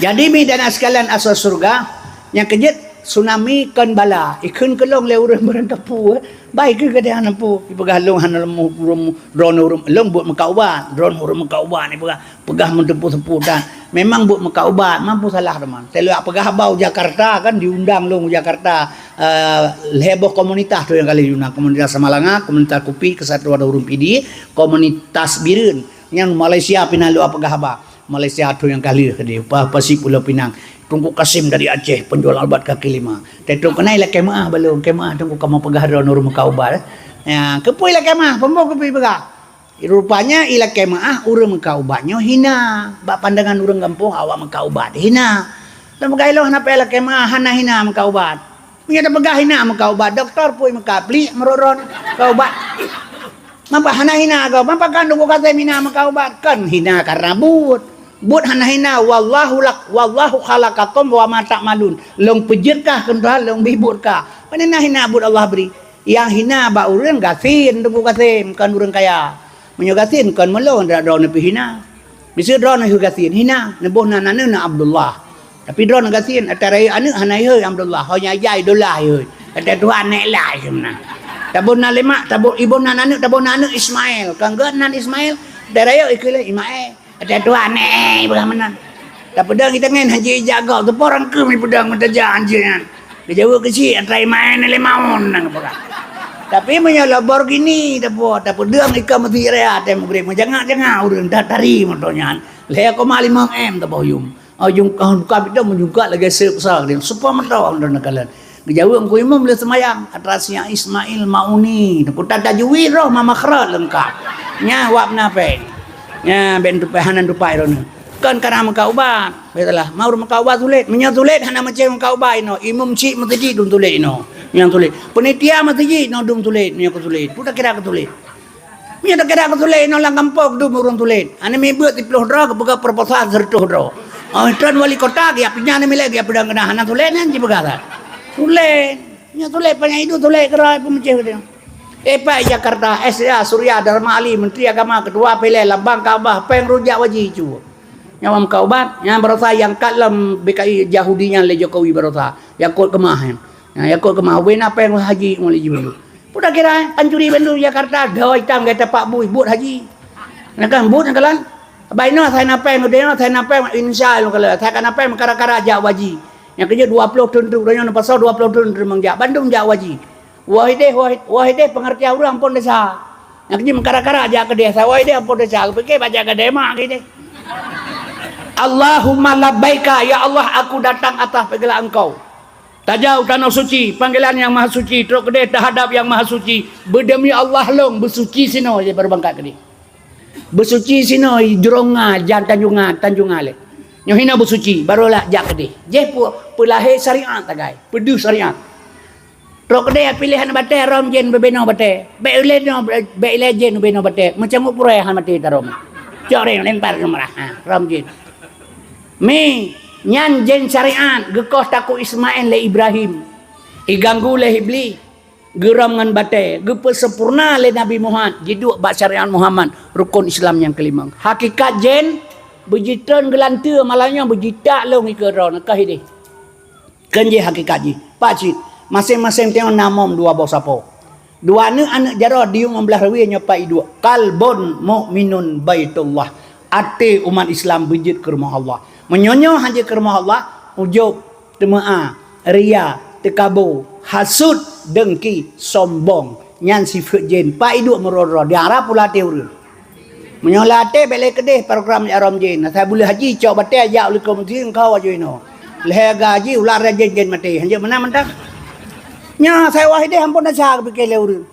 Jadi mi dan sekalian asai syeuruga, nyang keujeuet tsunami kon bala. Ikheun keu lôn lé ureuëng barangkapeue. Bai keu geutanyoe hana peue, ipeugah lôn hana leumoh ureuëng, droeneuh ureuëng, lôn buet meukat ubat, droeneuh ureuëng meukat ubat ipeugah, peugah meuteupeue-teupeue tan. Memang buet meukat ubat, mampu salah teuma. Teuh lôn peugah haba u Jakarta kan, diundang lôn u Jakarta, eh, lhée boh komunitas tu nyang ka lheueh diundang, komunitas Samalanga, komunitas Kupi, Kesatuan Ureuëng Pidie, komunitas Bireuen. Nyang Malaysia pih na lôn peugah haba. Malaysia tu nyang ka lheueh di pa-, Pasi Pulo Pinang. Teungku Kasim dari Aceh, penjual ubat kaki lima. Teutong keunan ilakée meuáh bak lôn, kée meuáh Teungku kamoe peugah droeneuh ureuëng meukat ubat, eh. Ya, keupeue ilakée meuáh, peue keupeue peugah. Rupanya ilakée meuáh ureuëng meukat ubat nyoe hina. Bak pandangan ureuëng gampông awak meukat ubat hina. Lôn peugah ilôn hana payah lakée meuáh, hana hina meukat ubat. Meunyoe tapeugah hina meukat ubat, dokto peue meukat pliek meurot-rot meukat ubat. Mapa hana hina gob? Mapa kan Teungku Kasim hina meukat ubat? Kan hina karena buet. Buet hana hina, wallahu lak-, wallahu khalaqakum wa ma ta'malun. Lôn peujeuet kah keu Tuhan, lôn bi buet kah. Pane na hina buet Allah bri. Nyang hina bak ureuëng gasien Teungku Kasim, kon ureuëng kaya. Meunyoe gasien kon meulôn, droeneuh pih hina. Miseue droeneuh gasien hina, neuboh nan aneuk na Abdullah. Tapi droeneuh gasien, ata rayeuk aneuk hana ihôi Abdullah, ho nyang jai Abdullah ihôi. Ata Tuhan nek lah ihôi meunan. Tabon nan lima, tabon ibon nan aneuk, tabon nan aneuk Ismail. Kan geuh nan Ismail, ata rayeuk ikheun lé Ismail. Ata Tuhan nek, eh, ipeugah meunan. Tapeudong itangen haji ijak gok, teupeu rangkeum ipeudong meutajak haji nyan. Geujaweueb keuchik, ata Ismail nan lé maun nan geupeugah. Tapi meunyoe Lamborghini tapuwoe, tapeudong ika meusi raya, ata mugreb meujangak-jangak ureueng, dah tari moto nyan. Lhèe koma limong M taboh yum. Oh, jung-, oh, buka bidang meujungkak lagèe seup sa dia. Seupah mata orang dan nakalan. Geujaweueb Teungku Imum lé seumayang. Atra siang Ismail Mauni. Kuta tajwid roh ma makhraj leungkap. Nya wab na pèng. Nya ben tupai hanan tupai roh ni. Kon karena meukat ubat. Baiklah, mau meukat ubat sulet. Meunyoe sulet hana macam meukat ubat inoe. Imum cik meuseujid dum sulet inoe. Nyang sulet. Panitia meuseujid inoe dum sulet. Meunyoe keu sulet. Peue takira keu sulet. Meunyoe takira keu sulet inoe lam gampông dum ureueng sulet. Aneuk miet beuet siplôh droe geupeugah proposal seureutôh droe. Oh, tron wali kota geujak pih nyan aneuk miet lé geujak peudong keunan hana sulet nyan jipeugah that. Sulet. Nyoe sulet panyang idup sulet keudroe peumeucéh geutanyoe. Eh, Pak Jakarta, S A, Surya, Dharma Ali, Menteri Agama, Ketua P L N, Labang Ka'bah, pèng rujak waji cu. Nyawam ka ubat, nyang barosa nyang kat lam B K I Yahudi nyan lé Jokowi barosa. Yakut keumah nyan. Nya, yakut keumah, ubé na pèng haji ngon lé jibeundu. Peue takira, eh? Pancuri bandum Jakarta, doi tam gata pak bui, buet haji. Nah kan, buet nyan kalan. Bainoe, sai na pèng, udeh nyoe, sai na pèng, insya Allah, sai ka na pèng, kara-kara jak waji. Nyang keujeuet dua ploh thon tu, uroe nyoe neupasoe dua ploh thon teurimong jak, bandum jak waji. Wahideh, wahid-, wahideh pengertian ureueng ampôn desya. Nyang keujeuet meukarak-karak jak keudeh, sai wahideh ampôn desya, geupike bak jak keudeh mak keudeh. Allahumma labbaika, ya Allah, aku datang atas panggilan Engkau. Tajak u Tanoh Suci, panggilan Yang Maha Suci, trok keudeh tahadap Yang Maha Suci. Beudemi Allah lôn, beusuci sinoe, baru bangkat keudeh. Beusuci sinoe, jurong nga, jan tanjong nga, tanjong nga lé. Nyoe hinoe beusuci, baru lak jak keudeh. Jeh pu-, peulahé syariat tagai, peudeuh syariat. Trok keudeh piléh aneuk batèe, rom jén beubenoe batèe. Bèk ilèe nyoe, bèk ilèe jén beubenoe batèe. Meucangok purèe hana maté tarom. Cok reng lempar keu meurah. Ha, rom jén. Mi, nyan jén syariat geukoh takue Ismail lé Ibrahim. Iganggu lé Iblih. Geurom ngon batèe. Geupeusempurna lé Nabi Muhammad. Jiduek bak syariat Muhammad. Rukon Islam nyang keulimong. Hakikat jén, beujitreun geulanteue malam nyoe beujitak lôn ikeue droeneuh ka hideh. Kheun jih hakikat jih. Pak cit, maséng-maséng tanyoe na mom dua boh sapo. Dua aneuk, aneuk jaroe diyuem lam blaih rawie nyoe pat iduek. Qalbun mu'minun baitullah. Até umat Islam beujeuet keu rumoh Allah. Meunyoe nyoe han jeuet keu rumoh Allah, ujub, teumeu'ah, ria, teukabo, hasut, dengki, sombong. Nyan sifeuet jén. Pat iduek meurora-rora. Diharap pula até ureueng. Meunyoe lam até bèk lé keudeh program jak rom jén. Asai buleuen haji cok batèe jak u likot meuseujid engkau aju inoe. Lhèe gaji ulat rajin jén maté. Hanjeuet meunan mantong. Nyoe asai wahideh ampôn desya geupike lé ureueng.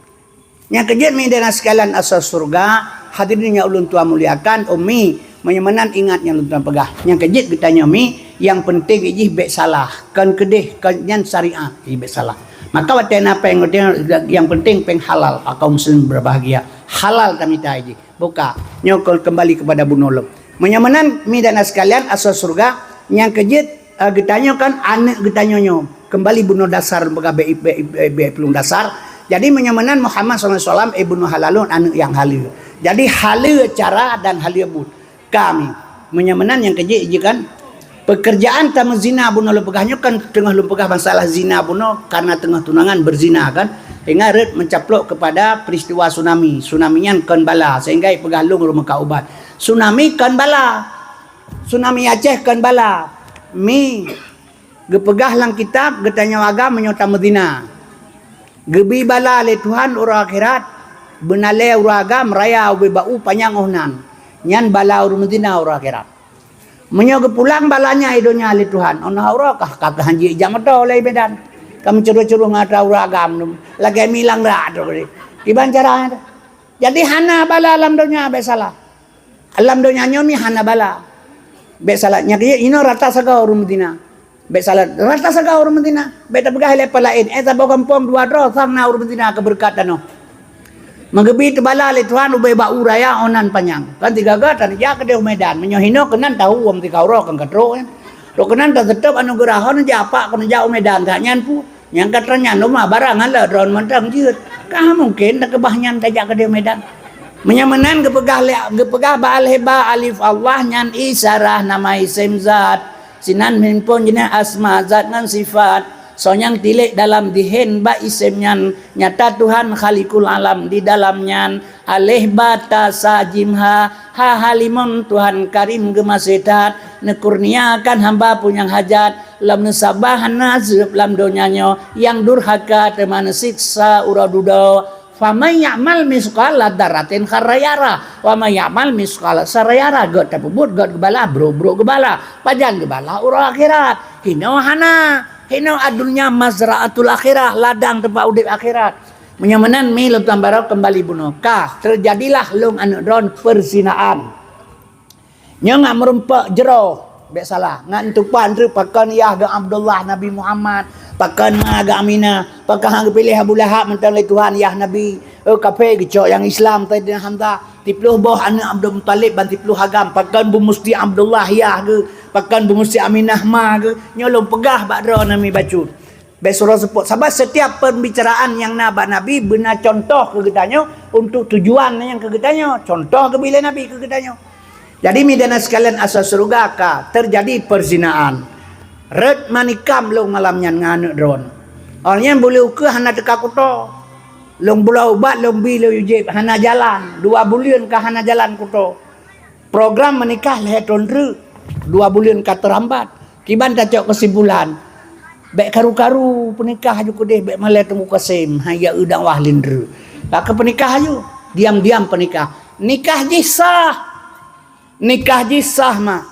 Nyang keujeuet mi dan sekalian asoe syeuruga, hadirin nyang ulôn tuan muliakan, ummi, meunyoe meunan ingat nyang lôn tuan peugah. Nyang keujeuet geutanyoe mi, nyang penting jih bèk salah. Kon keudeh, kon nyan syariat, jih bèk salah. Maka watèe na pèng, nyang penting pèng halal, kaum muslim berbahagia. Halal tamita jih. Buka. Nyoe ke-, kembali kepada bunoe lom. Meunyoe meunan, mi dan sekalian, asoe syeuruga, nyang keujeuet, eh, geutanyoe kan aneuk geutanyoe nyoe. Kembali bunoe dasar, peugah bèk, bèk, bèk, bèk peulung dasar. Jadi, meunyoe meunan Muhammad sallallahu alaihi wasallam, eh, bunoe haleue lôn aneuk nyang haleue. Jadi, haleue cara dan haleue buet. Kami. Meunyoe meunan nyang keujeuet jih kan, Pekerjaan tameuzina bunoe lôn peugah nyoe kan teungoh lôn peugah masalah zina bunoe, karena teungoh tunangan berzina kan. Hingga rot mencaplok kepada peristiwa tsunami. Tsunami nyan kon bala, sehingga ipeugah lôn rumoh ka ubat. Tsunami kon bala. Tsunami Aceh kon bala. Mi geupeugah lam kitab geutanyoe agam meunyoe tameuzina. Geubri bala lé Tuhan uroe akhirat, beunalée uroe agam raya ubé bak u panyang óh nan. Nyan bala ureuëng meuzina uroe akhirat. Meunyoe geupulang bala nyan i donya lé Tuhan, óh na uroe kah ka keuhanjeuet jak meuto lé Medan. Ka meucurôh-curôh ngon atra uroe agam, lagée milang rak tu. Kiban cara nyan tu. Jadi hana bala lam donya bék salah. Lam donya nyoe mi hana bala. Bék salah. Nyang keu inoe rata sagoe ureuëng meuzina. Bék salah, rata sagoe ureuëng meuzina. Bék tapeugah lé peue laén, eh, saboh gampông dua droe sang na ureuëng meuzina keu beureukat tanoh. Meugeubri teubala lé Tuhan ubé bak u raya óh nan panyang. Kan sigaga taneuk jak keudeh u Medan. Meunyoe hinoe keunan tahu wong tika uroe kan ka trok nyan. Trok keunan taseutôt anugeurah hon jak apak kon jak u Medan that nyan pu. Nyang ka trok nyan lom barang hana droen mantong jeuet. Ka mungken takeubah nyan tajak keudeh u Medan. Meunyoe meunan geupeugah lé, geupeugah bak al-heba alif Allah nyan isyarah nama isim zat. Sinan meuhimpon jeunah asma zat ngon sifat. Soe nyang tilék dalam dihen bak isem nyan, nyata Tuhan Khaliqul Alam di dalam nyan. Aleh ba ta sa jim ha, ha ha limong Tuhan Karim geumaséh that, neukurniakan hamba peue nyang hajat, lom neusabah hana zeueb lam donya nyoe, nyang durhaka teuma neusiksa uroe dudoe. Faman ya'mal misqala dzarratin khaira yara, wa man ya'mal misqala syarrin yara. Gét tapeubuet, gét geubala, brok, brok geubala, pajan geubala uroe akhirat. Hinoe hana, hinoe adunya mazra'atul akhirah, ladang teumpat udeb akhirat. Meunyoe meunan mi lôn tuan baroe keumbali bunoe. Ka, teujadilah lôn aneuëk droen peuzinaan. Nyoe ngat meurumpok jroh, bék salah. Ngat tupan treuk pakon yah geuh Abdullah Nabi Muhammad, pakon ma geuh Aminah, pakon han geupiléh Abu Lahab mantong lé Tuhan yah Nabi. Oh, kafé geucok nyang Islam Saidina Hamzah. Siploh boh aneuëk Abdul Muthalib ban siploh agam, pakon beumusti Abdullah yah geuh, pakon beumusti Aminah ma geuh. Nyoe lôn peugah bak droeneuh mi bacut. Bék suroh seupôt. Sabab setiap pembicaraan nyang na bak Nabi beuna contoh keu geutanyoe untuk tujuan nyang keu geutanyoe. Contoh geubi lé Nabi keu geutanyoe. Jadi, mi dan sekalian asai syeuruga ka teujadi peuzinaan. Rot manikam lôn malam nyan ngon aneuëk droen. Awaknyan buleue ukeue hana teuka kuto. Lôn bloe ubat, lôn bi lôn yue jieb, hana jalan. Dua buleuen ka hana jalan kuto. Program meunikah lhée thon treuk, dua buleuen ka teurambat. Kiban tacok keusimpulan, bék karu-karu peunikah aju keudeh, bék malée teungku kasem, hai ya eu dakwah lindru. Bak keu peunikah aju, diam-diam peunikah. Nikah jih sah. Nikah jih sah, mak.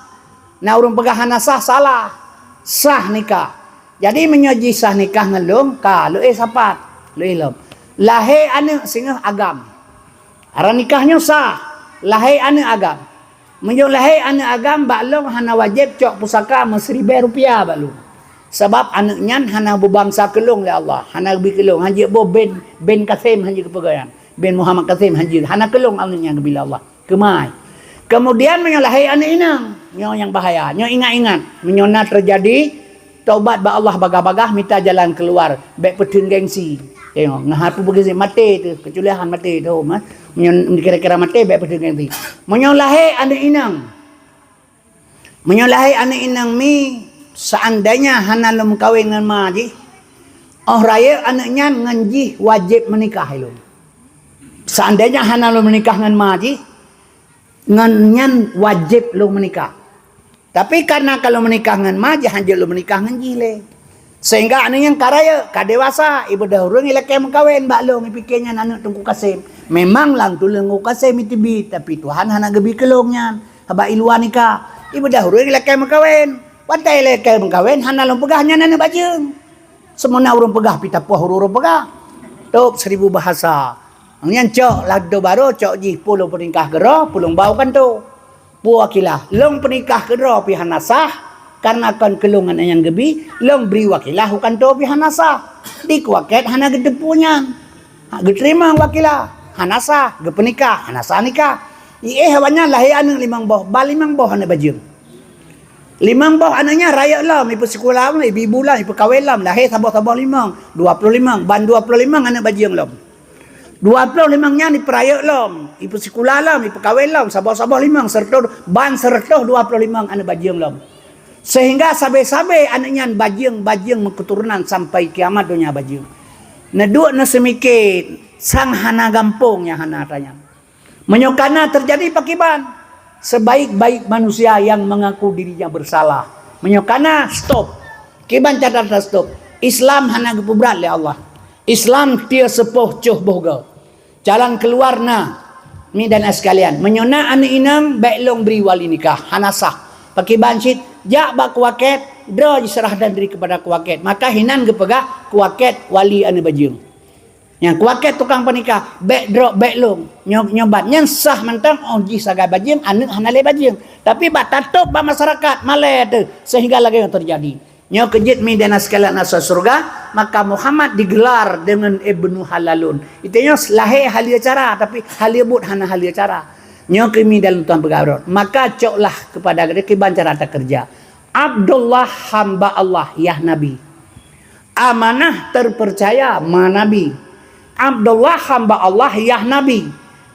Na ureuëng peugah hana sah, salah. Sah nikah. Jadi, meunyoe jih sah nikah ngon lôn, ka, leueh sapat, leueh lom. Lahé aneuëk singoh agam. Aran nikah nyoe sah, lahé aneuëk agam. Meunyoe lahé aneuëk agam, bak lôn hana wajéb cok pusaka meusiribée rupiah bak lôn. Sabab aneuëk nyan hana beubangsa keu lôn lé Allah, hana geubi keu lôn, hanjeuet boh bin, bin Kasem hanjeuet geupeugah nyan. Bin Muhammad Kasem hanjeuet, hana keu lôn aneuëk nyan geubi lé Allah. Keumai. Kemudian meunyoe lahé aneuëk inong, nyoe nyang bahaya. Nyoe ingat-ingat, meunyoe na teujadi taubat bak Allah bagah-bagah, mita jalan keuluar, bék peutheun gengsi. Tengok, ngon hana peue beugengsi, maté teuh, keucuali han maté teuh, mah. Meunyoe kira-kira maté, bék peutheun gengsi. Meunyoe lahé aneuëk inong, meunyoe lahé aneuëk inong mi, seandainya hana lôn meukawen ngon ma jih, óh rayeuk aneuëk nyan ngon jih wajéb meunikah lôn. Seandainya hana lôn meunikah ngon ma jih, ngon nyan wajéb lôn meunikah. Tapi kareuna ka lôn meunikah ngon ma jih, hanjeuet lôn meunikah ngon jih lé. Sehingga aneuëk nyan ka rayeuk, ka dewasa, ibeudôh ureuëng ilakée meukawen bak lôn, ipike nyan aneuëk Teungku Kasem. Memang lam tuleueng Teungku Kasem iteubiet, tapi Tuhan hana geubi keu lôn nyan, haba iluwa nikah. Ibeudôh ureuëng ilakée meukawen. Watée ilakée meukawen, hana lôn peugah nyan aneuëk bajeueng. Seumuna ureuëng peugah pih tapoh ureuëng peugah. Tôb seribu bahasa. Nyan cok lagdo barô, cok jih peue lôn peunikah keudroe, peue lôn ba u kantô. Peue wakilah, lôn peunikah keudroe pih hana sah, kareuna kon keu lôn ngon nyang geubi, lôn bri wakilah u kantô pih hana sah. Di kuaket hana geuteupeue nyan. Ha, geuteurimong wakilah, hana sah, geupeunikah, hana sah nikah. Iéh awaknyan lahé aneuëk limong boh, ba limong boh aneuëk bajeueng. Limong boh aneuëk nyan rayeuk lom, ipeusikula lom, ibi-ibu lom, ipeukawen lom, lahé saboh-saboh limong, dua ploh limong, ban dua ploh limong aneuëk bajeueng lom. Dua ploh limong nyan ipeurayeuk lom, ipeusikula lom, ipeukawen lom, saboh-saboh limong, seureutoh, ban seureutoh dua ploh limong aneuëk bajeueng lom. Sehingga sabe-sabe aneuëk nyan bajeueng-bajeueng meuketurunan sampai kiamat donya bajeueng. Neuduek neuseumike sang hana gampông nyang hana tanyan. Meunyoe kana teujadi pakiban, sebaik-baik manusia nyang mengaku dirinya bersalah. Meunyoe kana, stop. Kiban cara ta-stop. Islam hana geupeubrat lé Allah. Islam tieu seupoh coh boh goe. Jalan keuluar na, mi dan sekalian. Meunyoe na aneuëk inong, bék lôn bri wali nikah. Hana sah. Pakiban cit, jak bak kuaket, droe jiseurahkan diri kepada kuaket. Maka hinan geupeugah kuaket wali aneuëk bajeueng. Nyang kuaket tukang peunikah, bék droe, bék lôn. Nyoe, nyoe ban. Nyan sah mantong óh jih sagai bajeueng, aneuëk hana lé bajeueng. Tapi bak tatôb bak masyarakat, malée teuh, sehingga lagée nyan teujadi. Nyoe keuh jeuet mi dan sekalian asai syeuruga, maka Muhammad digelar deungon Ibnu Halalun. Itu nyoe lahé haleue cara, tapi haleue buet hana haleue cara. Nyoe keuh mi dan tuan peugah rot. Maka coklah kepada geutanyoe kiban cara takeureuja. Abdullah hamba Allah, yah Nabi. Amanah terpercaya, ma Nabi. Abdullah hamba Allah, yah Nabi.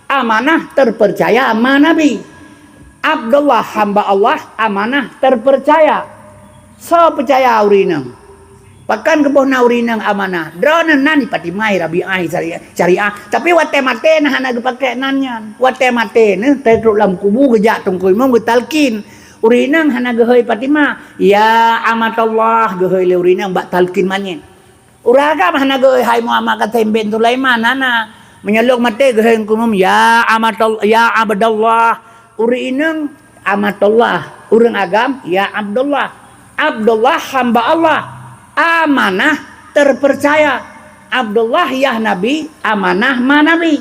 Amanah terpercaya, ma Nabi. Abdullah hamba Allah, amanah terpercaya. Soe peucaya ureuëng inong? Pakon geuboh na ureuëng inong amanah? Droeneuh nan Fatimah, Rabi'ah, syariah, syariah. Tapi watée maté na hana geupaké nan nyan. Watée maté neuh teutrok lam kubu geujak teungku imum geutalkin. Ureuëng inong hana geuhôi Fatimah, "Ya amatallah," geuhôi lé ureuëng inong bak talkin manyét. Ureuëng agam hana geuhôi, "Hai Muhammad Qasim bin Sulaiman," hana. Meunyoe lôn maté geuhôi teungku imum, "Ya amatal-, ya abdallah." Ureuëng inong amatullah, ureuëng agam, "Ya Abdullah." Abdullah hamba Allah, amanah terpercaya. Abdullah yah Nabi, amanah ma Nabi.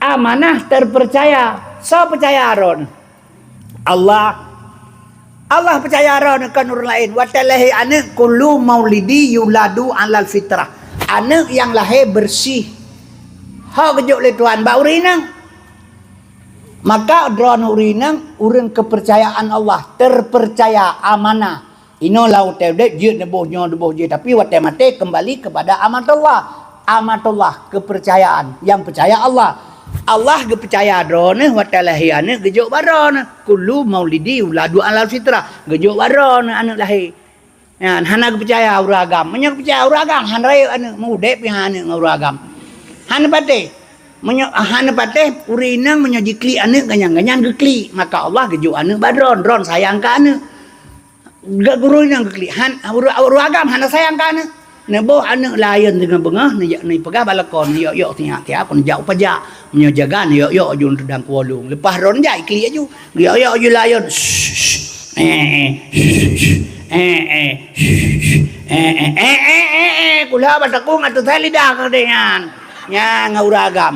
Amanah terpercaya. Soe peucaya droeneuh? Allah. Allah peucaya droeneuh, kon ureuëng laén. Watée lahé aneuëk, "Kullu maulidi yuladu alal fitrah." Aneuëk nyang lahé beureuséh. Ho geujok lé Tuhan bak ureuëng inong. Maka droeneuh ureuëng inong, ureuëng keupeurcayaan Allah, terpercaya, amanah. Inoe lam watée udeb jeuet neuboh nyoe, neuboh jih, tapi watée maté keumbali keupada amatullah. Amatullah, keupeurcayaan, nyang peucaya Allah. Allah geupeucaya droeneuh watée lahé aneuëk geujok bak droeneuh. "Kullu maulidi yuladu alal fitrah." Geujok bak droeneuh aneuëk lahé. Nyan, hana geupeucaya ureuëng agam. Meunyoe geupeucaya ureuëng agam, hana rayeuk aneuëk, meu-udeb piah aneuëk ngon ureuëng agam. Hana patéh. Meunyoe, hana patéh, ureuëng inong meunyoe jiklik aneuëk ganyang-ganyang geuklik, maka Allah geujok aneuëk bak droeneuh, droeneuh sayang keu aneuëk. Gak gurée inong geuklik, han, ureuëng, ureuëng agam hana sayang keu aneuëk. Neuboh aneuëk layeuen deungon beungoh, neujak, neupeugah bak lakoe, neuyok-yok sinyak tiap, neujak u pajak. Meunyoe jaga, neuyok-yok ju neutudang kuwolong. Leupah droeneuh jak, iklik aju. Geuyok-yok ju layeuen. Eh, eh, eh, eh, eh, eh, eh, eh, eh, eh, kula batakong ateueh lidah keu nyan. Nyan ngon ureuëng agam.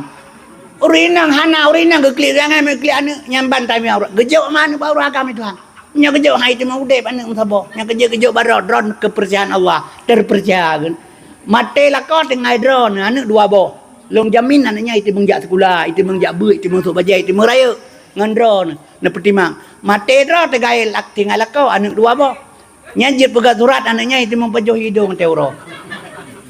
Ureuëng inong hana, ureuëng inong geuklik, jangan meuklik aneuëk, nyan ban tamia ureuëng. Geujok ma aneuëk bak ureuëng agam, Tuhan. Nyoe geujok hai teuma udeb aneuëk meusaboh. Nyoe geujok, geujok bak droe, droe keupeurcayaan Allah, terpercaya. Maté lakoe tinggai droe, aneuëk dua boh. Lôn jamin aneuëk nyan iteumong jak sikula, iteumong jak beuet, iteumong sôk bajée, iteumong rayeuk. Ngon droe neupeutimang. Maté droe tinggai lak-, tinggai lakoe aneuëk dua boh. Nyan jeuet peugah surat aneuëk nyan iteumong pajoh idong teuh uroe.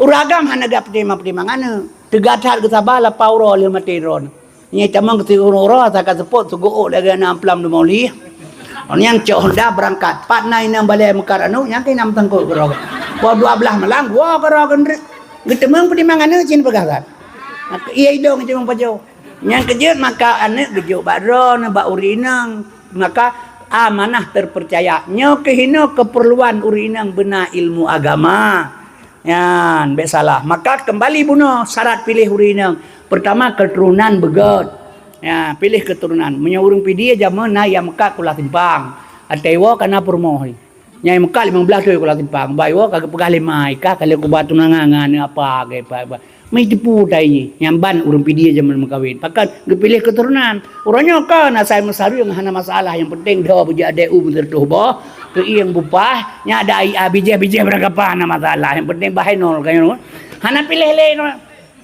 Ureuëng agam hana gak peutimang-peutimang aneuëk. Teuga that geusaba lapan uroe lheueh maté droe. Nyan tamong keu siuroe-uroe, asa ka seupôt, seugoe lagée na amplam di Maulid. Nyan cok honda beurangkat. Pat na inong balée meukar aneuëk, nyan keuh inong meutangkot keudroe. Poh dua blaih malam, woe keudroe keundreuk. Geuteumong peutimang aneuëk cit peugah that. Maka iya idong cit meupajoh. Nyang keujeuet maka aneuëk geujok bak droeneuh bak ureuëng inong. Maka amanah terpercaya. Nyoe keuh inoe keupeurluan ureuëng inong beuna ilmu agama. Nyan, bék salah. Maka keumbali bunoe syarat piléh ureuëng inong. Peurtama, keuturonan beugét. Ya, piléh keuturonan. Meunyoe ureuëng Pidie jameun na nyang meukat kulah simpang. Até iwoe ka na peurumoh. Nyang meukat limong blaih thôn kulah simpang. Bah iwoe ka geupeugah lé ma, ka lheueh kuba tunangan ngon apa, apa, apa. Meuteupeu tai jih. Nyan ban ureuëng Pidie jameun meukawen. Pakon geupiléh keuturonan. Uroe nyoe kon asai meusareung hana masalah, nyang penting dhoe beujeuet adé u meuseureutôh boh, keuieng bupah, nyak ada ai a bijéh-bijéh barangkapan hana masalah, nyang penting bah hai nol ka nyoe. Hana piléh lé nyoe.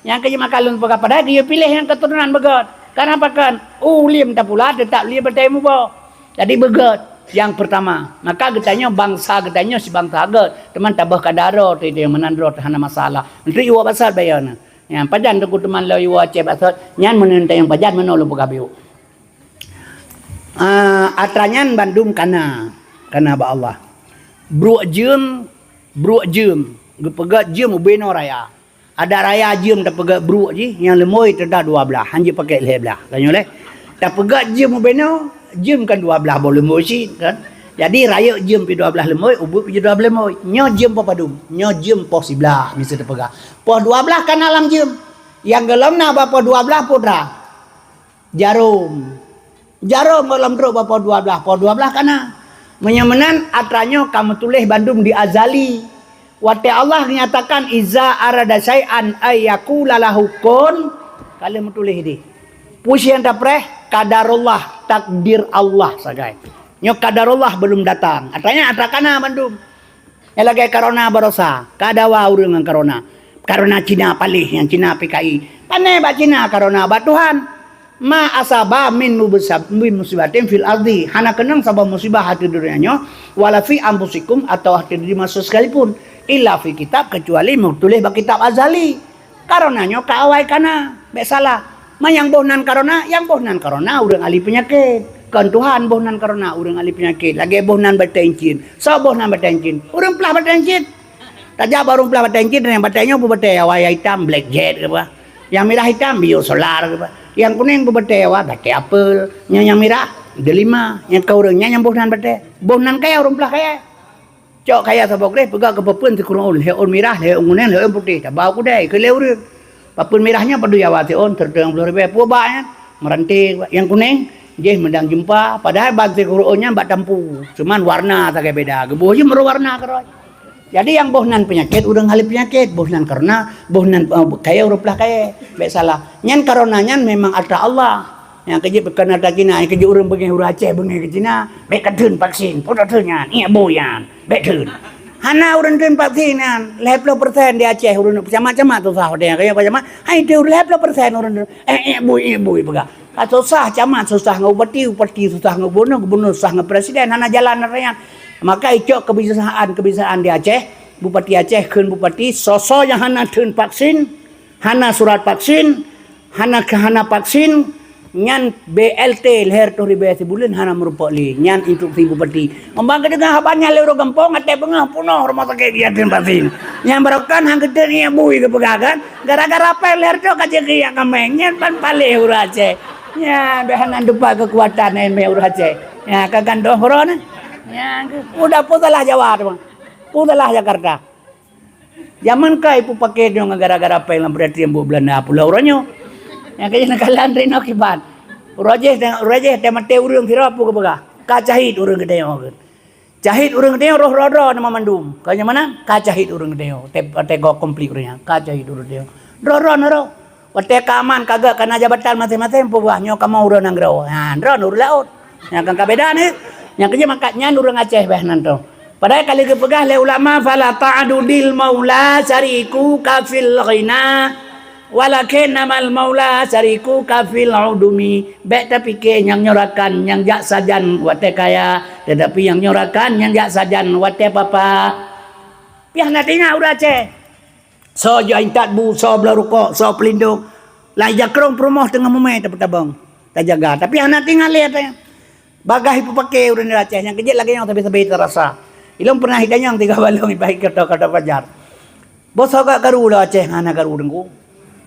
Nyang keujeuet maka lôn peugah padahai geuyue piléh nyang keuturonan beugét. Karena pakon? Uliem tapula teutap lé batée muboh. Jadi beugét nyang peurtama. Maka geutanyoe bansa geutanyoe sibansa gét, teuma taböh ka daroe teuh meunan droe teuh hana masalah. Untuk iwoe basat bayeue na. Nyan pajan teungku teuma lôn iwoe Aceh basot, nyan meuneun tayong pajan meunoe lôn peugah biôh. Ah, atra nyan bandum kana, kana bak Allah. Bruek jeuem, bruek jeuem, geupeugét jeuem ubé noe raya. Adak raya jeuem tapeugét bruek jih, nyang leumoi teudah dua blaih, hanjeuet pakék lhée blaih. Tanyoe lé. Tapeugét jeuem ubé noe, jeuem kan dua blaih boh leumoi cit kan. Jadi rayeuk jeuem pi dua blaih leumoi, ubeut pi dua blaih leumoi. Nyoe jeuem poh padum, nyoe jeuem poh siblaih, miseu tapeugah. Poh dua blaih kana lam jeuem. Nyang gohlom na bak poh dua blaih peue atra? Jarom. Jarom gohlom trok bak poh dua blaih, poh dua blaih kana. Meunyoe meunan, atra nyoe ka meutuléh bandum di azali. Watée Allah nyatakan, "Iza arada syai'an ay yaqula lahu kun," ka lheueh meutuléh di. Peue nyang tapreh, qadarullah, takdir Allah sagai. Nyoe qadarullah belum datang. Atra nyan atra kana bandum. Nyang lagée corona barosa, ka dawa ureuëng ngon corona. Corona Cina paléh nyang Cina P K I. Pane bak Cina corona bak Tuhan. Ma asaba min mubsa-, min musibatin fil ardi. Hana keunong saboh musibah ateueh donya nyoe, wala fi anfusikum, atawa ateueh diri manusia sekalipun. Illa fi kitab, kecuali meutuléh bak kitab azali. Corona nyoe ka awai kana, bék salah. Ma nyang boh nan corona, nyang boh nan corona ureuëng ahli peunyakét. Kon Tuhan, boh nan kareuna ureuëng ahli peunyakét, lagée boh nan batée incin. Soe boh nan batée incin? Ureuëng plah batée incin. Tajak bak ureuëng plah batée incin, nyang batée nyoe peue batée, awai hitam, black jet keu bah. Nyang mirah hitam, biosolar keu bah. Nyang kunéng peue batée, awai batée apel. Nyang, nyang mirah, delima. Nyang ka ureuëng nyan nyang boh nan batée. Boh nan kaya ureuëng plah kaya. Cok kaya saboh gleh peugah keu papeuen sikeurueng ôn, lhée ôn mirah, lhée ôn kunéng, lhée ôn putéh, tabau keudée keu lhée ureuëng. Papeuen mirah nyoe padub Jawa siôn, seureutôh ploh ribée, peue ba nyan, meuranté. Nyang kunéng, jéh meudang jeumpa, padahai ban sikeurueng ôn nyan bak tampu, cuman warna sagai beda, geuboh jih meureuwarna keudroe. Jadi nyang boh nan peunyakét ureuëng ahli peunyakét, boh nan kareuna, boh nan, eh, kayée ureuëng plah kayée, bék salah. Nyan kareuna nyan memang atra Allah. Nyang keujeuet bukan atra Cina, nyang keujeuet ureuëng beungéh ureuëng Aceh beungéh keu Cina, bék katheun vaksin, peue tatheun nyan, iék bui nyan, bék theun. Hana ureuëng theun vaksin nyan, lhée ploh persen di Aceh ureuëng camat-camat susah watée nyan, kaya camat, hai theun lhée ploh persen ureuëng theun, eh, iék bui, iék bui peugah. Ka susah camat, susah ngon bupati, bupati susah ngon gubunur, gubunur susah ngon presiden, hana jalan atra nyan. Maka icok kebiasaan-kebiasaan di Aceh, bupati Aceh kheun bupati, soe-soe nyang hana theun vaksin, hana surat vaksin, hana, hana vaksin, nyan B L T lhée reutôh ribée sibuleuen hana meurumpok lé. Nyan instruksi bupati. Umbang geudeungoe haba nyan lé ureuëng gampông, até beungoh peunoh rumoh sakét geujak theun vaksin. Nyan barokan han geutheun iék bui geupeugah kan. Gara-gara péng lhée reutôh ka jeuet geujak kaméng. Nyan ban paléh ureuëng Aceh. Nyan bék hana teupat keukuatan émé ureuëng Aceh. Nyan ka gandong uroe nyan. Nyan keuh. Udah peue salah Jawa teuma. Peue salah Jakarta. Jameun ka ipeupakét nyoe ngon gara-gara péng lam peuratian buet Beulanda pulo uroe nyoe. Nyang keu jih neukalon rinok kiban. Uroe jéh, uroe jéh teumaté ureuëng sidroe peue geupeugah, ka cahit ureuëng geutanyoe kheun. Cahit ureuëng geutanyoe roh droe-droe nama mandum. Ka nyang mana? Ka cahit ureuëng geutanyoe. Teumaté gob konflik ureuëng nyan. Ka cahit ureuëng geutanyoe. Droe-droe na roh. Watée ka aman ka gét kana jabatan maséng-maséng peugah nyoe kamoe ureuëng nanggroe. Ha, droe ureuëng laôt. Nyang kan ka beda ni. Nyang keu jih mangkat nyan ureuëng Aceh béh nan tu. Padahai ka lheueh geupeugah lé ulama, "Fala ta'dudil maula syarikuka fil ghina, walakinnamal maula syarikuka fil udumi." Bék tapike nyang nyoe rakan nyang jak sajan watée kaya, teutapi nyang nyoe rakan nyang jak sajan watée papa. Piah na teuingat ureuëng Aceh. Soe jeuet intat bu, soe bloe rukok, soe peulindong. Lai jakrong peurumoh teungoh mumé tapeutabong, tajaga. Tapi hana teuingat lé atra nyan. Bagaih ipeupakét ureuëng Aceh nyang keu jih lagée nyoe sabe-sabe tarasa. Ilôn pernah itanyong tiga balong ibahi kata-kata pajar. Boh soe ka karu lam Aceh hana karu teungku.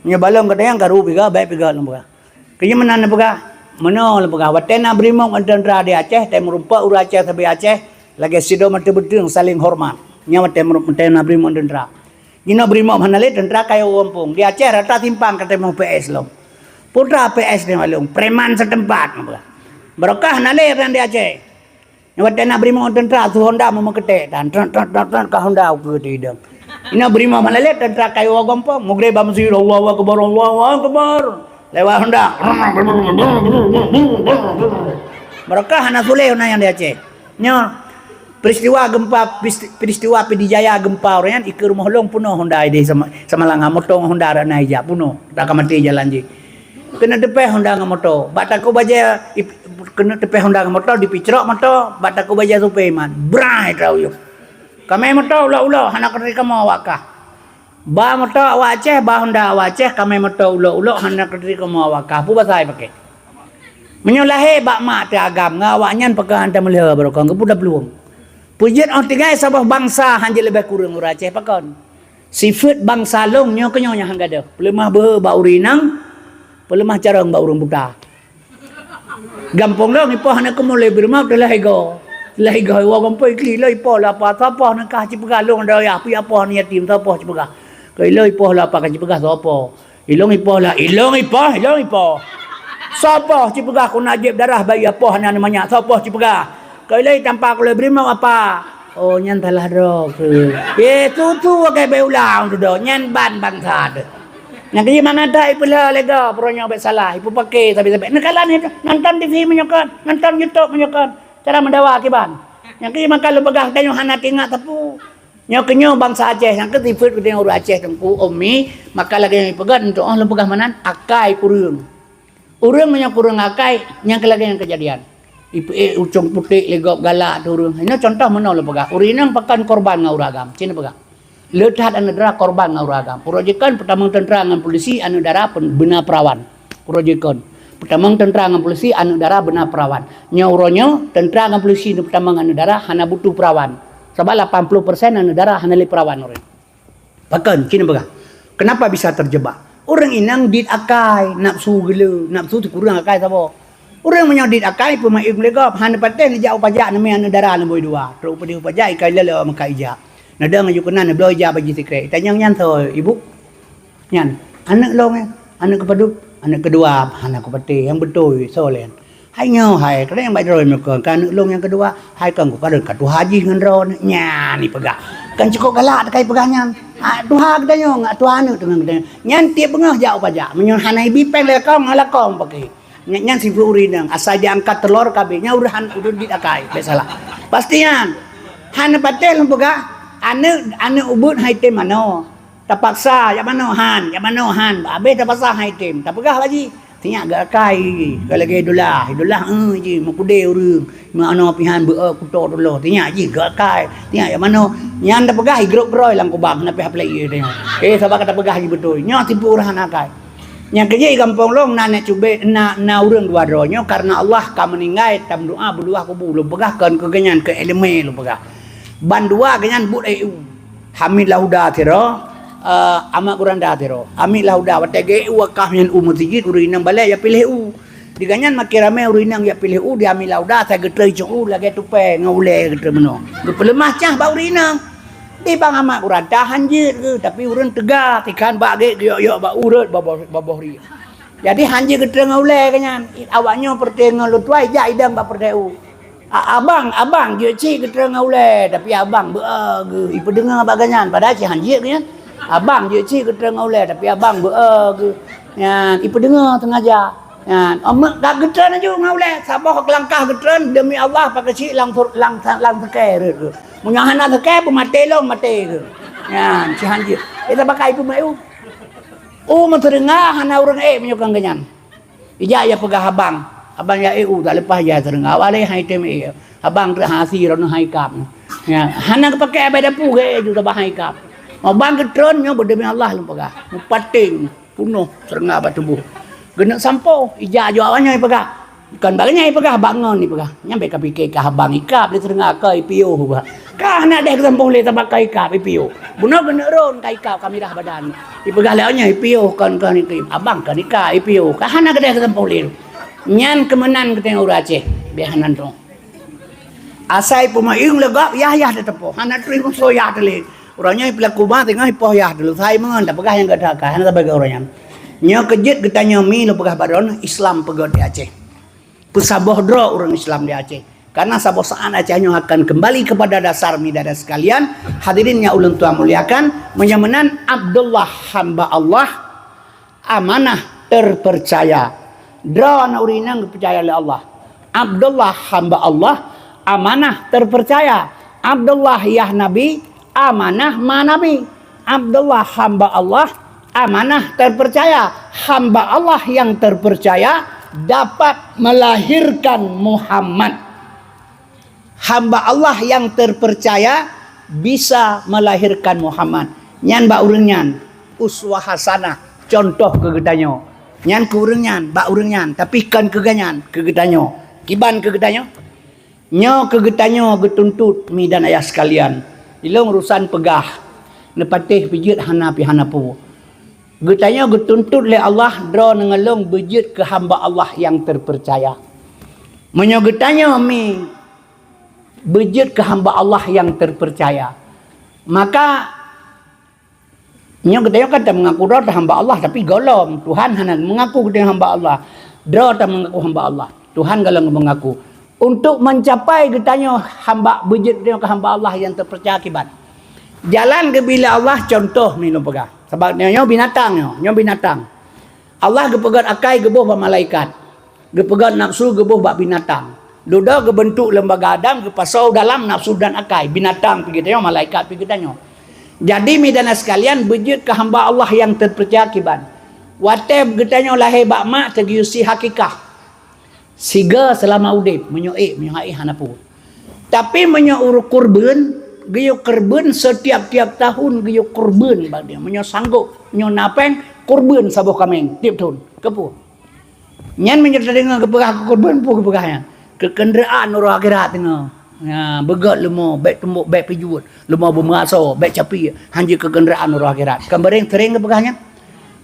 Nyoe balong gata nyang karu piga, bék piga lôn peugah. Keu jih meunan lôn peugah. Meunoe lôn peugah. Watée na brimop ngon teuntra di Aceh, teuh meurumpok ureuëng Aceh sabe Aceh, lagée sidroe mata beuteueng saléng horeumat. Nyan watée meurumpok, watée na brimop ngon teuntra. Jinoe brimop hana lé teuntra kayée gampông. Di Aceh rata simpang ka teumoh P S lom. Putra P S di Malung, preman setempat. Barokah hana lé ureuëng di Aceh. Nyoe watée na brimop teuntra su Honda meumeuketek dan tret tret tret tret ka Honda ukeue teuidong. Inoe brimop hana lé teuntra kayée gampông, mugreb bak meuseujid, Allahu Akbar, Allahu Akbar. Lewat Honda. Barokah hana suléh na nyang di Aceh. Nyoe peristiwa gempa, pis-, peristiwa Pidie Jaya gempa uroe nyan ikeue rumoh lôn peunoh Honda di Sama-, Samalanga, moto ngon Honda rot na ijak peunoh, tak ka maté jalan jih. Keuneuk teupéh Honda ngon moto. Bak takue bajée ip-, keuneuk teupéh Honda ngon moto, dipicrok moto, bak takue bajée supé iman. Brai trok uyuek. Kamé moto ulok-ulok hana keuturi kamoe awak kah. Ba moto awak Aceh, ba Honda awak Aceh, kamé moto ulok-ulok hana keuturi kamoe awak kah. Peue basa ipakét? Meunyoe lahé bak mak teuagam ngon awak nyan pakon han tameulheueh barokon keupeue taplueng. Peujeuet óh tinggai saboh bansa han jeuet leubeh kureueng ureuëng Aceh pakon. Sifeuet bansa lôn nyoe keunyoe nyang han gadôh. Peuleumah beuhe bak ureuëng inong, peuleumah carông bak ureuëng buta. Gampông lôn ipoh aneuk keumulai beurimau teulah igoe. Teulah igoe iwoe gampông ikli lôn ipoh lapa sapoh neukah cipeugah lôn dayah pi apoh aneuk yatim sapoh cipeugah. Keu ilôn ipoh lapa ka cipeugah sapoh. Ilôn ipoh lah, ilôn ipoh, ilôn ipoh. Sapoh cipeugah keu najib darah bayi apoh aneuk manyak sapoh cipeugah. Keu ilôn itampa keu lôn beurimau apa. Oh, nyan salah droe keu. Ye, tutu akai bai ulang tu doh. Nyan ban bansa tu. Nyang keu mana dah ipeulha lega, peurunyong bék salah, ipeupake sabe-sabe. Neukalon nonton T V meunyoe kon, nonton YouTube meunyoe kon. Cara meudawa kiban. Nyang keu maka lôn peugah tanyoe hana teuingat sapeue. Nyoe keunyoe bansa Aceh, nyang keu sifeuet keu ureuëng Aceh teungku ummi, maka lagée nyang ipeugah untuk oh lôn peugah meunan akai kureueng. Ureuëng meunyoe kureueng akai, nyang keu lagée nyang keujadian. Ipeuék ucong putéh lé gob galak tu ureuëng. Inoe contoh meunoe lôn peugah. Ureuëng inong pakon korban ngon ureuëng agam. Cit neupeugah. Le that aneuk dara korban ngon ureuëng agam. Uroe jikon peutamong teuntra ngon polisi aneuk dara pen-, beuna perawan. Uroe jikon. Peutamong teuntra ngon polisi, aneuk dara beuna peurawan. Nyoe uroe nyoe, teuntra ngon polisi neupeutamong aneuk dara hana butuh peurawan. Sabab lapan ploh persen aneuk dara hana lé peurawan ureuëng. Pakon, ci neupeugah. Kenapa bisa terjebak? Ureuëng inong dit akai, nafsu geule, nafsu sikureueng akai saboh. Ureuëng meunyoe dit akai, peumaén lé gob, hana patéh neujak u pajak neumé aneuk dara neubôi dua. Trok u pajak ikai lalo meukat ija. Neudong aju keunan neubloe ija bak jih sikrek. Itanyong nyan soe, ibu? Nyan, aneuk lôn nyan, aneuk keupadub, aneuk keudua, hana kupatéh, nyang beutôi, soe lé nyan? Hai nyoe, hai, kadang nyang bak droe meukon, ka aneuk lôn nyang keudua, hai kon kukalon ka tuha jih ngon droe, nyan ipeugah. Kan cukôp galak teuka ipeugah nyan. Ha, tuha geutanyoe, tuha aneuk teungoh geutanyoe. Nyan tiep beungoh jak u pajak, meunyoe hana ibi péng lé lakoe, ngon lakoe meupaké. Nyan, nyan sifeuet ureuëng inong, asai jiangkat teulor ka abéh, nyan ureuëng han-, ureuëng dit akai, bèk salah. Pasti nyan. Hana patéh lôn peugah, aneuk, aneuk ubeuet hai tem manoe. Tapaksa, jak manoe han, jak manoe han. Abéh tapaksa hai tem. Tapeugah bak jih, sinyak geuakai. Ka lagèe idolah, idolah, eh, jih, meukudé ureuëng. Meunoe pih han beu-e kuto tuloh. Sinyak jih geuakai. Sinyak jak manoe. Nyan tapeugah igrôp-grôi lam kubang, hana pih aplek ie tanyoe. Eh, sabab ka tapeugah jih beutôi. Nyoe tipu ureuëng hana akai. Nyang keujeuet i gampông lôn na nèk cubit, na, na ureuëng dua droe nyoe, kareuna Allah ka meuninggai, tameudoa bak luwah kubu. Lôn peugah kon keu geuhnyan, keu iéleumé lôn peugah. Bandua geuhnyan buet A U. Hamid Lahuda sidroe, eh, Ahmad Guranda sidroe. Hamid Lahuda, watèe geu-A U wakaf nyan u meuseujid, ureuëng inong balèe jipiléh A U. Di geuhnyan makin ramé ureuëng inong jipiléh A U, di Hamid Lahuda asai geutrön cok A U lagèe tupèe ngon ulèe geutrön meunoe. Geupeuleumah cah bak ureuëng inong. Di Bang Ahmad Guranda han jeuet geuh, tapi ureuëng teuga, tikhan bak gét geuyok-yok bak ureuëng baboh, baboh rieh. Jadi han jeuet geutrön ngon ulèe geuhnyan. Awak nyoe peureté ngon lôn tuai jak idong bak peureté A U. A-, abang, abang, jeuet cit geutrön ngon ulèe, tapi abang beu-e geuh, ipeudeungoe bak geuhnyan, padahai cit han jeuet geuhnyan. Abang jeuet cit geutrön ngon ulèe, tapi abang beu-e geuh. Nyan, ipeudeungoe teungaja. Nyan, oh, me-, ka geutrön laju ngon ulèe, saboh langkah geutrön, demi Allah, pakai cit lam sur-, lam, lam seukée rhot geuh. Meunyoe hana seukée, beumaté lom, maté geuh. Nyan, cit han jeuet. Eh, tabakai peumayu. Oh, meuteunga hana ureuëng ék meunyoe kon geuhnyan. Ijak ya peugah abang. Abang ya, eh, u, tak leupah ya teungoh. Awak lé hai tem, eh. Abang trok hasi droeneuh hai kap. Ya, hana geupakai abang dapu geuh, eh, ju tabah hai kap. Abang geutrön nyoe bak demi Allah lôn peugah. Meupaténg, punoh seureuga bak tuboh. Geuneuk sampoe, ijak ju awak nyoe peugah. Kon bak nyan ipeugah, bak ngon ipeugah. Nyan bèk kapike kah abang ikab lé teungoh keu ipiôh bah. Kah na deh geusampôh lé tabak kah ikab ipiôh. Bunoe geuneuk rôn kah ikab ka mirah badan. Ipeugah lé awak nyan ipiôh kon, kon ikab. Abang kon ikab ipiôh. Kah hana keudeh geusampôh lé. Nyan keumeunan geutanyoe ureuëng Aceh. Bèk hana nyoe. Asai peumaéng leugab yah-yah teuteupôh. Hana trôh musoh yah teuh lé. Ureuëng nyan ipeulaku ma teungoh ipoh yah teuh. Sai meungon tapeugah nyang gata ka. Hana sabai keu ureuëng nyan. Nyoe keujeuet geutanyoe mi lôn peugah bak droeneuh Islam peugöt di Aceh. Peusaboh droe ureuëng Islam di Aceh. Karena saboh saat Aceh nyoe akan kembali kepada dasar mi dan sekalian. Hadirin nyang ulôn tuan muliakan, meunyoe meunan Abdullah hamba Allah, amanah terpercaya. Droe na ureuëng inong geupeucaya lé Allah. Abdullah hamba Allah, amanah terpercaya. Abdullah yah Nabi, amanah ma Nabi. Abdullah hamba Allah, amanah terpercaya. Hamba Allah yang terpercaya dapat melahirkan Muhammad. Hamba Allah yang terpercaya bisa melahirkan Muhammad. Nyan bak ureuëng nyan uswah hasanah, contoh keu geutanyoe. Nyan keu ureuëng nyan, bak ureuëng nyan, tapi kon keu geuhnyan, keu geutanyoe. Kiban keu geutanyoe? Nyoe keu geutanyoe geutuntot mi dan ayah sekalian. Ilôn urusan peugah, neupatéh pih jeuet hana pih hana peue. Geutanyoe geutuntot lé Allah droe ngon lôn beujeuet keu hamba Allah nyang terpercaya. Meunyoe geutanyoe mi beujeuet keu hamba Allah nyang terpercaya, maka nyoe geutanyoe kan tameungaku droe hamba Allah, tapi gohlom Tuhan hana meungaku geutanyoe hamba Allah. Droe tameungaku hamba Allah, Tuhan gohlom meungaku. Untuk mencapai geutanyoe hamba beujeuet geutanyoe keu hamba Allah nyang terpercaya kiban. Jalan geubri lé Allah contoh mi lôn peugah. Sabab nyoe, nyoe binatang nyoe, nyoe binatang. Allah geupeugöt akai geuboh bak malaikat. Geupeugöt nafsu geuboh bak binatang. Dudoe geubeuntuk lembaga Adam geupasoe dalam nafsu dan akai. Binatang pih geutanyoe, malaikat pih geutanyoe. Jadi mi dan sekalian beujeuet keu hamba Allah nyang terpercaya kiban. Watée geutanyoe lahé bak mak teugeuyue si hakikah. Sigoe seulama udeb, meunyoe ék, meunyoe hana ék hana peue. Tapi meunyoe ureuëng kurban, geuyue kurban setiap-tiap tahun geuyue kurban bak dia. Meunyoe sanggob, meunyoe na péng, kurban saboh kaméng tiep thon. Keupeue? Nyan meunyoe tadeungoe geupeugah keu keureubeuen, peue geupeugah nyan? Keu keundraan uroe akhirat teungoh. Ya, beugöt leumo, bèk tumbok, bèk pijuet, leumo beumeuasoe, bèk capiek, hanjeuet keu keundraan uroe akhirat. Kan bareng sering geupeugah nyan?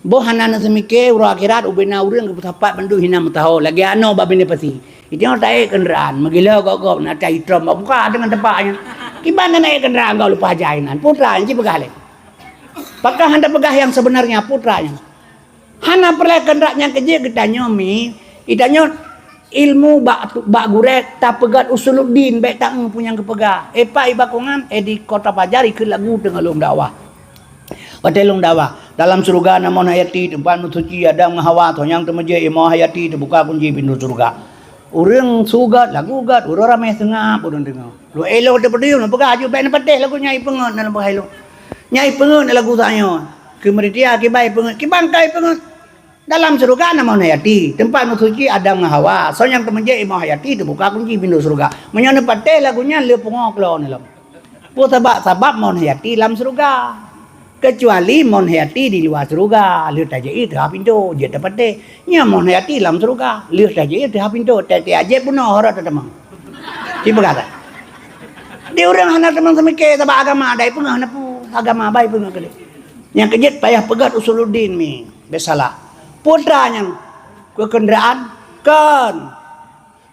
Boh hana neuseumike uroe akhirat, ubena ureueng geupeusapat bandum hina meusaho, lagèe anoe bak binéh pasi. Itoe taék keundraan, meugila gob-gob na tai trom bak muka deungon teumpat nyan. Kiban na naék keundraan gob leupah jai nan, putra nyan jipeugah lé. Pakon hana peugah nyang sebenarnya putra nyan? Hana peureulèe keundraan nyang keu jeuet geutanyoe mi, geutanyoe ilmu bak, bak gurèe tapeugöt usuluddin, bèk taeu peue nyang geupeugah. Eh, Pak, i Bakongan, eh, di Kota Fajar ikheun lagu teungoh lôn dakwah. Watèe lôn dakwah, dalam syeuruga na mon hayati, teumpat meusuci Adam ngon Hawa, soe nyang teumeujieb i mon hayati, teubuka kunci pintoe syeuruga. Ureueng su gèt, lagu gèt, ureueng ramè seungab ureueng deungö. Lôn éh lôn teupeudeueng, lôn peugah aju bèk neupatéh lagu nyan, i peungeut na lôn peugah lôn. Nyan i peungeut na lagu tanyoe. Keu meuritia kiban i peungeut, kiban ka i peungeut. Dalam syeuruga na mon hayati, teumpat meusuci Adam ngon Hawa. Soe nyang teumeujieb i mon hayati, teubuka kunci pintoe syeuruga. Meunyoe neupatéh lagu nyan, lheueh pungo klo neulom. Peue sabab? Sabab mon hayati lam syeuruga. Keucuali mon hayati di luwa syeuruga, lheueh tajak ié teuhah pintoe, jeuet tapatéh. Nyan mon hayati lam syeuruga, lheueh tajak ié teuhah pintoe, tiep-tiep jeuet bunoe harôh tatamong. Ci peugah that. Di ureueng hana teumang seumike sabab agama, dai peungeuh na peue, agama bai peungeuh keudeh. Nyang keu jeuet payah peugöt usuluddin mi, bèk salah. Putra nyan keu keundraan, kon.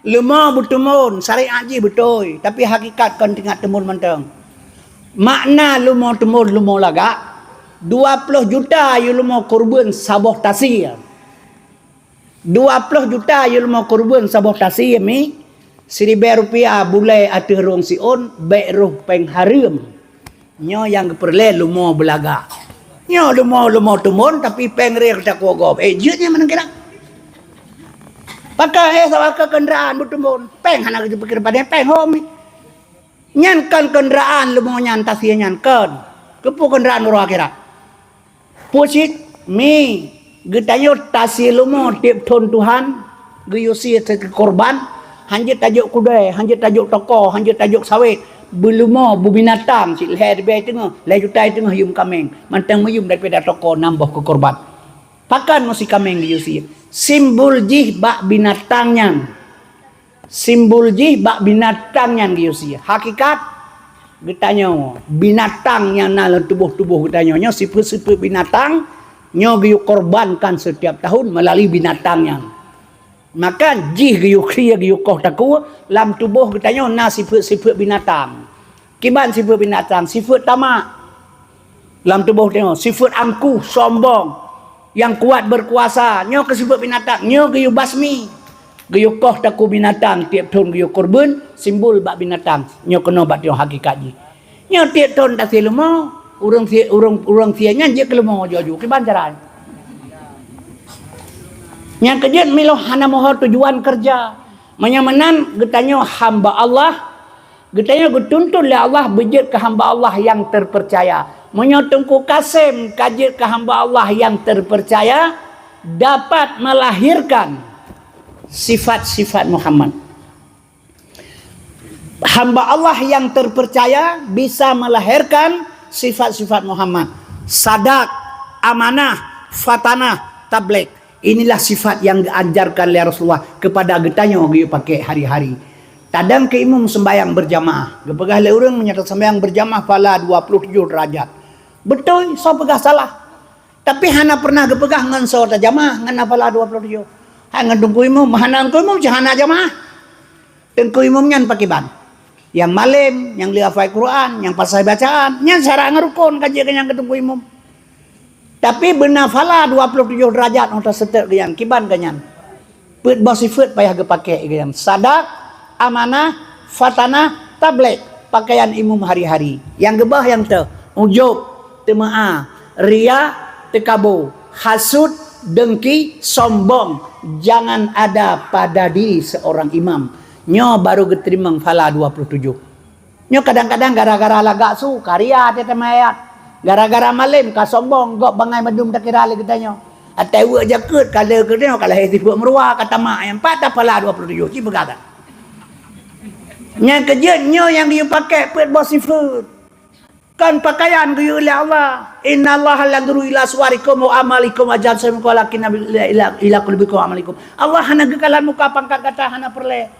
Leumo beuteumon, syariat jih beutôi, tapi hakikat kon teuingat teumon mantong. Makna leumo teumon, leumo lagak, dua ploh juta yue leumo keureubeuen saboh tasie. Dua ploh juta yue leumo keureubeuen saboh tasie mi, siribèe rupiah bulèe ateueh rhueng siôn, bèk rôh péng hareuem. Nyoe nyang geupeureulèe leumo beulagak. Nyoe leumo, leumo teumon, tapi péng rheng takue gob. Eh, jeuet nyan meunan kira. Pakon, eh, sabab keu keundraan beuteumon. Péng hana geupikir padé péng hom. Nyan kon keundraan leumo nyan, tasie nyan kon. Keupeue keundraan uroe akhirat? Peue cit mi geutanyoe tasie leumo tiep thon Tuhan geuyue sie sikeu korban, hanjeuet tajok keudè, hanjeuet tajok toko, hanjeuet tajok sawét, beuleumo, beubinatang cit lhèe ribèe teungoh, lhèe juta teungoh yum kaméng, mantong meuyum daripada toko nam boh keu korban. Pakon meusi kaméng geuyue sie? Simbol jih bak binatang nyan. Simbol jih bak binatang nyan geuyue sie. Hakikat, geutanyoe, binatang nyang na lam tuboh-tuboh geutanyoe nyoe, sifeuet-sifeuet binatang nyoe geuyue korbankan setiap tahun melalui binatang nyan. Maka jih geuyue sie, geuyue koh takue, lam tuboh geutanyoe na sifeuet-sifeuet binatang. Kiban sifeuet binatang, sifeuet tamak. Lam tuboh tanyoe, sifeuet angkuh, sombong, nyang kuat berkuasa, nyoe keu sifeuet binatang, nyoe geuyue basmi. Geuyue koh takue binatang, tiep thon geuyue keureubeuen, simbol bak binatang. Nyoe keunoe bak tanyoe hakikat jih. Nyoe tiep thon tasie leumo, ureueng sie, ureueng, ureueng sie nyan jeuet keu leumo aju-aju, kiban cara. Nyang keu jeuet miloh hana meuho tujuan keureuja. Meunyoe meunan geutanyoe hamba Allah, geutanyoe geutuntut lé Allah beujeuet keu hamba Allah nyang terpercaya. Meunyoe Teungku Kasem ka jeuet keu hamba Allah nyang terpercaya, dapat melahirkan sifat-sifat Muhammad. Hamba Allah nyang terpercaya bisa melahirkan sifat-sifat Muhammad. Sadak, amanah, fatanah, tabligh. Inilah sifat nyang geuajarkan lé Rasulullah keupada geutanyoe geuyue pakék hari-hari. Tadong keu imum seumbahyang beurjamaah. Geupeugah lé ureueng meunyoe taseumbahyang beurjamaah phala dua ploh tujoh deurajat. Beutôi, soe peugah salah. Tapi hana peureunah geupeugah ngon soe tajamaah ngon na phala dua ploh tujoh. Hai ngon teungku imum, hana teungku imum cit hana jamaah. Teungku imum nyan pakriban? Nyang malém, nyang le hafai Quran, nyang pasai bacaan, nyan syarat ngon rukon ka jeuet keu nyang keu teungku imum. Tapi beuna phala dua ploh tujoh deurajat óh taseutôt geuh nyan, kiban geuh nyan. Peuet boh sifeuet payah geupakék geuh nyan. Sadak, amanah, fatanah, tabligh, pakaian imum hari-hari. Nyang geubah nyang teuh, ujub, teumeu'ah, riya, teukabo, hasut, deungki, sombong. Jangan ada pada diri seorang imam. Nyoe barô geuteurimong phala dua ploh tujoh. Nyoe kadang-kadang gara-gara lagak su, ka riya teuh teuma ayat. Gara-gara malém ka sombong, gob bangai mandum takira lé geutanyoe. Atai weuek jakeuet ka le geutanyoe ka lahé sifeuet meuruwa, ka tamak nyang pat taphala dua ploh tujoh, ci peugah that. Nyang keu jeuet nyoe nyang geuyue pakék peuet boh sifeuet. Kon pakaian geuyue lé Allah. "Innallaha la yanzuru ila suwarikum wa amalikum wa ajsamikum walakin ila, ila, ila qulubikum wa amalikum." Allah hana geukalon muka pangkat gata, hana peureulée.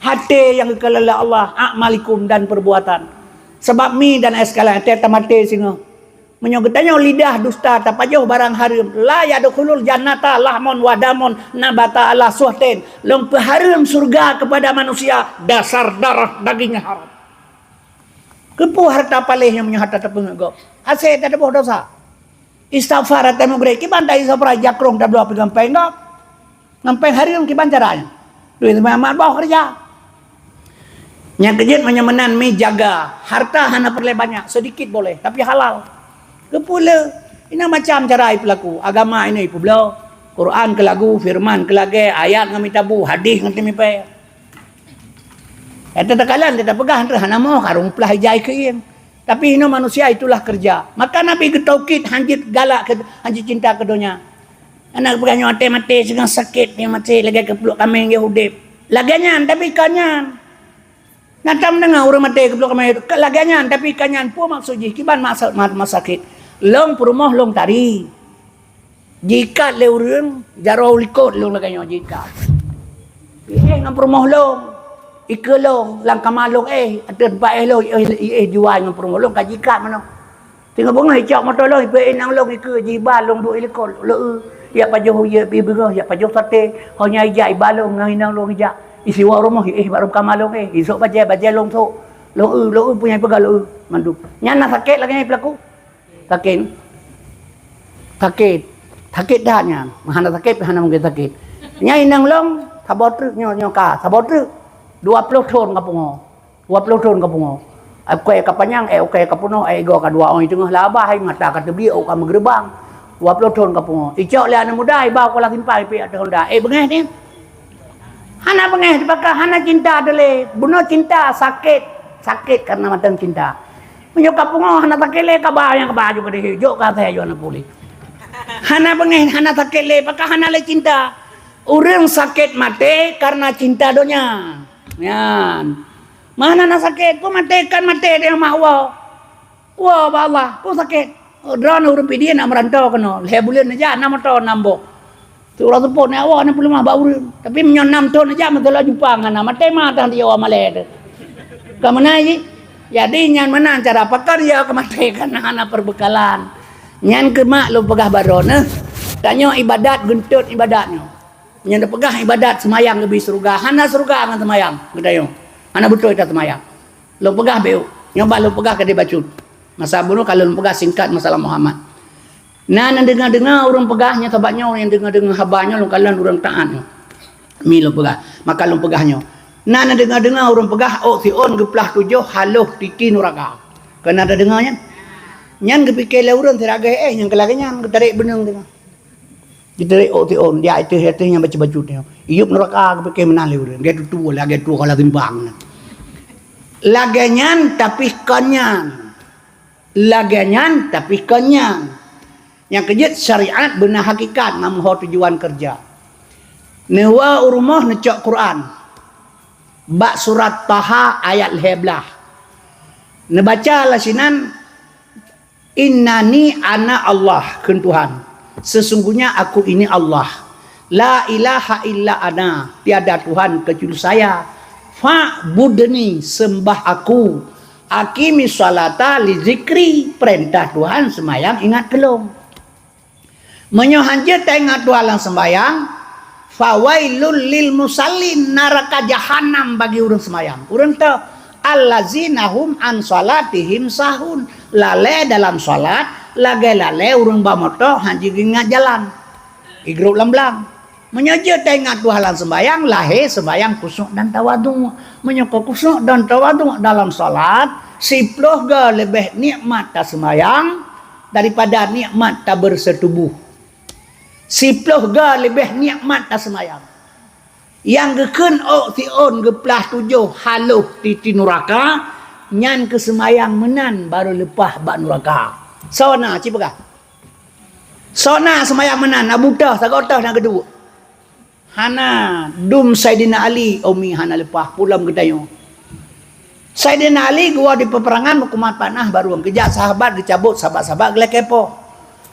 Até nyang geukalon lé Allah, a'malikum dan perbuatan. Sabab mi dan es kalan até tamaté singoh. Meunyoe geutanyoe lidah dusta tapajoh barang hareuem, la yadkhulul jannata lahmun wa damun nabata ala suhtin. Lôn peuhareuem syurga kepada manusia dasar darah daging haram. Keupeue hareuta paléh nyang meunyoe hareuta tapeungeuet gob? Hasé tateuboh dosa. Istighfar ateueh meugreb, kiban ta istighfar jakrong tabloe pih gampéng gob. Gampéng hareuem kiban cara nyan. Duek teuma mat boh keureuja. Nyang keujeuet meunyoe meunan mi jaga, hareuta hana peureulée banyak, seudikit boleh, tapi halal. Keupeue le? Inong macam cara ipeulaku, agama inong ipeubloe, Quran keu lagu, firman keu lagée, ayat ngon mita bu, hadih ngon teumipée. Nyang teukalon teupeugah, hana moh karong plah ijai keuieng. Tapi inoe manusia itulah kerja. Maka Nabi geutaukid hanjeuet galak keu, hanjeuet cinta keu donya. Aneuk peugah nyoe até maté singoh sakét, nyoe maté lagée keupluk kaméng geuh udeb. Lagée nyan, tapi kon nyan. Na tam deungoe ureuëng maté keupluk kaméng lagée nyan, tapi kon nyan. Peue maksud jih? Kiban maksud ma-, ma sakét? Lông peurumoh lông tari. Jiikat lé ureuëng, jaroe u likot lông lagée nyoe jiikat. Iéh ngon peurumoh lông, ikeue lông, lam kama lông éh, ateueh teumpat éh lông, iéh, iéh jiwa ngon peurumoh lông ka jiikat meunoe. Teungoh beungoh icok moto lông, ipeuéh inong lông ikeue, jiba lông duek i likot, leu, yak pajoh uyeue, bi beungoh, yak pajoh saté, ho nyan ijak iba lông ngon inong lông ijak. Isiwa rumoh, iéh bak rhueng kama lông éh, isok bajée, bajée lông sok. Lông eu, lông eu punya peugah lông eu, mandum. Nyan na sakét lagée nyan ipeulaku. Sakét. Sakét. Sakét that nyan. Hana sakét, hana mungken sakét. Nyan inong lông, saboh treuk nyoe, nyoe ka, saboh treuk. Dua ploh thon ka pungo. Dua ploh thon ka pungo. Ukée ka panyang, eh, ukée ka peunoh, eh, igoe ka dua ong teungoh labah, hai mata ka teubiet, ôk ka meugeurubang. Dua ploh thon ka pungo. Icok lé aneuk muda, iba u kolam simpang, ipiek ateueh honda. Eh, beungéh ni. Hana beungéh, pakon hana cinta deh lé. Bunoe cinta sakét, sakét karena mantong cinta. Meunyoe ka pungo hana sakét lé, ka ba nyang ka ba aju keudeh, jok ka asai aju hana puléh. Hana beungéh, hana sakét lé, pakon hana lé cinta. Ureuëng sakét maté karena cinta donya. Nyan. Mana na sakét, peue maté kan maté deh mak woe. Woe bak Allah, peue sakét. Droeneuh ureuëng Pidie nak meuranto keunoe, lhée buleuen neujak na moto nam boh. Siuroe seupôt nyan awak na peuleumah bak ureuëng. Tapi meunyoe nam thon neujak meuteulak jumpa ngon na maté ma tang di awak malée teuh. Ka meunan jih. Jadi nyan meunan cara pakon ya keumaté kana hana perbekalan. Nyan keuh mak lôn peugah bak droeneuh. Tanyoe ibadat geuntot ibadat nyoe. Nyan teupeugah ibadat seumayang geubri syeuruga. Hana syeuruga ngon seumayang geutanyoe. Hana beutôi that seumayang. Lôn peugah bék, nyoe bah lôn peugah keudeh bacut. Masa bunoe ka lôn peugah singkat masalah Muhammad. Na neudeungoe-deungoe ureuëng peugah nyoe, sabab nyoe nyang deungoe-deungoe haba nyoe lôn kalon ureuëng taát nyoe. Mi lôn peugah, maka lôn peugah nyoe. Na neudeungoe-deungoe ureuëng peugah ôk siôn geuplah tujoh haloh titi nuraka. Keu na tadeungoe nyan? Nyan geupike lé ureuëng sira geuh éh nyang keu lagée nyan geutarek beuneueng deungoe. Jiteurék ôk siôn, jak ateueh, ateueh nyang bacut-bacut nyoe. Iyup nuraka geupike meunan lé ureuëng. Lagée tutoe, lagée tutoe kolam simpang nyan. Lagée nyan, tapi kon nyan. Lagée nyan, tapi kon nyan. Nyang keujeuet syariat beuna hakikat ngon meuho tujuan keureuja. Neuwoe u rumoh neucok Quran. Bak surat Taha ayat lhée blaih. Neubaca lam sinan, "Innani ana Allah," kheun Tuhan, "sesungguhnya Aku ini Allah. La ilaha illa ana, tiada Tuhan kecuali Saya. Fa'budni, sembah Aku. Aqimi sholata li zikri, perintah Tuhan seumayang ingat keu Lôn." Meunyoe hanjeuet taingat Tuhan lam seumbayang, "Fawailul lil musallin," naraka jahanam bagi ureuëng seumayang. Ureuëng toh, "Allazina hum an shalatihim sahun," lalée dalam salat, lagée lalée ureuëng ba moto hanjeuet geuingat jalan. Igrôp lam blang. Meunyoe jeuet taingat Tuhan lam seumbayang, lahé seumbayang khusyuk dan tawadhu. Meunyoe kon khusyuk dan tawadhu dalam salat, siploh goe leubeh nikmat taseumayang daripada nikmat tabeureuseutubôh. Siploh goe leubeh nikmat taseumayang. Nyang geukheun ôk siôn geuplah tujoh haloh titi nuraka, nyan keu seumayang meunan barô leupah bak nuraka. Soe na ci peugah? Soe na seumayang meunan, na buta sagoe toh na geuduek. Hana, dum Saidina Ali, umi hana leupah, pulom geutanyoe. Saidina Ali geuwoe di peuperangan meukumat panah barô, geujak sahabat geucabot, sahabat-sahabat geulakée po.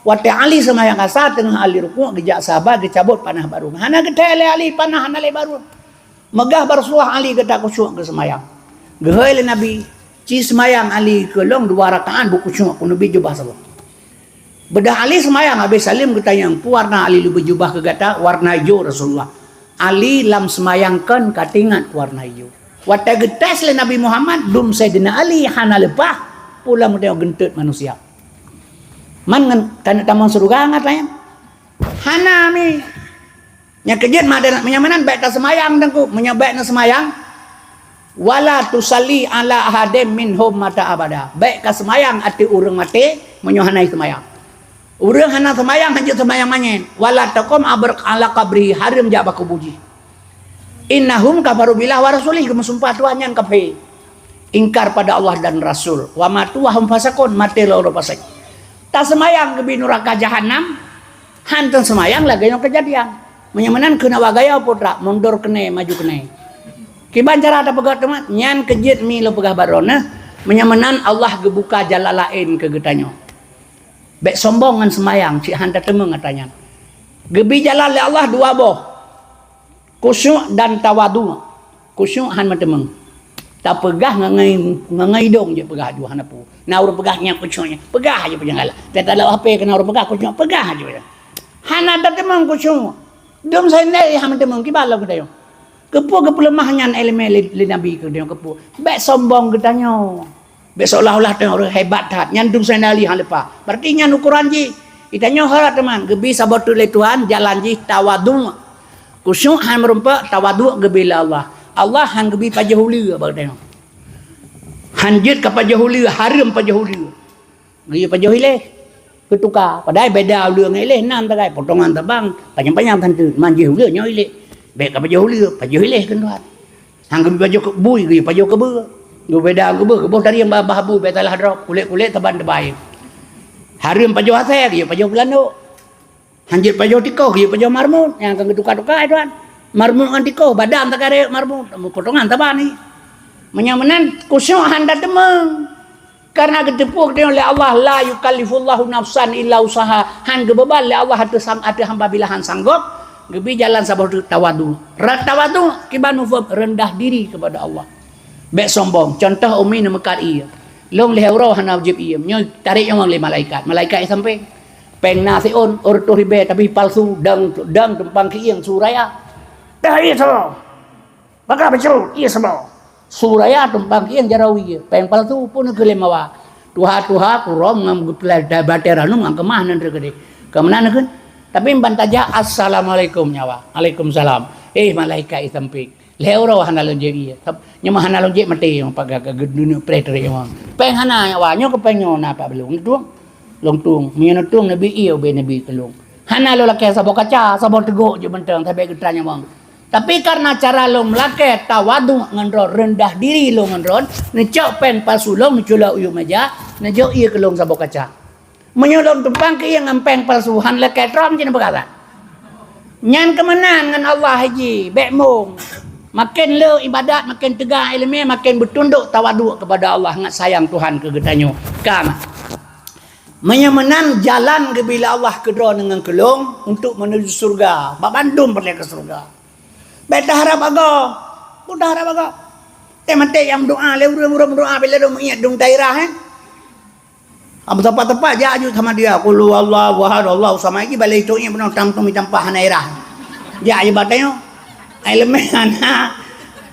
Watée Ali seumayang asa teungoh Ali rukuk, geujak sahabat geucabot panah barô. Hana geutée lé Ali panah hana lé barô. Meugah bak Rasulullah Ali gata khusyuk keu seumayang. Geuhôi lé Nabi, "Ci seumayang Ali keu lôn dua rakaat beukhusyuk keuneubit jubah saboh." Beudôh Ali seumayang habéh saleuem geutanyong, "Peue warna Ali leubeh jubah keu gata?" "Warna ijo, Rasulullah." Ali lam seumayang kon ka teuingat warna ijo. Watée geutés lé Nabi Muhammad, dum Saidina Ali hana leupah, pulang meudeh geunteut manusia. Man ngon taneuk tamong syeuruga ngon tanyan? Hana mi. Nyang keujeuet ma-, meunyoe meunan bék taseumayang teungku, meunyoe bék neuseumayang, "Wala tusalli ala ahadin minhum mata abada." Bék ka seumayang ateueh ureuëng maté meunyoe hana seumayang. Ureuëng hana seumayang, hanjeuet seumayang manyét. "Wala taqum abr-, ala qabri," hareuem jak bak kubu jih. "Innahum kafaru billah wa rasulih," geumeusumpah Tuhan nyan kafé. Ingkar pada Allah dan Rasul. "Wa matu wa hum fasikun," maté lom ureuëng fasik. Taseumayang geubi nuraka jahanam, han teuseumayang lagée nyoe keujadian. Meunyoe meunan keuneuk awak gaya putra, mundur keunée, maju keunée. Kiban cara tapeugah teuma, nyan keujeuet mi lôn peugah baroe neuh, meunyoe meunan Allah geubuka jalan laén keu geutanyoe. Bék sombong ngon seumayang, cit han tateumeung atra nyan. Geubi jalan lé Allah dua boh, khusyuk dan tawadu. Khusyuk han meuteumeung. Tapeugah ngon, ngon idong jeuet peugah aju hana peue. Na ureuëng peugah nyan khusyuk nyan, peugah aja peue nyang galak. Tatalok H P keu na ureuëng peugah khusyuk, peugah aja peue nyang. Hana tateumeung khusyuk. Dum saindai han meuteumeung kiban lom geutanyoe. Keupeue geupeuleumah nyan iéleumé lé, lé Nabi geutanyoe keupeue? Bék sombong geutanyoe. Bék seolah-olah tanyoe ureuëng hebat that. Nyan dum saindai han leupah. Berarti nyan ukoran jih. Geutanyoe harab teuma geubi saboh teuk lé Tuhan jalan jih tawadu. Khusyuk han meurumpok, tawadu geubi lé Allah. Allah han geubi pajoh uleue bak geutanyoe. Han jeuet ka pajoh uleue, hareuem pajoh uleue. Geuyue pajoh iléh, geutuka. Padahai beda uleue ngon iléh, nam tagai, potongan tabang, panyang-panyang tan teuk, man jih uleue nyoe iléh. Bék ka pajoh uleue, pajoh iléh keu Tuhan. Han geubi pajoh keu bui, geuyue pajoh keubeue. Geubeda keubeue, keuboh tarieng bah, bah bu, bék salah drob, kulét-kulét saban teubai. Hareuem pajoh asée, geuyue pajoh peulandok. Han jeuet pajoh tikoh, geuyue pajoh marmut, nyang akan geutuka-tuka, eh, Tuan. Marmut ngon tikoh, badan tagarek marmut, potongan saban ni. Meunyoe meunan, khusyuk han tateumeung. Karena geuteupeue geutanyoe lé Allah, "La yukallifullahu nafsan illa usaha." Han geubeuban lé Allah ateueh sang-, ateueh hamba bila han sanggob, geubi jalan saboh teuk tawadu. Ra-, tawadu kiban mufhom, rendah diri kepada Allah. Bék sombong. Contoh umi neumeukat ié. Lôn lhée uroe hana jieb ié. Nyoe tarek nyawöng lé malaikat. Malaikat ié sampéng. Péng na siôn, reutôh ribée, tapi palsu, dang, dang tumpang keuieng su raya. Dah ié saboh. Baka bacut, ié saboh. Su raya tumpang keuieng jaroe ié. Péng palsu pun keu lé mawa. Tuha-tuha kurôm ngon geupeulai batée ranum ngon keumah nan teukeudeh. Keu meunan kheun. Tapi ban tajak, "Assalamualaikum," nyan wa. "Alaikumsalam." Eh, malaikat ié sampéng. Lhée uroe hana lôn jieb ié. Sab-, nyoe mah hana lôn jieb maté, nyoe paga ka geuduneuk preh teurimong. Péng hana nyan wa, nyoe keu péng nyoe na pat lôn tueng. Lôn tueng, meunyoe neutueng neubi ié ubé neubi keu lôn. Hana lôn lakée saboh kaca, saboh teugok jeuet mantong, sabe geutra nyawöng. Tapi karena cara lôn meulakée tawadu ngon droe, reundah diri lôn ngon droe, neucok péng palsu lôn, neuculok u yup meja, neujok ié keu lôn saboh kaca. Meunyoe lôn tumpang keuieng ngon péng palsu, han lakée trom cit neupeugah that. Nyan keumeunan ngon Allah jih, bék mong. Maken le ibadat, maken teuga iéleumé, maken beutundok tawadu kepada Allah, ngat sayang Tuhan keu geutanyoe. Ka mah. Meunyoe meunan, jalan geubila Allah keu droeneuh ngon keu lôn untuk menuju syeuruga, bak bandum peureulée keu syeuruga. Bék taharab agoe, bék taharab agoe. Teumaté nyang meudoá lé ureuëng, ureuëng meudoá bila dong meuiet dong daerah, eh. Abu teumpat-teumpat jak aju sama dia, "Qul huwallahu ahad, Allahu samad," ji balai itu ingat beunong tam tumi tampah hana irah. Jak aju batanyoe. Ai leumeh hana.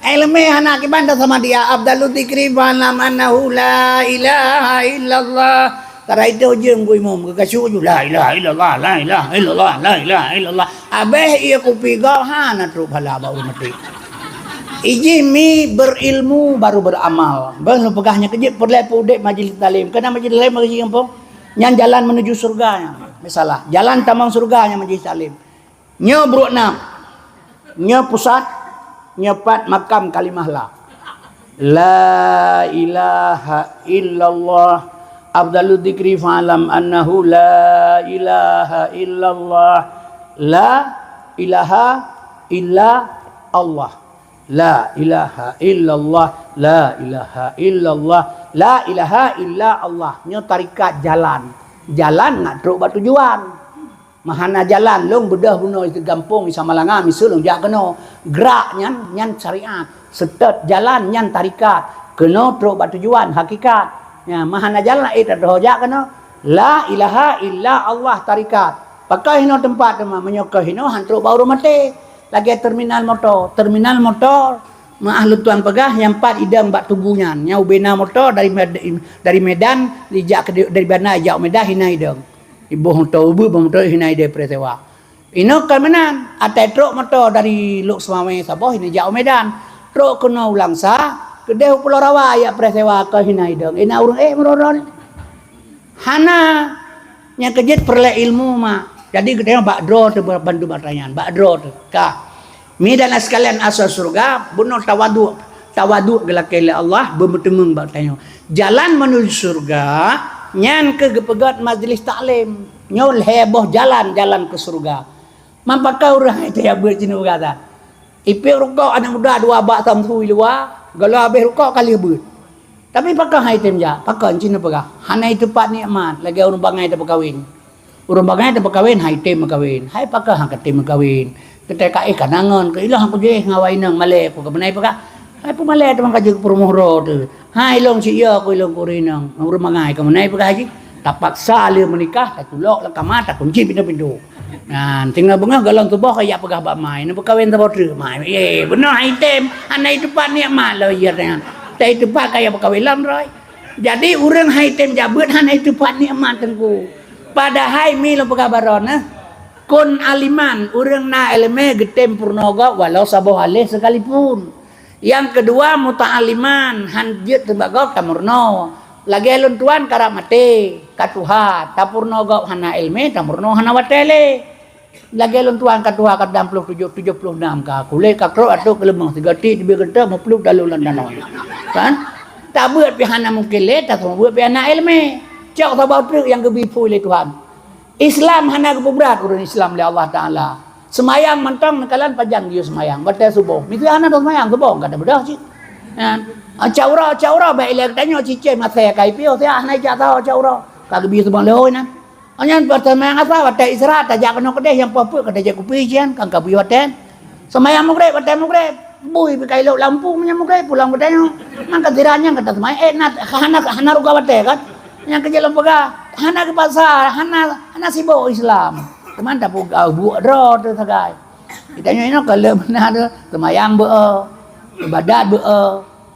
Ai leumeh hana kiban dah sama dia, "Afdalu dzikri fa'lam annahu la ilaha illallah." Tara itu jeung bu imum geukasu ju, "La ilaha illallah, la ilaha illallah, la ilaha illallah." Abéh ié kupi gob hana trok phala bak ureuëng maté. Iji mi berilmu baru beramal. Beuh lôn peugah nyan keujeuet peureulée peudeb majlis taklim. Keunan majlis taklim bagi gampông. Nyan jalan menuju syeuruga nyan. Misalah, jalan tamong syeuruga nyan majlis taklim. Nyoe brok nam. Nyoe pusat, nyoe pat makam kalimah la. La ilaha illallah. Afdalu dzikri fa'lam annahu la ilaha illallah. La ilaha illa Allah. La ilaha illallah, la ilaha illallah, la ilaha illa Allah. Nyoe tarikat jalan. Jalan nak trok bak tujuan. Meuhana jalan, lôn beudôh bunoe di gampông, di Samalanga, miseue lôn jak keunoe. Gerak nyan, nyan syariat. Seutôt jalan, nyan tarikat. Keunoe trok bak tujuan, hakikat. Nya, meuhana jalan, eh, tadroe jak keunoe. La ilaha illa Allah tarikat. Pakon hinoe teumpat teuma, meunyoe kon hinoe han trok bak ureuëng maté. Lagée terminal moto. Terminal moto, meuah lôn tuan peugah, nyang pat idong bak tugu nyan. Nyang ubena moto dari Med-, dari Medan, ijak ke, dari Banda ijak u Medan, hina idong. Iboh moto ubeut, boh moto hina idong preh sewa. Inoe kon meunan, atai trok moto dari Lhokseumawe saboh hina jak u Medan. Trok keunoe u Langsa, keudeh u Pulo Rawa ijak preh sewa kon hina idong. Ina ureuëng ék meuroro ni. Hana. Nyang keujeuet peureulée ilmu mak. Jadi geutanyoe bak droe teuh bantu bak tanyan, bak droe teuh. Ka. Mi dan sekalian asoe syeuruga, bunoe tawaduk. Tawaduk geulakée lé Allah, beumeuteumong bak tanyoe. Jalan menuju syeuruga, nyan keuh geupeugét majlis taklim. Nyoe lhée boh jalan, jalan keu syeuruga. Man pakon ureuëng hai teuh jak beuet sineuk gata. Ipék rukok aneuk muda dua bak samsui luwa, gohlom habéh rukok ka lheueh beuet. Tapi pakon hai tem jak, pakon cit neupeugah, hana iteupat nikmat lagée ureuëng bangai teupeukawen. Ureuëng bangai teupeukawen hai tem meukawen, hai pakon hana tem meukawen. Keutai ka éh ka nangon, keu iloh aku jih ngon awai inong malée, ku keumeunai peugah. Hai peumalée teuma ka jeuet keu peurumoh droe teuh. Hai ilong cit yo ku ilong kuri inong, ureuëng bangai keumeunai peugah jih. Tapaksa lé meunikah, tatulok lam kama, takunci pintoe-pintoe. Nah, tinggai beungoh gohlom tuboh ka jak peugah bak mai, neupeukawen saboh treuk mai. Eh, beungoh hai tem, hana iteupat nikmat lom iya nyan. Tai teupat ka jak peukawen lom droe. Jadi ureuëng hai tem jak beuet hana iteupat nikmat teungku. Padahai mi lôn peugah baroe nah, kun aliman ureuëng na iéleumé geutem peurunoe gob walau saboh aléh sekalipun. Nyang keudua muta'aliman han jeuet teubak gob tameurunoe. Lagée lôn tuan karab maté, ka tuha, tapeurunoe gob hana iéleumé, tameurunoe hana watée lé. Lagée lôn tuan ka tuha ka dam ploh tujoh, tujoh ploh nam ka, kulét ka krok ateueh keuleumeng sigotik teubiet geunteuk meuplup dalu lam danau. Kan? Tabeuet pih hana mungken lé, taseumeubeuet pih hana iéleumé. Cok saboh treuk nyang geubi phui lé Tuhan. Islam hana geupeubrat ureuëng Islam lé Allah Taala. Seumayang mantong neukalon pajan geuyue seumayang, watée suboh. Miseue hana taseumayang suboh, ka tabeudôh cit. Kan? Cak uroe, cak uroe, bék ilée geutanyoe cicém asée ka ipiôh, siat hana ijak saho cak uroe. Ka geubi suboh leuhôi nan. Nyan watée seumayang asa, watée Isra tajak keunoe keudeh nyang poh peuet ka tajak kupi jian, kan ka bui watée. Seumayang Maghrib, watée Maghrib, bui pih ka ilok lampu meunyoe Maghrib pulang geutanyoe. Mangka sirat nyan ka taseumayang, eh, na, hana, hana ruga watée kan. Nyang keujeuet lôn peugah, hana geupaksa, hana, hana sibok Islam. Teuma tapeugah buet droe teuh sagai. Geutanyoe inoe ka lheueh meunan teuh, seumayang beu-e, ibadat beu-e.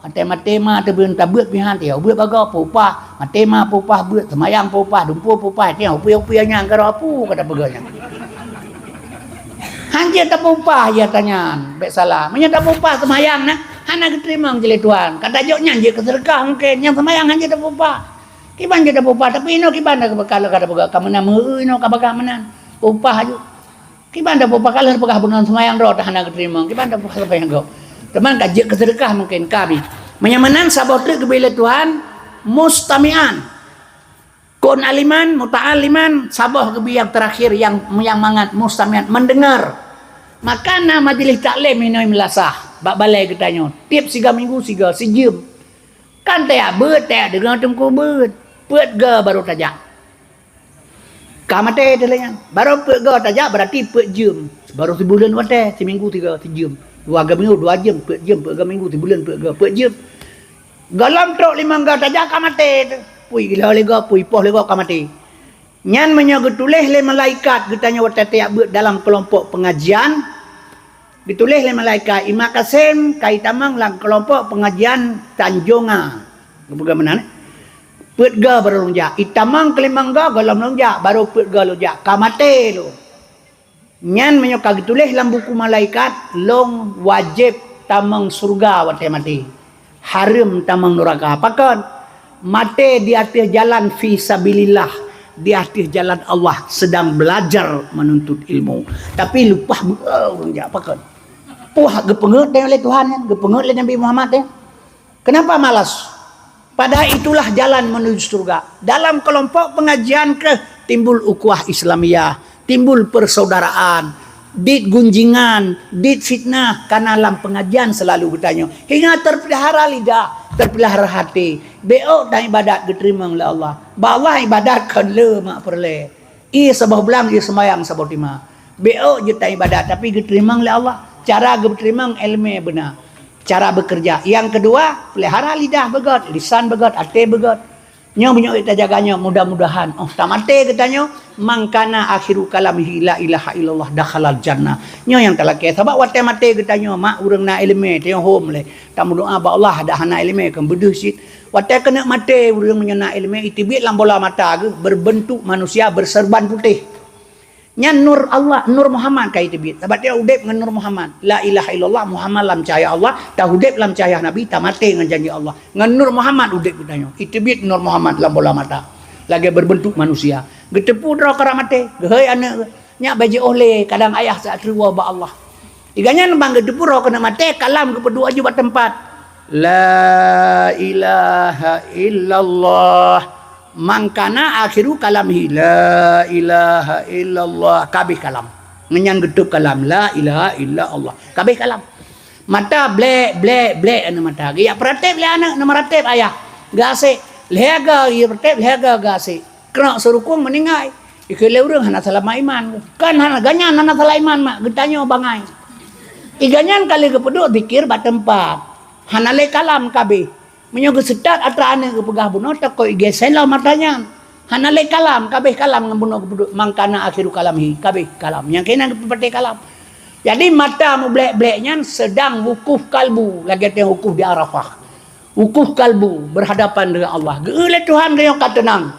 Watée maté ma teubeuen tabeuet pih han, teuh beuet bagoe peupah, maté ma peupah beuet, seumayang peupah, dumpeue peupah, teuh upie-upie nyang keudroe pu ka tapeugah nyan. Han jeuet tapeupah ya tanyan, bék salah. Meunyoe tapeupah seumayang na, hana geuteurimong jih lé Tuhan. Ka tajok nyan jeuet keu seudeukah mungken, nyang seumayang han jeuet tapeupah. Kiban jeuet tapeupah, tapi inoe kiban dah ka tapeugah ka meunan, meu inoe ka bagah meunan. Peupah aju. Kiban dah peupah ka lheueh peugah beungon seumayang droe teuh hana geuteurimong. Kiban dah peupah seumayang droe. Teuma ka jeuet keu seudeukah mungken ka bi. Meunyoe meunan saboh treuk geubri lé Tuhan mustami'an. Kun aliman, muta'aliman, saboh geubri nyang terakhir nyang, nyang mangat mustami'an, mendengar. Maka na majelis taklim inoe Meulasah bak balée geutanyoe. Tieb siga minggu siga, sijeuem. Kan tajak beuet, tajak deungoe teungku beuet. Peuet goe barô tajak. Ka maté teuh lé nyan. Barô peuet goe tajak, berarti peuet jeuem. Barô sibuleuen watée, siminggu siga, sijeuem. Dua goe minggu, dua jeuem, peuet jeuem, peuet goe minggu, sibuleuen peuet goe, peuet jeuem. Gohlom trok limong goe tajak ka maté teuh. Pui gila lé goe, pui poh lé goe ka maté. Nyan meunyoe geutuléh lé malaikat geutanyoe watée tajak beuet dalam keulompok peungajian, geutuléh lé malaikat, "Imam Kasem ka itamong lam keulompok peungajian Tanjonga." Geupeugah meunan, eh? Peuet goe barô lôn jak. Itamong keulimong goe, gohlom lôn jak, barô peuet goe lôn jak. Ka maté lôn. Nyan meunyoe ka geutuléh lam buku malaikat, lôn wajéb tamong syeuruga watée maté. Hareuem tamong nuraka. Pakon? Maté di ateueh jalan fi sabilillah, di ateueh jalan Allah, sedang belajar menuntut ilmu. Tapi leupah beu-, eh, ureuëng jak pakon? Puah geupeungeut lé Tuhan nyan, geupeungeut lé Nabi Muhammad nyan. Kenapa malas? Padahal itulah jalan menuju surga. Dalam kelompok pengajian keuh timbul ukhuwah Islamiyah, timbul persaudaraan, Dit gunjingan, dit fitnah, kana lam pengajian selalu geutanyoe. Hingga terpelihara lidah, terpelihara hati. Bék ôk taibadat geuteurimong lé Allah. Bak Allah ibadat kon le mak peureulée. Ie saboh blang, ie seumayang saboh teuma. Bék ôk jeuet taibadat, tapi geuteurimong lé Allah. Cara geuteurimong iéleumé beuna. Cara bekerja. Nyang keudua, pelihara lidah beugét, lisan beugét, até beugét. Nyoe meunyoe tajaga nyoe, mudah-mudahan, oh, tamaté geutanyoe, "Man kana akhiru kalamihi la ilaha illallah dakhalal jannah." Nyoe nyang talakée, sabab watée maté geutanyoe, mak ureuëng na iéleumé, tanyoe hom lé. Tameudoá bak Allah, dak hana iéleumé, kon beudeuh cit. Watée keuneuk maté ureuëng meunyoe na iéleumé, iteubiet lam bola mata geuh, berbentuk manusia berserban putih. Nyan nur Allah, nur Muhammad ka iteubiet. Sabab tanyoe udeb ngon nur Muhammad. La ilaha illallah, Muhammad lam cahya Allah, taudeb lam cahya Nabi, tamaté ngon janji Allah. Ngon nur Muhammad udeb geutanyoe. Iteubiet nur Muhammad lam bola mata. Lagée berbentuk manusia. Geuteupeue droe kara maté, geuhôi aneuëk geuh. Nyak bak jiôh lé, kadang ayah seuat teuwoe bak Allah. Iganyan bang geuteupeue droe keuneuk maté, kalam geupeuduek aju bak teumpat. La ilaha illallah. Man kana akhiru kalamihi la ilaha illallah. Kabeh kalam. Ngon nyan geutôb kalam. La ilaha illallah. Kabeh kalam. Mata blek, blek, blek aneuëk mata. Geujak peurateb lé aneuëk, na meurateb ayah. Geuasék. Lhée ga geupeurateb, lhée ga geuasék. Keunong seurukong meuninggai. Ikeu lé ureuëng hana seulama iman. Kan hana, ganyan hana seulama iman mak, geutanyoe bangai. Iganyan ka lheueh geupeuduek zikir bak teumpat. Hana lé kalam kabeh. Meunyoe geuseutôt atra aneuëk geupeugah bunoe, takot igée sélom atra nyan. Hana lé kalam, kabeh kalam ngon bunoe geupeuduek, "Man kana akhiru kalamihi," kabeh kalam. Nyang keunan geupeupatéh kalam. Jadi mata mublek-blek nyan sedang wukuf kalbu, lagée teuh wukuf di Arafah. Wukuf kalbu, berhadapan dengan Allah. Geu lé Tuhan geuh ka teunang.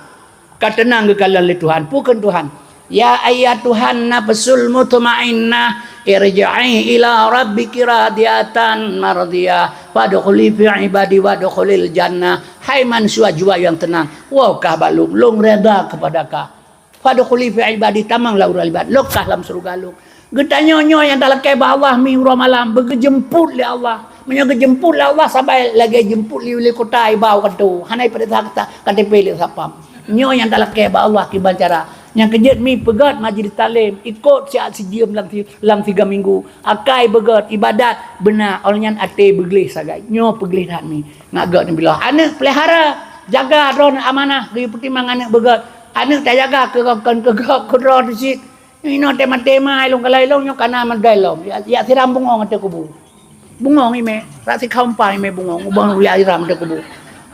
Ka teunang geukalon lé Tuhan. Peue kheun Tuhan? "Ya ayyatuhan nafsul mutmainnah, irji'i ila rabbiki radiyatan mardiyah, fadkhuli fi ibadi wadkhulil jannah." Hai manusia jiwa nyang teunang, woe kah bak Lôn, Lôn reda kepada kah. Fadkhuli fi ibadi, tamong lam uroe ibadat, lokah lam syeuruga Lôn. Geutanyoe nyoe nyang talakée bak Allah mi uroe malam, beugeujeumput lé Allah. Meunyoe geujeumput lé Allah, sabai lagée jeumput lé, lé kota ibau kanto. Hana ipeuriksa K T P lé satpam. Nyoe nyang talakée bak Allah kiban cara. Nyang keujeuet mi peugét majlis taklim, ikot siat sijeuem lam si-, lam tiga minggu. Akai beugét, ibadat beuna, óh lheueh nyan até beugleh sagai. Nyoe peugleh that mi. Ngat gét neubiloh. Aneuëk peulihara, jaga droeneuh amanah, geupeutimang aneuëk beugét. Aneuëk tajaga keu gob kon keu gob keu droe teuh cit. Inoe teuh maté ma ilong kalai ilong nyoe kana meudai lom. Ya, ya siram bungong ateueh kubu. Bungong imé, rak sikhaumpa imé bungong, ubang ya siram ateueh kubu.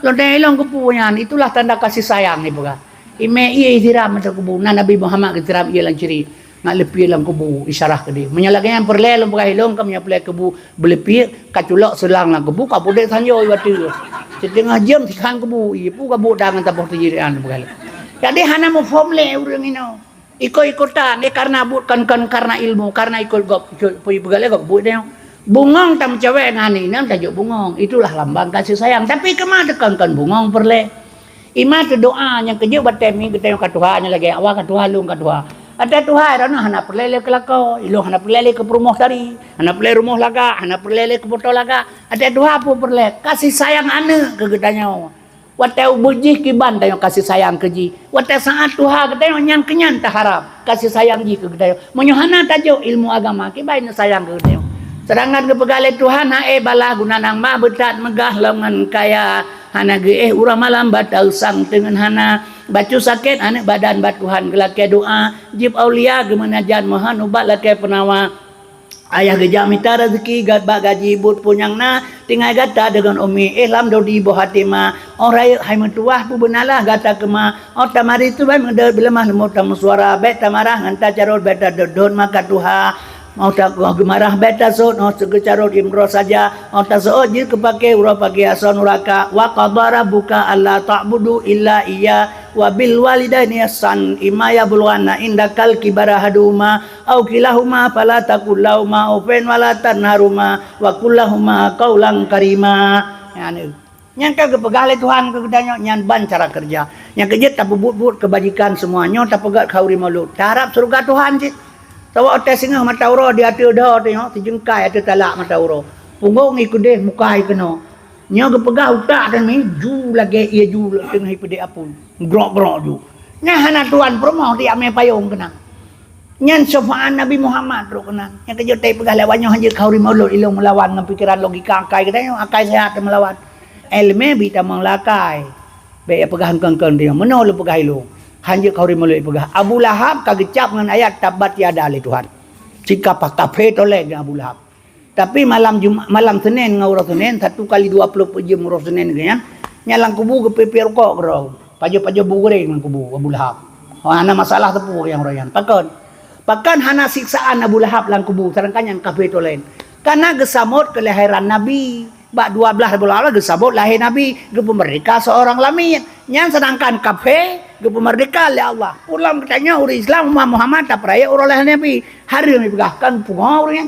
Lom teuh ilong kubu nyan, itulah tanda kasih sayang ipeugah. Imé ié siram ateueh kubu, na Nabi Muhammad geusiram ié lam ciri. Ngat leupie lam kubu, isyarah keudeh. Meunyoe lagée nyan peureulée lôn peugah ilong, ka meunyoe peureulée kubu beuleupie, ka culok seulang lam kubu, ka pudek sanjôi watée. Siteungoh jeuem sikhan kubu, ié pu ka buet dangan taboh teujiran peugah ilong. Jadi hana muphom lé ureuëng inoe. Ikot-ikotan, eh, karena buet kon, kon karena ilmu, karena ikot gob, ikot peue peugah lé gob buet nyoe. Bungong tameucawék ngon inan tajok bungong. Itulah lambang kasih sayang. Tapi keuma teuh kon, kon bungong peureulée. Ima teudoa nyang keujeuet batée mi geutanyoe ka tuha nyan lagée awak ka tuha lôn ka tuha. Ata tuha droeneuh hana peureulée lé keulakoe, ilong hana peureulée lé keu peurumoh tari, hana peureulée rumoh lagak, hana peureulée lé keu moto lagak. Ata tuha peue peureulée? Kasih sayang aneuëk keu geutanyoe. Watée ubeut jih kiban tanyoe kasih sayang keu jih. Watée saát tuha geutanyoe nyang keunyan taharab kasih sayang jih keu geutanyoe. Meunyoe hana tajok ilmu agama kiban neusayang keu geutanyoe. Sedangkan geupeugah lé Tuhan, "Hai bala guna nang ma beutat meugah lom ngon kaya." Hana geuéh uroe malam bak tausang teungeun hana. Bacut sakét aneuëk badan bak Tuhan geulakée doa. Jieb aulia geumeunajat meuhon ubat lakée peunawa. Ayah geujak mita raseuki gat bak gaji buet peue nyang na. Tinggai gata deungon umi éh lam dodi boh até ma. Óh rayeuk hai meutuwah peubeunalah gata keuma. Óh tamari tu bai meudeuet bileumah leumo tameusuara. Bék tamarah ngon tacarot bék tadot-dot maka tuha. Óh tagoh geumarah bék tasot, óh seugeucarot imroh saja, óh taseuôt jeuet keupaké uroe pagée asoe nuraka. Wa qadha rabbuka alla ta'budu illa iyyah wa bil walidaini ihsan, imma yablughanna indakal kibara ahaduhuma aw kilahuma fala taqul lahuma uffin wala tanharhuma wa qul lahuma qaulan karima. Nyan. Nyang ka geupeugah lé Tuhan keu geutanyoe, nyan ban cara keureuja. Nyang keujeuet tapeubuet-buet keubajikan seumua nyoe tapeugét khauri mulod. Taharab syeuruga Tuhan cit. Sabab watée singoh mata uroe di ateueh dho teuh nyoe, sijeungkai ateueh talak mata uroe. Punggong ie keudeh muka ie keunoe. Nyoe geupeugah utak teuh mi ju lagée ie ju teungoh ipeudeh apui. Grok-grok ju. Nyan hana tuan peurumoh di amé payong keunan. Nyan syafaat Nabi Muhammad trok keunan. Nyang keujeuet tai peugah lewat nyoe hanjeuet khauri mulod ilong meulawan ngon pikiran logika akai geutanyoe, akai sehat meulawan. Ilmu bit tamong lakai. Bèk ya peugah engkon-engkon dia. Meunoe lôn peugah ilong. Hanjeuet khauri mulod peugah. Abu Lahab ka geucap ngon ayat tabat yada lé Tuhan. Sikapah kafé tolèng ngon Abu Lahab. Tapi malam Jumat, malam Senin ngon uroe Senin, satu kali dua puluh empat jam uroe Senin geuh nyan, nyan lam kubu geupie-pie rukok keudroe. Pajoh-pajoh bu goreng lam kubu Abu Lahab. Oh, hana masalah teupeu nyang uroe nyan. Pakon? Pakon hana siksaan Abu Lahab lam kubu, sedangkan nyang kafé tolèng. Karena geusamot keulahiran Nabi. Bak dua belas Rabiul Awal geusamot lahé Nabi, geupeumeurdeka seorang lamiet. Nyan sedangkan kafé geupeumeurdeka lé Allah. Ulôn geutanyoe ureueng Islam umat Muhammad tapeurayeuk uroe lahé Nabi. Hareuem jipeugah kon pungo ureueng nyan.